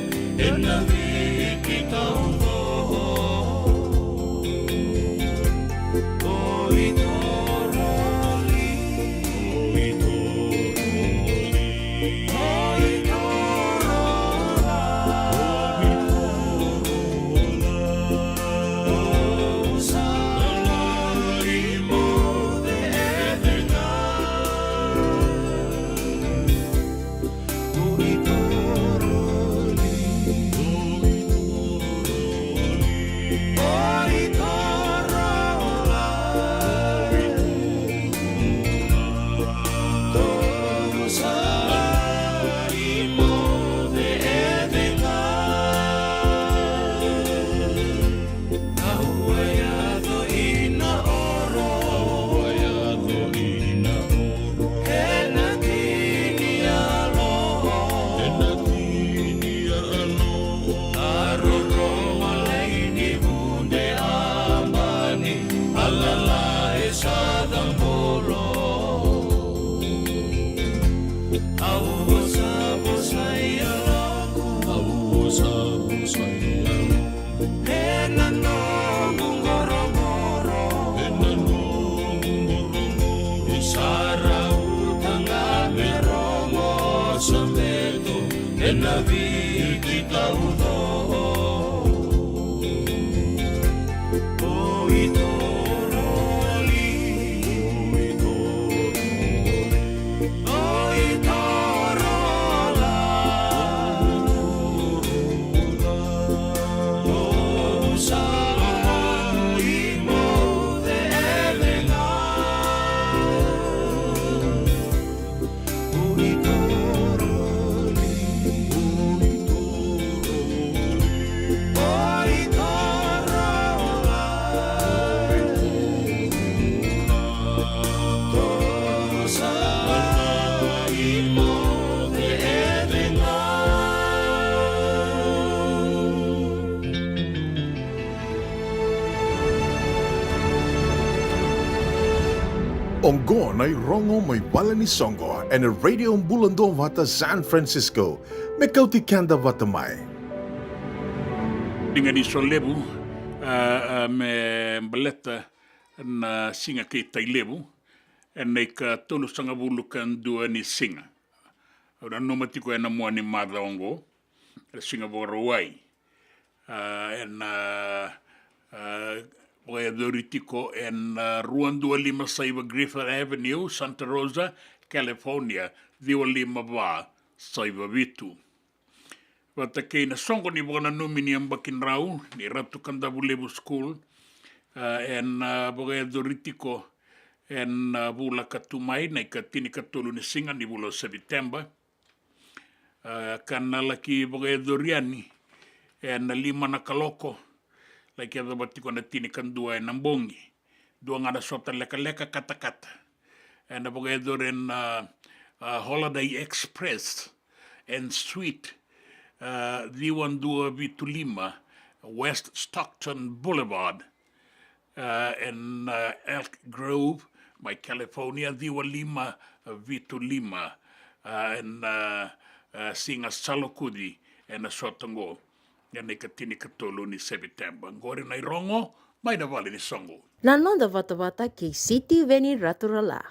Ena viki taucoko. Oi toroli. Oi toroli. Oi torola. Oi torola. Au sa lali mo cecega. Ena noqu qoroqoro, ena noqu qoroqoro, sa rauta ga me rogo sa beto ena viki taucoko. Oqo na irogo mai vale ni soqo ena Radio Bula Duavata San Francisco, me kauti keda vata mai. Diga ni so levu, a, a, me baleta na siga kei Tailevu, ena ikatolusagavulu ka dua ni siga. Au nanuma tiko ena mua ni macawa oqo, ena siga Vakarauwai. A, ena, a, vakayacori tiko ena, a, rua dua lima saiva Griffith Avenue, Santa Rosa, California, ciwa lima va saiva vitu. Vata kei na soqo ni vakananumi ni yabaki drau ni Ratu Kadavulevu School, a, ena, a, vakayacori tiko ena, a, vula ka tu mai, na ikatinikatolu ni siga ni vula o Sepiteba. A, ka na laki vakayacori yani ena lima na kaloko, laki yacova tiko na tinikadua ena bogi. Dua ga na sota lekaleka katakata. Ena vakayacori ena, a, a, Holiday Express and Suite, a, ciwa dua vitu lima West Stockton Boulevard, a, ena, a, Elk Grove mai California, ciwa lima vitu lima, a, ena, a, a, siga Salokuci ena sota oqo. Ena ikatinikatolu ni Sepiteba. Qori na irogo mai na vale ni soqo. Na noda vatavata kei Sitiveni Raturala.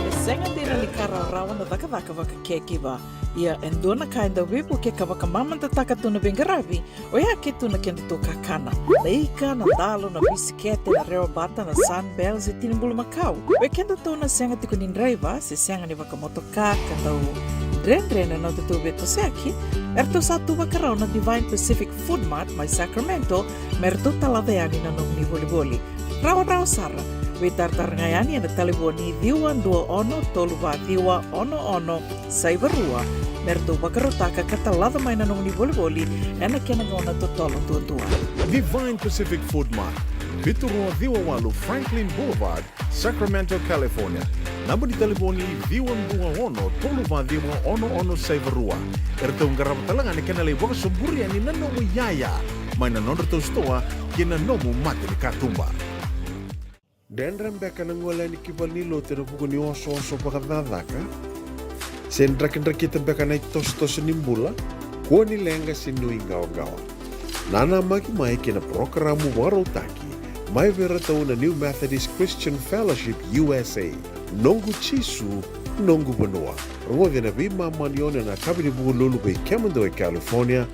E sega dina ni ka rawarawa na cakacaka vaka caregiver. Ia e dua na ka e dau veivuke ka vakamamadataka tu na veiqaravi, oya ke tu na kedatou kakana. Na ika, na dalo, na bisikete, na rewa bata, na Sunbell se tini bulumakau. Vei kedatou na sega tiko ni draiva se sega ni vakamotoka ka dau dredre na nodatou veitosoyaki, eratou sa tu vakarau na Divine Pacific Food Mart mai Sacramento me ratou talaca yani na nomuni volivoli. Rawarawa sara. Veitaratara ga yani ena talevoni ciwa dua ono tolu va ciwa ono ono saiva rua me ratou vakarautaka ka talaca mai na nomuni volivoli ena kena gauna totolo duadua. Divine Pacific Food Mart, vitu rua ciwa walu Franklin Boulevard, Sacramento, California. Naba ni talevoni ciwa dua ono tolu va ciwa ono ono saiva rua. Eratou qarava tale ga na kena lai vakasoburi yani na nomu iyaya mai na nodratou sitoa ki na nomu mata ni katuba. Dredre beka na gole yani ki valenilotu ena vuku ni osooso vakacakacaka? Se drakidrakita beka na itosotoso ni bula? Kua ni leqa se nuiqawaqawa. Nanamaki mai ki na parokaramu vakarautaki mai vei iratou na New Methodist Christian Fellowship U S A. Noqu Jisu, noqu vanua. Rogoci ena veimama ni ono ena yakavi ni Vukelulu vei kemudou e California,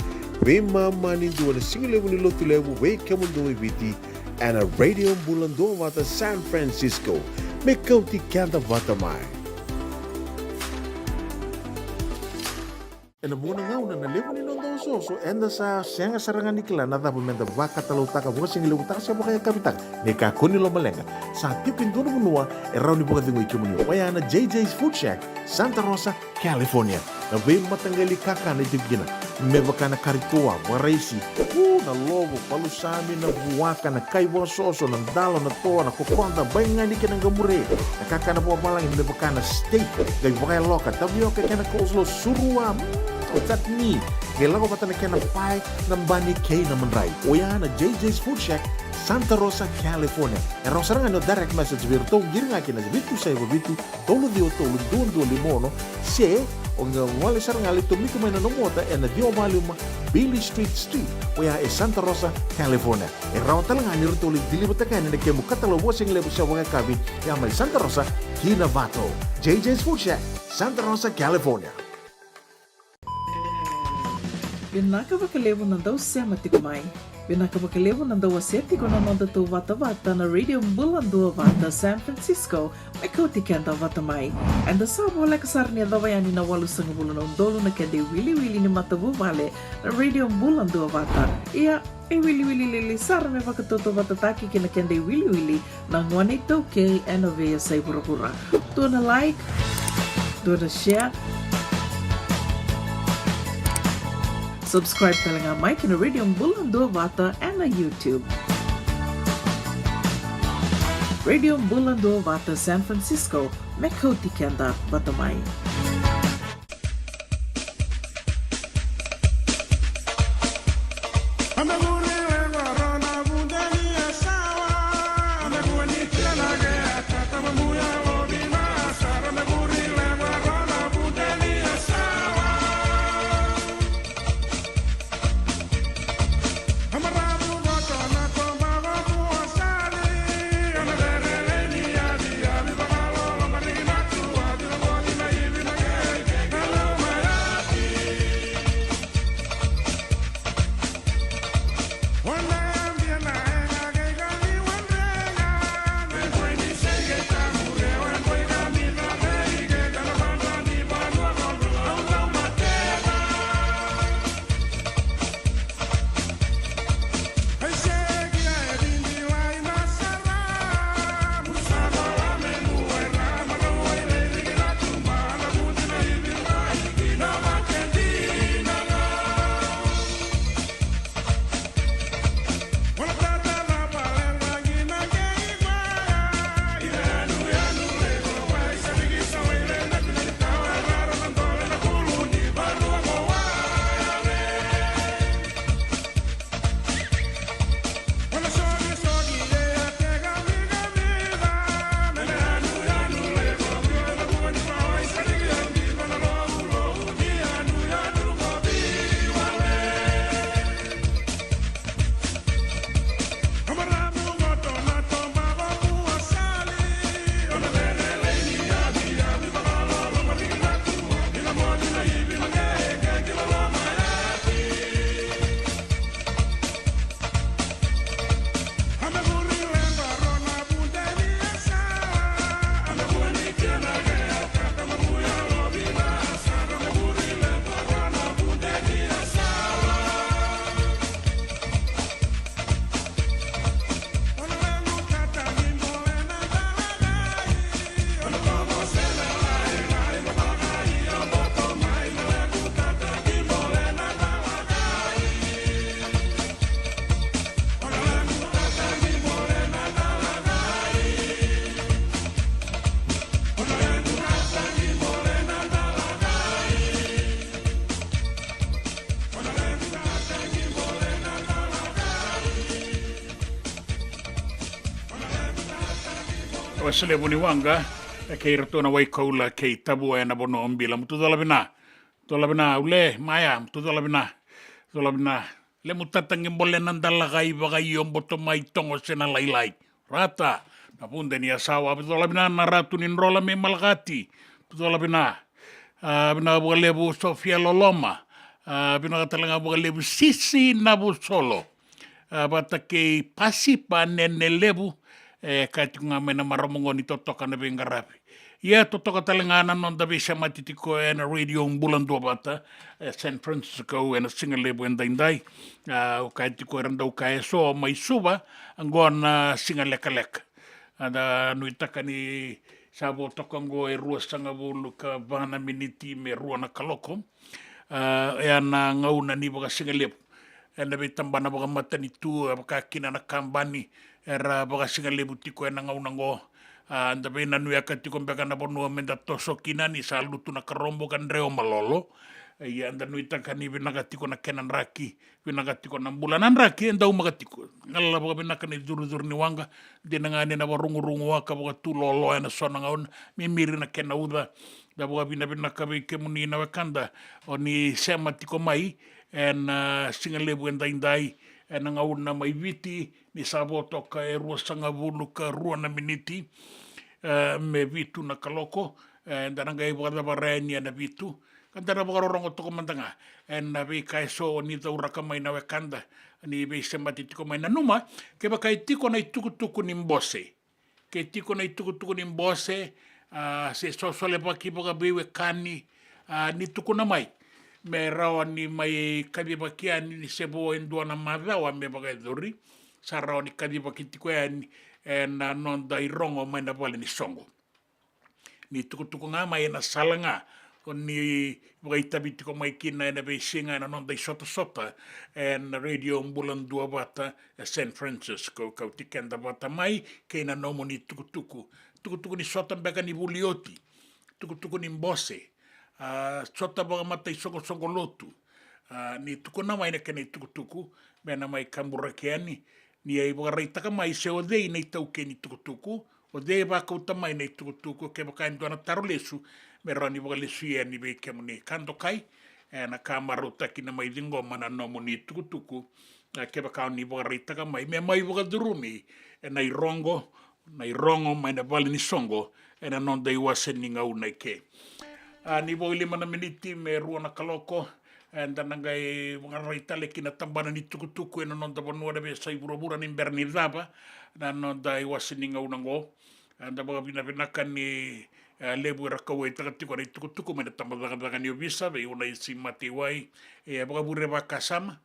veimama ni dua na sigalevu ni Lotulevu vei kemudou e Viti, ena Radio Bula Duavata San Francisco. Me kauti keda vata mai. Ena vuqa na gauna na levu ni noda osooso, eda sa sega sara ga ni kila na cava meda vakatalautaka, vakasigalevu taka se vakayakavi taka. Ni kakua ni lomaleqa, sa tiko e dua na vanua e rawa ni vakacegui kemuni. Oya na J J's Food Shack, Santa Rosa, California. Na veimataqali kakana e tiko kina, me vaka na kari toa, vakaraisi, u, na lovo, palusami, na vuaka, na kai vakasoso, na dalo, na toa, na kokoda, baigani kei na qamure. Na kakana vakavalagi me vaka na steak, qai vakayaloka, tavioka kei na coleslaw, surua, mm, chutney. Qai lako vata na kena pae, na bani kei na madrai. Oya na J J's Food Shack, Santa Rosa, California. E rawa sara ga ni o direct message vei iratou, qiri ga kina vitu saiva vitu, tolu ciwa tolu, dua dua lima ono, se o qai gole sara ga lai tomika mai na nomu ota ena ciwa va lima Beale Street Suite, oya e Santa Rosa, California. E rawa tale ga ni ratou lai deliver-taka yani na kemu katalau vakasigalevu se vakayakavi, ya mai Santa Rosa ki Novato. J J's Food Shack, Santa Rosa, California. Vinaka vakalevu na dau sema tiko mai. Vinaka vakalevu na dau wasea tiko na nodatou vatavata na Radio Bula Duavata San Francisco, me kauti keda vata mai. Eda sa voleka sara ni yacova yani na walusagavulu na udolu na keda iwiliwili ni matavuvale na Radio Bula Duavata. Ia, e wiliwili lili sara me vakatautauvatataki kei na keda iwiliwili na gone iTaukei ena veiyasai vuravura. Dua na like, Dua na share. Subscribe tale ga mai ki na Radio Bula Duavata ena YouTube. Radio Bula Duavata San Francisco, me kauti keda vata mai. Waselevu ni waqa, e kei iratou na Waikaula kei Tavua ena vanua o Bila. Mutu cola vina. Cola vina, ule, maya, mutu cola vina. Cola vina. Lemu tatagi bole na dalagai vakaio boto mai togo se na lailai. Rata, na vude ni yasawa, vicola vina na ratu ni drola me malakati. Vicola vina. A, vinaka vakalevu Sofia Loloma. A, vinaka tale ga vakalevu Sisi Navusolo. A, vata kei Pasipa Nene Levu. E, kaya tiko ga mai na marama qo ni totoka na veiqaravi. Ia totoka tale ga na noda veisemati tiko ena Radio Bula Duavata, e San Francisco ena siga levu edaidai. A, au kaya tiko era dau kaya eso mai Suva, oqo na siga lekaleka. A, da nuitaka ni sa vo toka oqo e ruasagavulu ka va na miniti me rua na kaloko. A, e a na gauna ni vakasigalevu. Ena veitabana vakamatanitu, e vaka kina na kabani, era vakasigalevu tiko ena gauna oqo. A, da veinanuyaka tiko beka na vanua meda toso kina ni sa lutu na karobo ka drewa malolo. Ia da nuitaka ni vinaka tiko na kena draki, vinaka tiko na bula. Na draki e daumaka tiko. Galala vakavinaka ni curucuru ni waqa, dina ga ni na varuguruguwaka vakatuloaloa ena so na gauna, mimiri na kena uca. Da vakavinavinaka vei kemuni na wekada, o ni sema tiko mai, ena, a, siga levu edaidai, ena gauna mai Viti, ni sa vo toka e ruasagavulu ka rua na miniti, e, me vitu na kaloko, e, da na qai vakacavara yani ena vitu, ka da na vakarorogo toka mada ga, ena veika eso o ni cauraka mai na wekada, ni veisemati tiko mai. Nanuma, kevaka e tiko na itukutuku ni bose, ke tiko na itukutuku ni bose, a, se sosolevaki vakaveiwekani, a, ni tukuna mai. Me rawa ni mai kacivaki yani ni se vo e dua na macawa me vakayacori, sa rawa ni kacivaki tiko yani ena noda irogo mai na vale ni soqo. ni tukutuku ga mai ena sala ga o ni vakaitavi tiko mai kina ena veisiga ena noda isotasota ena Radio Bula Duavata e San Francisco, kauti keda vata mai kei na nomuni tukutuku. Tukutuku ni sota beka ni vuli oti, tukutuku ni bose, a, sota vakamata isoqosoqo lotu. A, ni tukuna mai na kena itukutuku me na mai kaburaki yani, ni a ivakaraitaka mai se o cei na itaukei ni tukutuku, o cei e vakauta mai na itukutuku, kevaka e dua na taro lesu me rawa ni vakalesu yani vei kemuni. Ka dokai, ena ka marautaki na mai ciqoma na nomuni tukutuku, a, kevaka o ni vakaraitaka mai me mai vakacurumi ena iroqo, na irogo mai na vale ni soqo ena noda iwase ni gauna eke. A, ni vo i lima na miniti me rua na kaloko, eda na qai vakarai tale ki na tabana ni tukutuku ena noda vanua na veiyasai vuravura ni bera ni cava na noda iwase ni gauna oqo. Eda vakavinavinaka ni, e, levu era kauwaitaka tiko na itukutuku mai na tabacakacaka ni ovisa vei Unaisi Mateiwai, e, vakavure vakasama.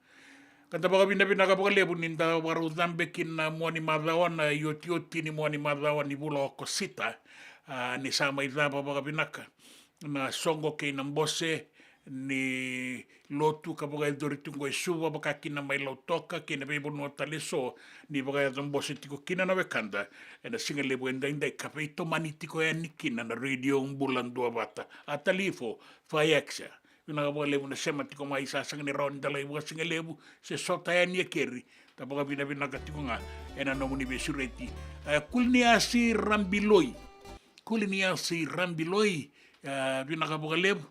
Ka da vakavinavinaka vakalevu ni da vakarau cabe ki na mua ni macawa, na iotioti ni mua ni macawa ni vula o Okosita, a, ni sa mai cava vakavinaka na soqo kei na bose ni lotu ka vakayacori tiko qo e Suva, vaka kina mai Lautoka kei na veivanua tale eso, ni vakayaco bose tiko kina na wekada ena siga levu edaidai ka veitomani tiko yani kina na Radio Bula Duavata. A tali ifo, Fayaxa. Vinaka vakalevu na sema tiko mai, sa sega ni rawa ni da lai vakasigalevu se sota yani e keri. Da vakavinavinaka tiko ga ena nomuni veisureti. E, Kuliniasi Rabiloi. Kuliniasi Rabiloi, e, vinaka vakalevu,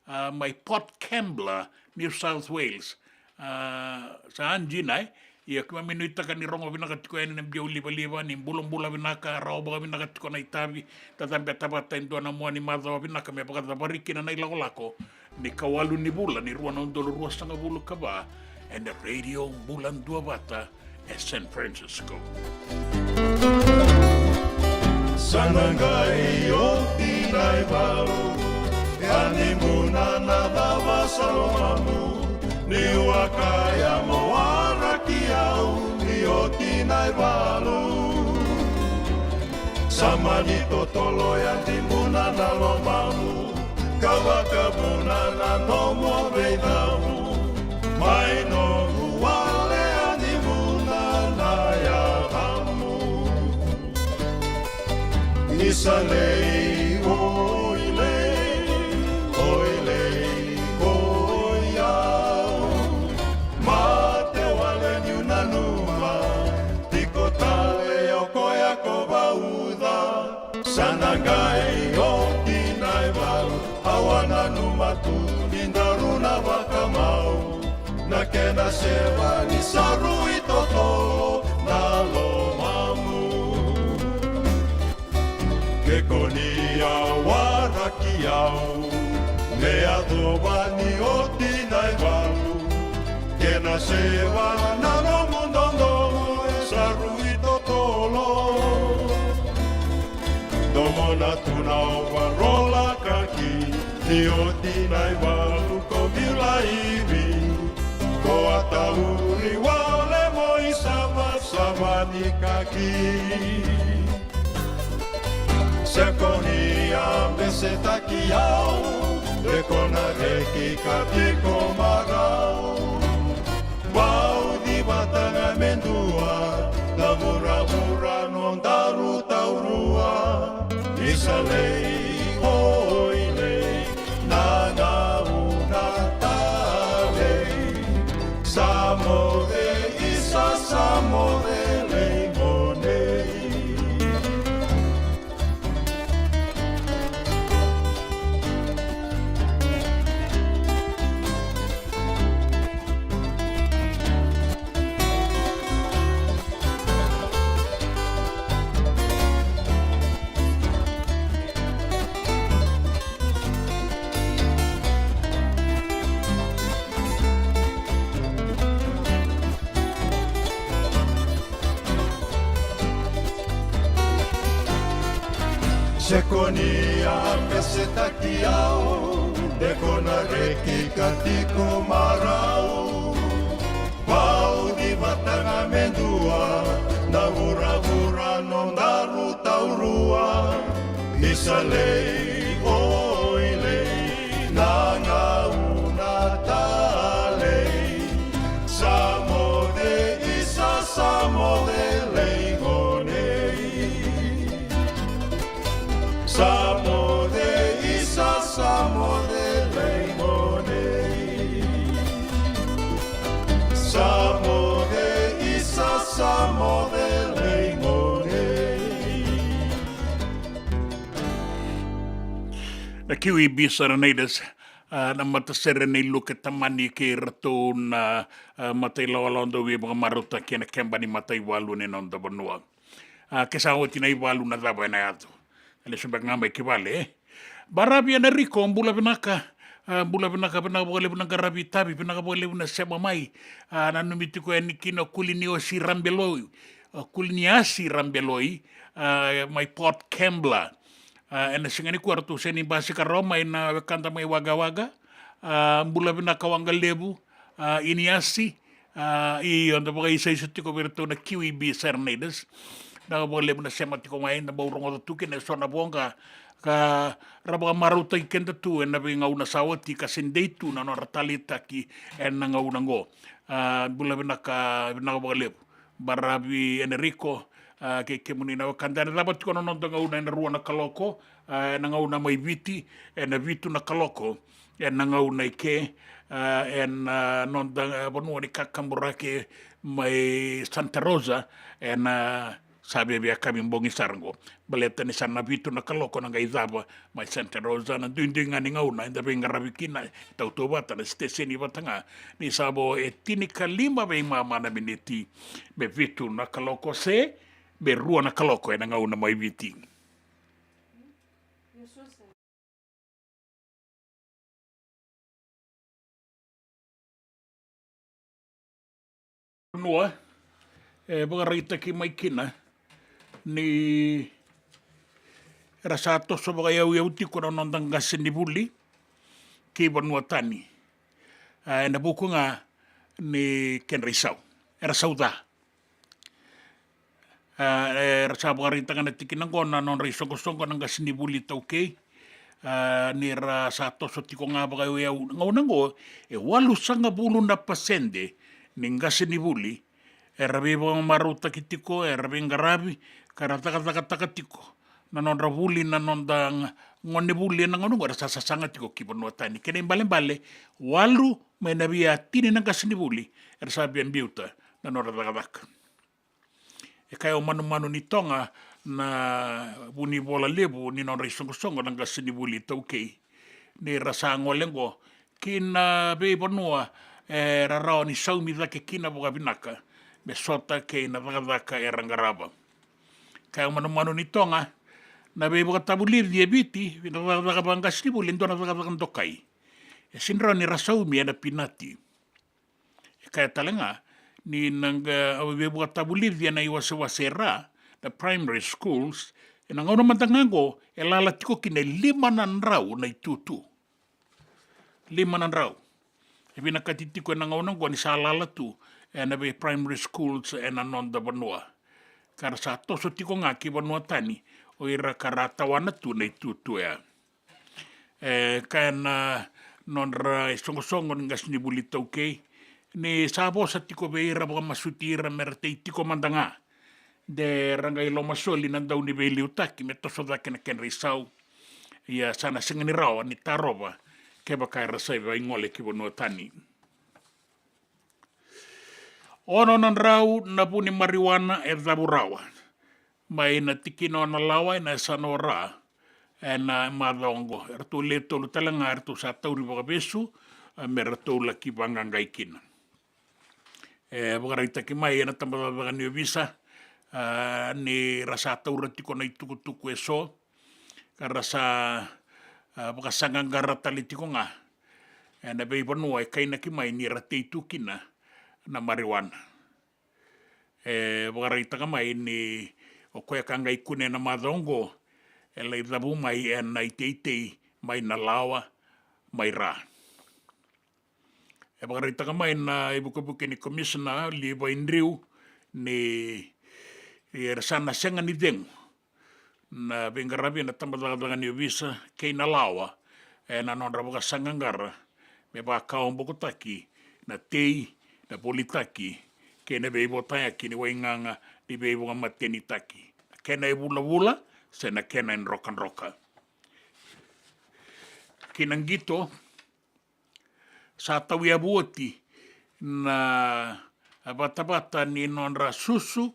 a, mai Port Kembla, New South Wales. A, sa dina, e? Ia keimami nuitaka ni rogo vinaka tiko yani na biau livaliva, ni bulabula vinaka, rawa vakavinaka tiko na itavi, da cabeta vata e dua na mua ni macawa vinaka me vakacavari kina na ilakolako ni kawalu ni vula ni rua na udolu ruasagavulu ka va, ena Radio Bula Duavata e San Francisco. Sa na qai oti na ivalu, e a ni buna na cava sa lomamu, niu a kaya mo waraki au ni oti na ivalu. Sa mani totolo e a ni buna na lomamu, ka vakavuna na nomu veicavu. Mai nomu wale a ni buna na yacamu. Isa lei, oi lei, oi lei, oi au. Mate wale niu nanuma, tiko tale o koya ko vauca. Sa na qai oti na ivalu, au a nanuma tu ni daru na vakamau. Na kena seva ni sa rui totolo na lomamu. Ke ko ni a waraki au, me yacova ni oti na ivalu. Kena seva na nomu dodonu e sa rui totolo. Domona tu na ovarola kaki, ni oti na ivalu ko vila ivi. Ko a tauri wale mo isavasava ni kaki. Se ko ni a besetaki au, de ko na reki ka tiko marau. Vauci vata ga me dua na vuravura nodaru taurua. Isa lei, oi lei, na gauna talei. Sa moce, isa sa moce lei mo nei. Se ko ni a besetaki au, de ko na reki ka tiko marau. Vauci vata ga me dua na vuravura nodaru taurua. Ni Talei, oi lei, na gauna talei. Sa moce isa, sa moce lei gone. Sa moce isa, sa moce lei gone. Sa moce isa, sa moce lei gone. Na Q E B Serenaders, a, na matasere nei Luke Tamani kei ratou na, a, matailawalawa dau veivakamarautaki ena keba ni mataivalu ni noda vanua. A, ke sa oti na ivalu na cava ena yaco. Lesu beka ga mai ki vale, e. Baravi Enrico, bula vinaka. A, bula vinaka, vinaka vakalevu na qaravi itavi, vinaka vakalevu na sema mai. A, nanumi tiko yani kina o Kuliniasi Rabeloi, o Kuliniasi Rabeloi, a, mai Port Kembla. A, ena siga nikua ratou sega ni basika rawa mai na wekada mai Wagga Wagga. A, bula vinaka waqa levu, a, Iniasi. A, io, da vakaisaisa tiko vei iratou na Q E B Serenaders. Da vakalevu na sema tiko mai, da bau rogoca tu kina eso na voqa ka ra vakamarautaki keda tu ena veigauna sa oti ka se dei tu na nodra taleitaki ena gauna oqo. A, bula vinaka, vinaka vakalevu. Baravi Enrico, a, kei kemuni na wekada. Ena cava tiko na noda gauna ena rua na kaloko, a, ena gauna mai Viti, ena vitu na kaloko ena gauna i ke, a, ena, a, noda, a, vanua ni kakaburaki mai Santa Rosa, ena, a, sa viavia kavi bogi sara oqo. Baleta ni sa na vitu na kaloko na qai cava mai Santa Rosa, na duidui ga ni gauna eda veiqaravi kina, tautauvata na siteseni vata ga, ni sa vo e tinikalima veimama na miniti me vitu na kaloko se me rua na kaloko ena gauna mai Viti. Vanua, e vakaraitaki mai kina ni era sa toso vakayauyau tiko na noda qasenivuli ki vanua tani. A, ena vuku ga ni kedra isau. Era sau ca. A, era sa vakaraitaka na tikina oqo na nodra isoqosoqo na qasenivuli iTaukei. A, ni ra sa toso tiko ga vakayauyau. Na gauna oqo, e walusagavulu na pasede ni qasenivuli era veivakamarautaki tiko, era veiqaravi, ka ra cakacakataka tiko na nodra vuli, na noda ga-, gonevuli ena gauna oqo era sa sasaga tiko ki vanua tani. Kena ibalebale, walu mai na via tini na qasenivuli era sa via biuta na nodra cakacaka. E kaya o Manumanu ni Toga, na vunivola levu ni nodra isoqosoqo na qasenivuli iTaukei, ni ra sa gole oqo ki na veivanua era rawa ni saumi cake kina vakavinaka me sota kei na cakacaka era qarava. Kaya o Manumanu ni Toga, na veivakatavulici e Viti vei na cakacaka vakaqasenivuli e dua na cakacaka dokai. E sega ni rawa ni ra saumi ena pinati. E kaya tale ga ni na qa-, veivakatavulici ena iwasewase e ra, na primary schools, ena gauna mada ga oqo e lala tiko kina e lima na drau na itutu. Lima na drau. E vinakati tiko ena gauna oqo ni sa lala tu ena vei primary schools ena noda vanua. Ka ra sa toso tiko ga ki vanua tani o ira ka ra tawana tu na itutu oya. E kaya na nodra isoqosoqo ni qasenivuli iTaukei ni sa vosa tiko vei ira, vakamasuti ira me ra tei tiko mada ga, de ra qai lomasoli na dauniveiliutaki me toso cake na kedra isau. Ia sa na sega ni rawa ni tarova kevaka era sa vaigole ki vanua tani. Ono na drau na vu ni marijuana e cavu rawa mai na tikina o Nalawa ena yasana o Ra ena macawa oqo. Eratou le tolu tale ga eratou sa tauri vakavesu, e, me ratou laki vaqaqai kina. E vakaraitaki mai ena tabacakacaka ni ovisa, e, ni ra sa taura tiko na itukutuku eso, ka ra sa, e, vakasaqaqara tale tiko ga ena veivanua e kainaki mai ni ra tei tu kina na marijuana. E vakaraitaka mai ni o koya ka qai kune ena macawa oqo e lai cavu mai ena iteitei mai Nalawa mai Ra. E vakaraitaka mai na ivukevuke ni Komisina Livai Driu ni, ni era sa na sega ni cegu na veiqaravi ena tabacakacaka ni ovisa kei na lawa ena nodra vakasaqaqara me vakawabokotaki na tei, na volitaki kei na veivotayaki ni waigaga ni veivakamatenitaki, na kena e vulavula se na kena e drokadroka. Ki na qito, sa tauyavu oti na vatavata ni nodra susu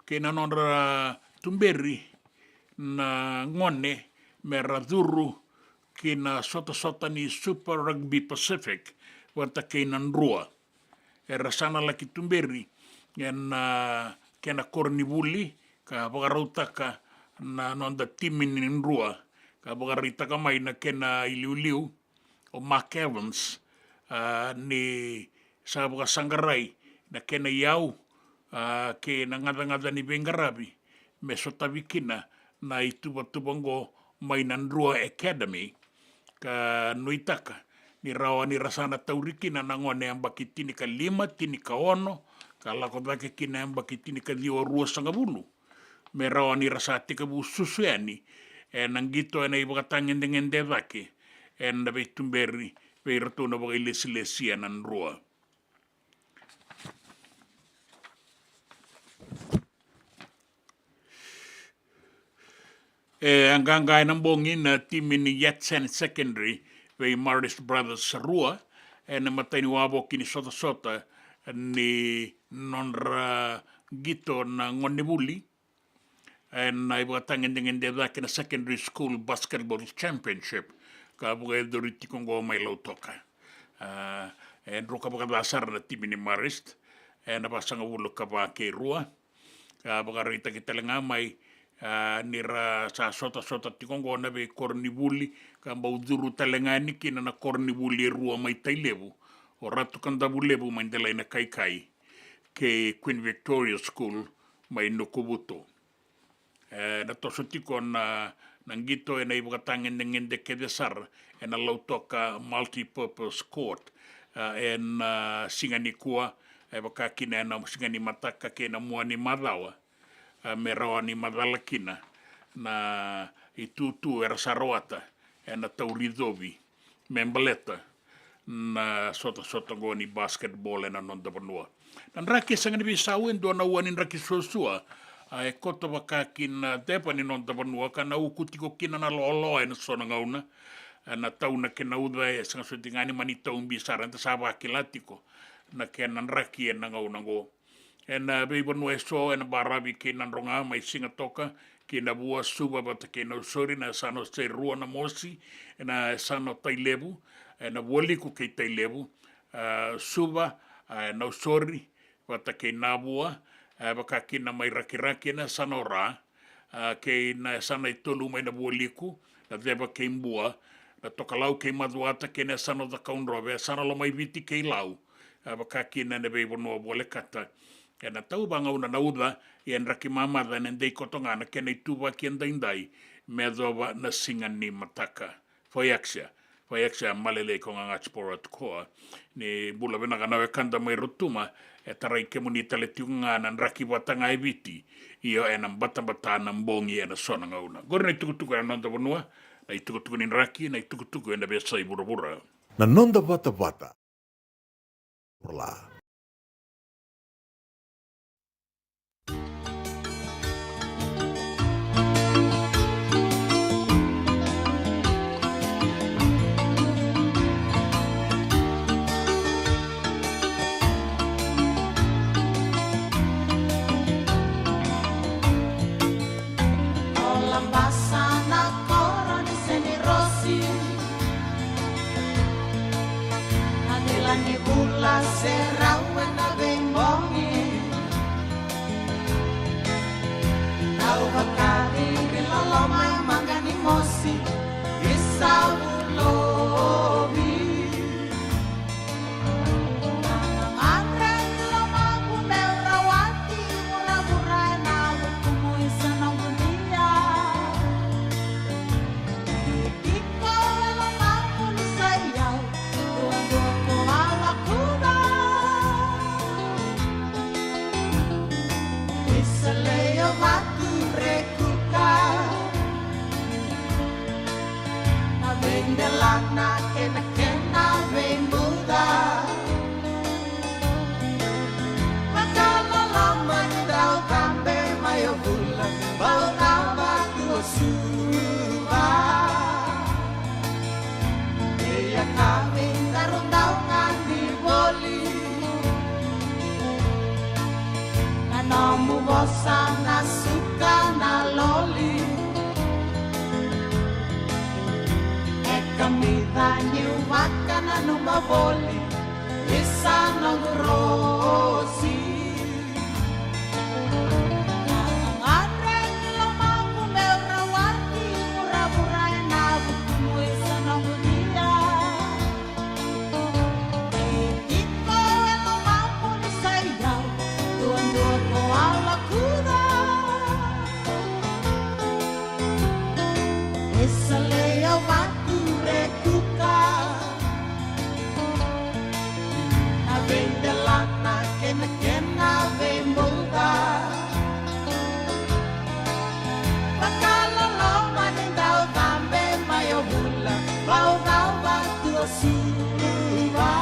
kei na nodra tuberi na gone me ra curu ki na sotasota ni Super Rugby Pacific vata kei na Drua. Era sa na laki tuberi ena kena koronivuli ka vakarautaka na noda timi ni Drua, ka vakaraitaka mai na kena iliuliu o Mark Evans, a, ni sa vakasaqarai na kena iyau, a, kei na gacagaca ni veiqaravi me sotavi kina na ituvatuva oqo mai na Drua Academy, ka nuitaka ni rawa ni ra sa na tauri kina na gone yabaki tinikalima, tinikaono, ka lako cake ki na yabaki tinikaciwa ruasagavulu, me rawa ni ra sa tekivu susu yani ena qito ena ivakatagedegede cake ena veituberi vei iratou na vakailesilesi ena Drua. E a qaqa ena bogi na timi ni Yatsen Secondary vei Marist Brothers Rua ena imatai ni wavoki ni sotasota ni nodra qito na gonevuli ena ivakatagedegede cake na Secondary School Basketball Championship ka vakayacori tiko oqo mai Lautoka. A, e druka vakaca sara na timi ni Marist ena vasagavulu ka va kei rua. A vakaraitaki tale ga mai, a, ni ra sa sotasota tiko oqo na veikoronivuli ka bau curu tale ga yani kina na koronivuli e rua mai Tailevu, o Ratu Kadavulevu mai Delainakaikai kei Queen Victoria School mai Nukuvuto. E na toso tiko na, na qito ena ivakatagedegede kece sara ena Lautoka Multipurpose Court, a, ena, a, siga nikua, e vaka kina ena siga ni mataka kei na mua ni macawa, a, me rawa ni macala kina na itutu era sa rawata ena tauri covi me baleta na sotasota oqo ni basketball ena noda vanua. Na draki e sega ni veisau, e dua na ua ni draki suasua, a, e koto vaka ki na ceva ni noda vanua ka na uku tiko kina na loaloa ena so na gauna. A, na tau na kena uca e sega soti ga ni mani tau bi sara, eda sa vakila tiko na kena draki ena gauna oqo. Ena veivanua eso ena baravi kei Nadroga mai Sigatoka kei Navua, Suva vata kei Nausori, na yasana o Serua, Namosi ena yasana o Tailevu, ena Vualiku kei Tailevu, a, Suva, a, Nausori vata kei Navua, a, vaka kina mai Rakiraki ena yasana o Ra, a, kei na yasana e tolu mai Navualiku, Naceva kei Bua, Natokalau kei Macuata kei na yasana o Cakaudrove, yasana o Lomaiviti kei Lau, a, vaka kina ena veivanua volekata. Ena tau vagauna na uca, ia e draki mamaca ena dei koto ga na kena ituvaki edaidai me yacova na siga ni mataka. Faiaksia, faiaksia Malelei ko Gagaci Poro Atukoa. Ni bula vinaka na wekada mai Rotuma, e tarai kemuni tale tiko ga na draki vata ga e Viti, io ena batabata na bogi ena so na gauna. Qori na itukutuku ena noda vanua, na itukutuku ni draki, na itukutuku ena veiyasai vuravura. Na noda vatavata. Rala. O Labasa na koro ni Senirosi, na vila ni vula se ra Delana kena kena veimuda. Vakaloloma ni dau cabe mai o vula, bau cava tu o Suva. Ia ka vei daru dau gani voli. Na nomu vosa na suka na loli. E kamica niu vakananuma voli. Isa noqu rosi. Gare ni lomamu meu rawati vuravura ena vukumu isa noqu dia. Tiko e lomamu ni sa i au, duadua ko a lakuda. E sa lei au vatu rekuka. Na veidelana kena kena veimuda. Vakaloloma ni dau cabe mai o vula, bau cava tu o Suva.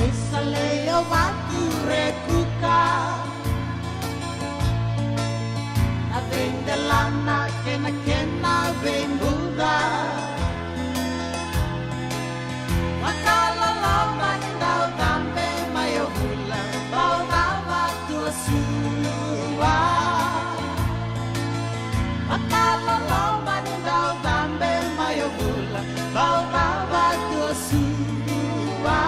Isa lei au vatu rekuka. Na veidelana kena kena veimuda. Vakaloloma ni dau cabe mai o vula, bau cava tu o Suva. Vakaloloma ni dau cabe mai o vula, bau cava tu o Suva.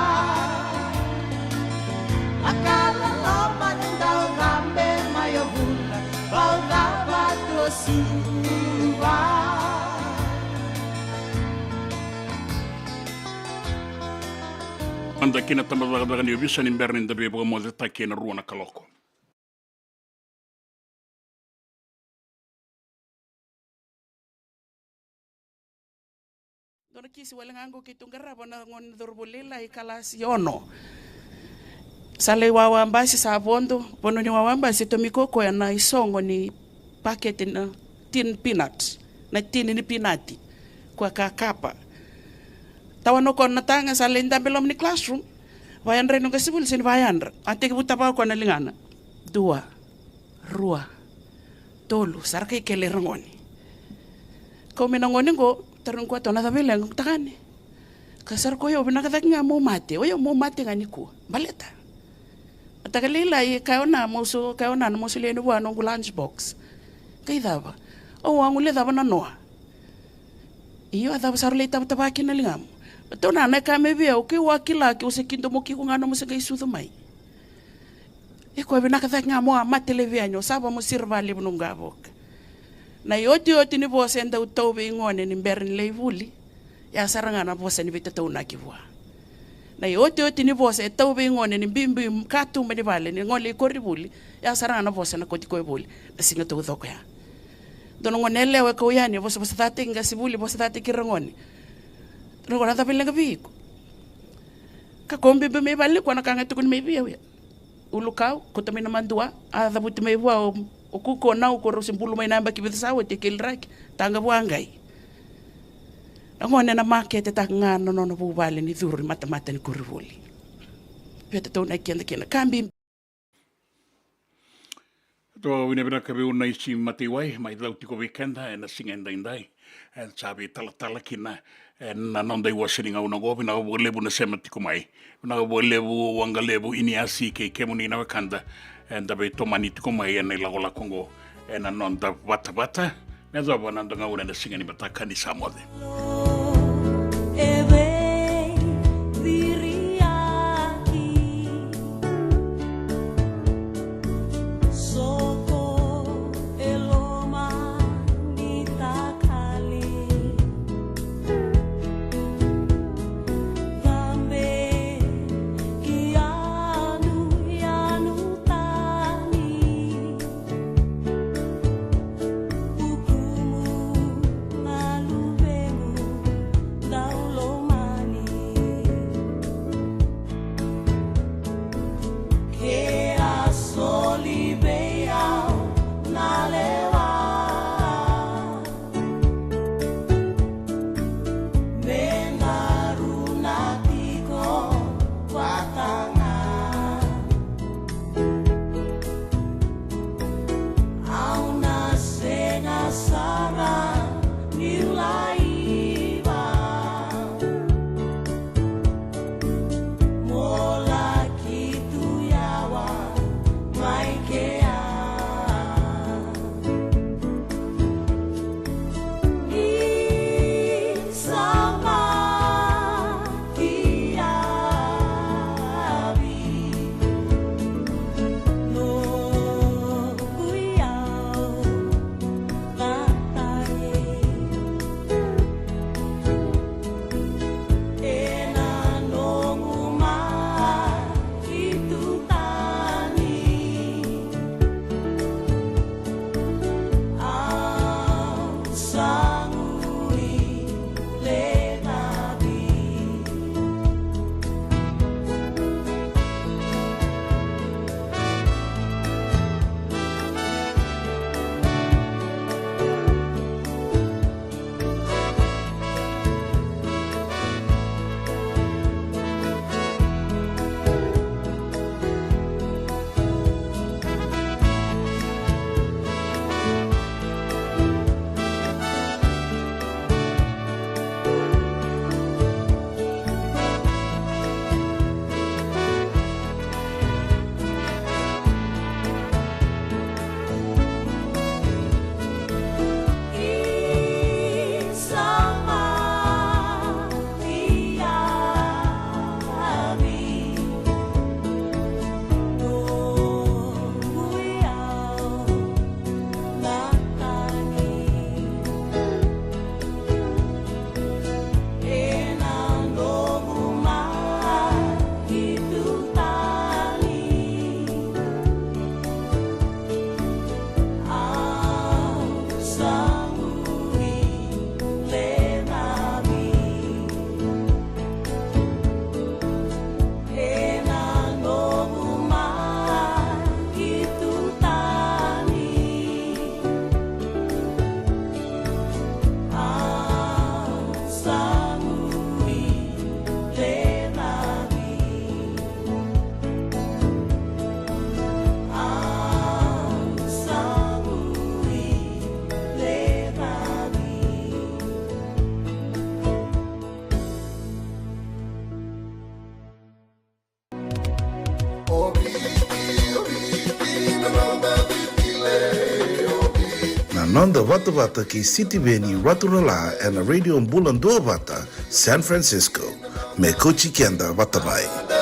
Vakaloloma ni dau cabe mai o vula, bau cava tu o Suva. Mada kina taba cakacaka ni ovisa ni bera ni da veivakamocetaki ena rua na kaloko. Dua na kisi wale ga qo keitou qarava na gone cauravou lailai kalasi ono. Sa lai wawa basi sa vodo, vanua ni wawa basi e tomika o koya na isogo ni pakete na tin peanut, na tini ni pinati. Koya ka kapa. Tawana o koya na taga sa lai dabe loma ni classroom. Vayadra ina qasenivuli se ni vayadra. A tekivu tava o koya na ligana. Dua. Rua, tolu, sa ra kai kele ira gone. Kau mai na gone qo, tarogi koya, "Tau, na cava e leqa?" Qo, "Tagane, ka sara ko i au vinaka cake ga meu mate, o i au meu mate ga nikua. Baleta?" "A taka lailai, kaya o na meu so, kaya o na meu solia yani vua noqu lunch box." "Qai cava?" "Au a guilecava na noa." "Io, a cava sa ra lai tavatava kina na ligamu?" "Tau, na, na ka me vei au, keu a kila, keu se kidomoki iko ga nomu se qai sucu mai." Iko e vinaka cake ga mo a mate laivi yani, o sa va mo sira vakalevu noqu qavoka. Na iotioti ni vosa e dau tau vei gone ni bera ni lai vuli, ya sara ga na vosa ni veitataunaki vua. Na iotioti ni vosa e tau vei gone ni biubiu katuba ni vale, ni gole i koronivuli, ya sara ga na vosa na kauti koya vuli na siga taucoko ya. Dua na gone yalewa e kau yani, e vosavosacataki qasenivuli, vosacataki ira gone. Dua na gone, "Na cava e leqa vei iko?" "Ka ko biubiu mai vale nikua, na ka ga e tukuni mai vei au ya." Ulukau, kauta mai na madua, a cavuti mai vua o, o kuku, o nau, ko rau se bulu mai na yabaki vica sa oti, e keliraki, taqa vua qai. Na gone na maketetaka ga na nona vuvale ni curu i matamata ni koronivuli. Veitataunaki keda kina ka bibi. Tou vinavinaka vei Unaisi Mataiwai, mai cau tiko vei keda ena siga edaidai. E sa veitalatala kina ena noda iwase ni gauna oqo. Vinaka vakalevu na sema tiko mai. Vinaka vakalevu Waqalevu Iniasi kei kemuni na wekada eda veitomani tiko mai ena ilakolako oqo ena noda vatavata. Me yacova na noda gauna ena siga ni mataka ni sa moce. Noda vatavata kei Sitiveni Raturala ena Radio Bula Duavata, San Francisco. Me kauti keda vata mai.